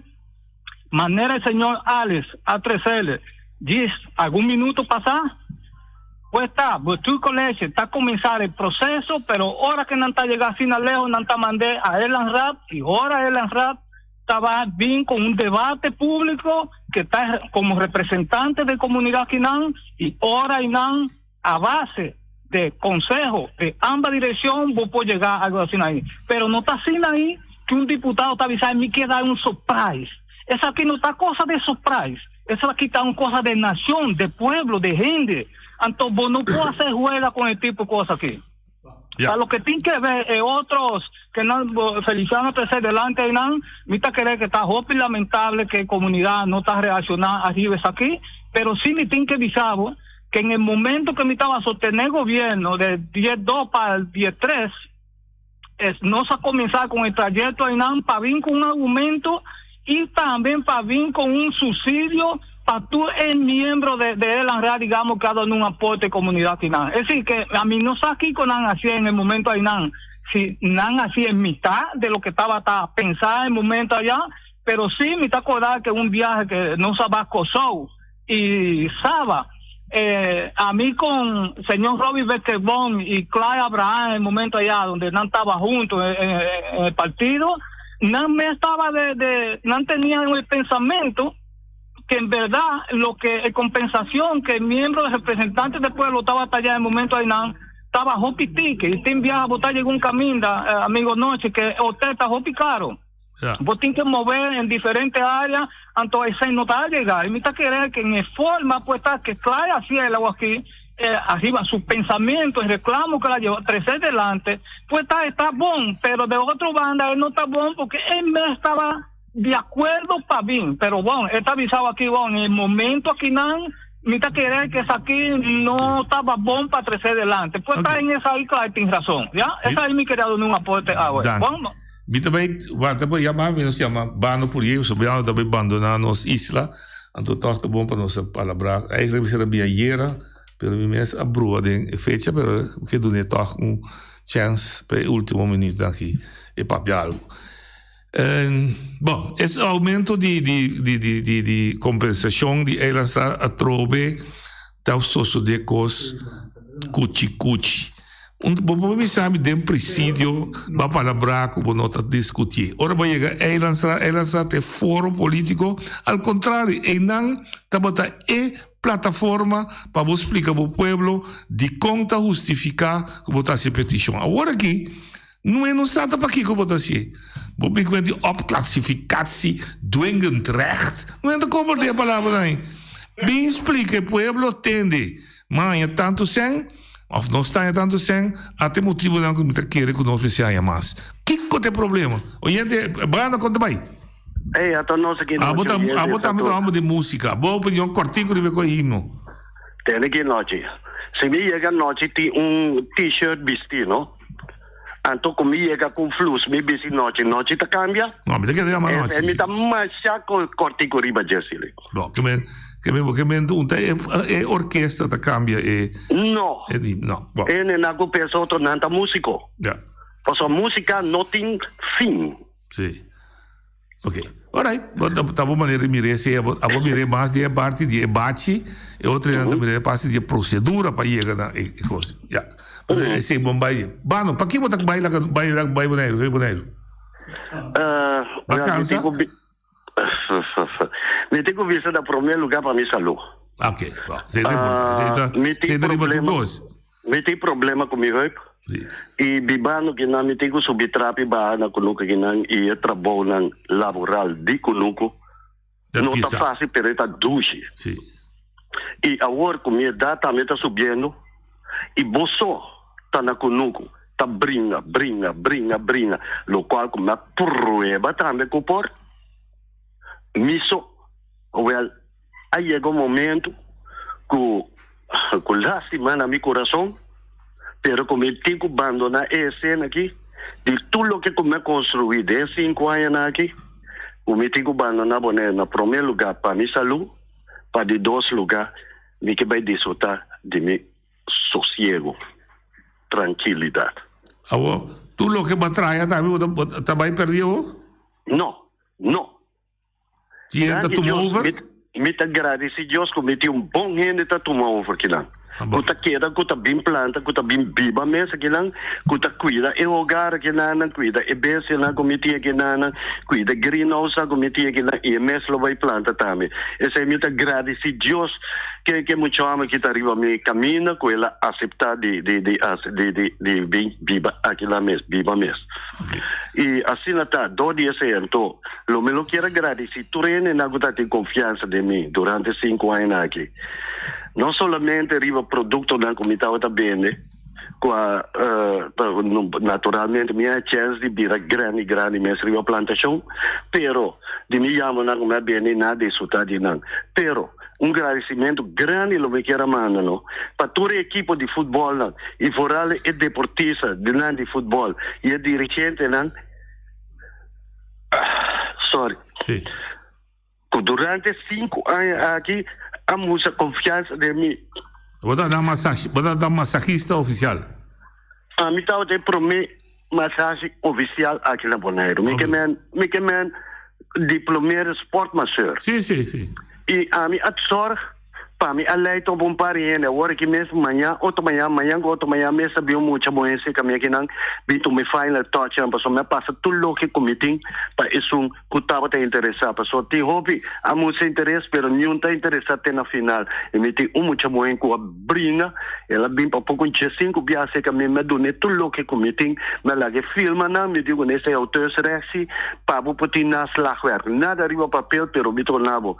Manera e señor Alex a trecele djis algun minuto pasá, pues ta, Bestuurcollege ta cuminsa e proceso, pero ora que nan ta yega asina lejos nan ta mand'é a Eilandsraad y ora Eilandsraad ta ba bin con un debate publico que ta como representante de comunidad akinan y ora eynan a base de conseho de ambas direccion bo por yega algo asina ahi. Pero no ta asina ahi que un diputado ta bisa mi kier da un surprise. Esaki no ta cosa de surprise. Esaki ta un cosa de nacion, de pueblo, de hende. Anto bo no por hacer huelga con e tipo cosa aki. Pa loke tin ke ver e otros ke nan Feliciano trece delante einan, mi ta kere ke ta hopi lamentable ke comunidad no ta reacciona ariba esaki, pero si mi tin ke bisa bo ke en e momento ke mi taba sostene gobierno de dies dos pa dies tres, es nos a comienza con e trayecto einan pa bin con un argumento y tambe pa bin con un subsidio pa tur e miembro de de Elanra digamos que a duna un aporte comunidad akinan. Es decir que ami no sa kico nan hacia en e momento ainan, si nan hacia e mitad de lo que tabata pensa en e momento aya, pero si mi ta acorda que un viahe que nos a ba Cosou y Saba, eh, ami con señor Robbie Bequebon y Clyde Abraham en el momento allá donde nan estaba juntos en, en, en el partido, nan me estaba de, de, nan tenían el pensamiento que en verdad lo que el compensación que el miembro de representantes del pueblo estaba allá en el momento ahí nan estaba hopi ticket y tin viaja botar llegó un caminda eh, amigo noche que hotel está hopi caro Bo tin que mover en diferentes áreas, anto ese no ta llega. Y mi ta querer que en forma pues ta que clara hacia el agua aquí, eh, arriba su pensamiento, el reclamo que la lleva crecer delante, pues está, está bon, pero de otra banda él no está bon porque él me estaba de acuerdo pa bien, pero bueno, él está avisado aquí, bueno, en el momento aquí nan, mi ta querer que esa aquí no estaba bon para crecer delante. Pues está en esa ahí, claro, tiene razón, ¿ya? Esa ahí mi quería dar un aporte ahora. Bueno, Mi ta bai wanta por yama, mi nos yama Bano Purier, pasobra Bano ta bai bandoná nos isla, anto tòg ta bon pa nos a palabrá. Eigenlijk mi ser a bia ayera, pero mi mes a brua den e fecha, pero mi ke dun'é tòg un. chèns pa e último minütnan aki e papia algu. Bon, es aumento di di di di di di kompensashon di Eilandstraat atrobe ta sosodé kos kuchi kuchi. Un bo por bisa mi den presidio bo a palabrá ku bo no ta diskutié. Ora bo yega Eilandstraat, Eilandstraat ta e foro polítiko, al kontrario einan tabata e plataforma pa bo splika bo pueblo dikon ta hustifiká ku bo ta hasi e petishon. Awor aki Nue no sa ta pakiko bo ta hacié. Bo bin cu di opklassificatie dwingend recht. Nue ta comparti e palabranan ei. Bin splica e pueblo tende. Maña tanto cen of nos ta haña tanto cen ata e motibonan cu mi ta kere cu nos mester haña mas. Kico ta e problema? Oyente, Branda con ta bay? Ey, ata nos aki Abo nochi ta oyente abo sa tambe ta tur. homber di musica. Bo opinion cortico riba e cu e himno. Tende ki nochi. Si mi yega nochi tin un t-shirt bisti, no? Anto ku mi yega ku flus mi bisti nochi, nochi ta kambia? No, mi ta kere yama nochi. E mi ta masha kortiku riba dje sili. No, ke men, ke men, ke men un ta e, e orkesta ta kambia e. No. E di, no. Bo. E nena ku pensa otro nan ta musiko. Ja. Pasobra musika no tin fin. Si. Ok. Alright. Bo ta, ta bo manera di mir'é si abo, abo mir'é mas di e parti di e bachi, e otro nan ta mir'é parti di e procedura pa yega na e, e kos. Ya. Pero esei bon bai dje. Bano, paki bo ta bai laga, bai laga, bai Boneiru, bai Boneiru? Uh, Ba mi kansa? tin ku bi- Mi tin ku bisa na promé lugá pa mi salú. Ok. Bo, esei ta importante. Esei ta, Mi tin esei ta riba tur problema- kos. Mi tin problema ku mi heup. I bibando kinan mi tin ku subi trapi baha na kunuku kinan i e trabounan laboral di kunuku no ta fásil pero e ta dushi. I awor ku mi edat tambe ta subiendo i bo so ta na kunuku ta bringa bringa bringa bringa lokual ku mi a prueba tambe ku por mi so wèl A yega un momento cu cu lastima na mi curason, pero cu mi tin cu bandona e escena aki, di tur loke cu mi a construi den cinco añanan aki, cu mi tin cu bandona Bonaire na prome lugar pa mi salud, pa di dos lugar mi ke bay disfruta di mi sosiego, trankilidad. Awor, tur loke bo a traha tambe bo ta bay perdi awor? No, no. Si e ta tuma over? Mi ta gradisi Dios ku mi tin un bon hende ta tuma over kinan. Ku ta keda, ku ta bin planta, ku ta bin biba mes akinan, ku ta kuida e hogar akinannan, kuida e bestianan ku mi tin akinannan, kuida e greenhousenan ku mi tin akinan i e mes lo bai planta tambe. Esei mi ta gradisi Dios ke ke mucha hòmber ki ta riba mi kaminda ku el a aseptá di di di di di bin biba akinan mes, biba mes. I asina ta, dor di esei anto, lo mi lo kier a gradisí tur hendenan ku ta tin konfiansa den mi durante e sinku añanan aki. No solamente riba produktonan ku mi tabata bende, ku a naturalmente mi a chèns di bira grandi grandi mes riba plantashon, pero di mi yamonan ku mi a bende nan a disfrutá di nan. Pero un gradisimentu grandi lo mi kier a manda no pa tur e ekipo di futbòlnan i foral e deportista nan di futbòl i e dirigentenan. Sorry. Sí. Ku durante sinku aña aki a mustra konfiansa den mi. Bo ta nan masashi, bo ta nan masahista ofisial. Ami tabata e promé masashi ofisial aki na Boneiru. Mi ke men, mi ke men diplomeerde sportmasseur. Sí, sí, sí. I ami a zorg pa mi a lei topa un par di hende. Awor aki mes, mañan, otro mañan, mañan ku otro mañan mes ta bin un mucha muhé serka mi akinan bin tuma e final touchnan pasobra mi a pasa tur loke ku mi tin pa esun ku tabata interesá. Pasobra tin hopi a mustra interes pero niun ta interesá te na final. I mi tin un mucha muhé ku a bringa, el a bin pa poko un diesinku biaha serka mi, mi a dun'é tur loke ku mi tin, mi a laga e filma nan, mi di ku esei auteursrecht si pa bo por tin naslagwerk. Nada riba papel pero mi torna bo.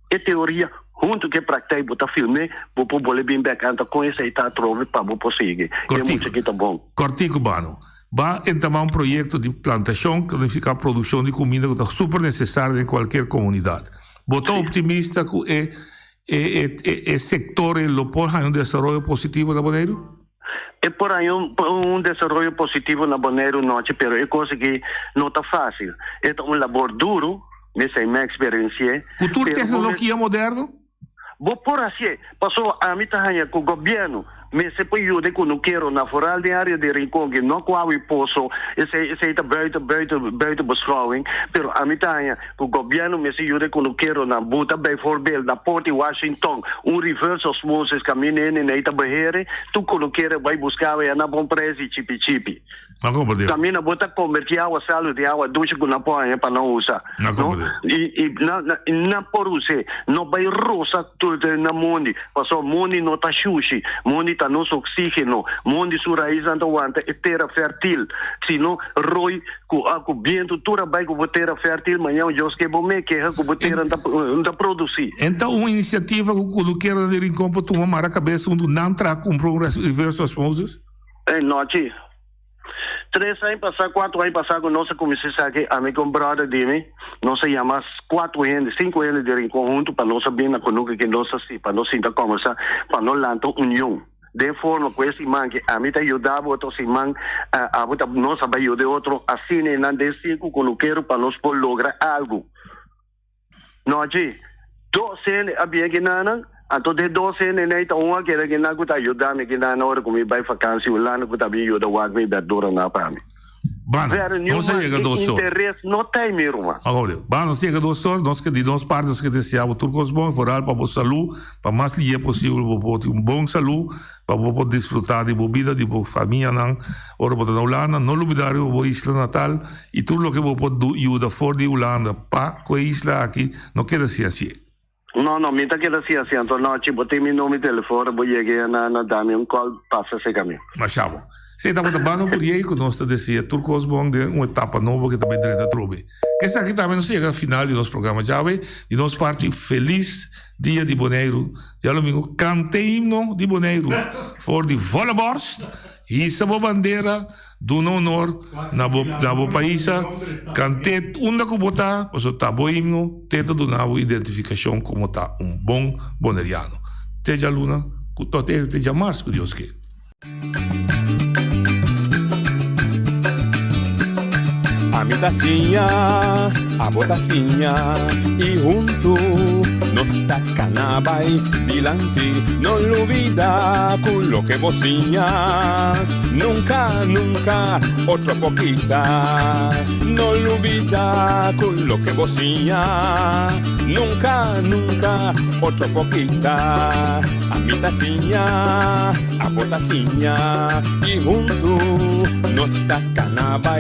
E teoria huntu ku e praktijk bo ta film'é, bo por bole bin bèk anta kon esei ta atrobe pa bo por sigui. E mucha ki ta bon. Kòrtiku bano. Ba entamá un proyekto di plantashon ku ta nifiká produkshon di kuminda ku ta super nesesario den kualkier komunidat. Bo ta optimista ku e e e sektor ei lo por haña un desaroyo positivo na Boneiru? E por haña un desaroyo positivo na Boneiru nochi, pero e kos aki no ta fásil. E ta un labor duru, mesei mi a eksperensi'é. Ku tur teknologia moderno? Bo por hasié, pasobra ami ta haña ku gobièrnu. Mester por yuda e kunukeronan, foral den área di Rincon, ke no ku awa i poso, esei esei ta buiten buiten buiten beschouwing, pero ami ta haña ku gobièrnu mester yuda e kunukeronan buta bijvoorbeeld na Port di Washington un reverse osmosis kaminda hende nei ta behere, tur kunukero bai buska awa ya na bon prijs i chipi chipi. Kaminda bo ta kombertí awa salu den awa dushi ku nan por haña pa nan usa. No? I i nan nan por us'é. No bai rosa tur na mondi, pasobra mondi no ta shushi. Mondi ta nos oksígeno. Mondi su raisnan ta wanta e tera fèrtil. Si no roi ku ku bientu tur a bai ku bo tera fèrtil, mañana Dios ke bo me keha ku bo tera no ta produsí. Enta un inisiativa ku kunukeronan di Rincon por tuma mara kabes huntu nan traha kumpra un reverse osmosis? E nochi. Tres aña pasá, kuatro aña pasá ku nos a kuminsá esaki, ami ku un bròder di mi, nos a yama kuatro hende, sinku hende di Rincon huntu pa nos a bin na kunuku ke nos a si, pa nos sinta kòmbersá, pa nos lanta un union. Den forma ku e siman ke ami ta yuda bo, otro siman abo ta, nos a bai yuda e otro, asina e nan den sinku kunukero pa nos por logra algu. Nochi, dos hende a bien kinanan, anto den dos hende nei ta un a keda kinan ku ta yuda mi kinan ora ku mi bai fakansi Hulanda ku ta bin yuda wak mi berduranan pa mi. Bano, Pero niun nos a man yega e dos or. interes no ta ei mi ruman. Ahora, bano, nos yega dos or, nos ke di nos parti nos ke desea bo tur kos bon, foral pa bo salú, pa mas lihe posibel bo por tin un bon salú, Pa bo por disfrutá di bo bida, di bo famianan ora bo ta na Hulanda. No lubidá riba bo isla natal i tur loke bo por yuda for di Hulanda pa ku e isla aki no keda si hasié. No, no, mi ta keda si hasié. Anto nochi bo tin mi number di telefon ora bo yega na na dami un call pasa serka mi. Masha bon. Si tabata banda por yei ku nos ta deseá tur kos bon den un etapa nobo ke ta bai drenta atrobe. Ku esaki tambe nos ta yega na final di nos programa djawe. Di nos parti felis dia di Boneiru. Djadomingo kanta e himno di Boneiru for di volle borst, hisa bo bandera, duna honor na bo na bo paisa, kant'é unda ku bo ta, pasobra ta bo himno, te ta duna bo identifikashon komo ta un bon boneriano. Te djaluna ku no te te djamars ku Dios ke. Ami ta siña, abo ta siña y huntu nos ta cana bay dilanti. No lubida cu loke bo siña nunca, nunca otro por kita. No lubida cu loke bo siña nunca, nunca otro por kita. Ami ta siña, abo ta siña y huntu nos ta cana bay.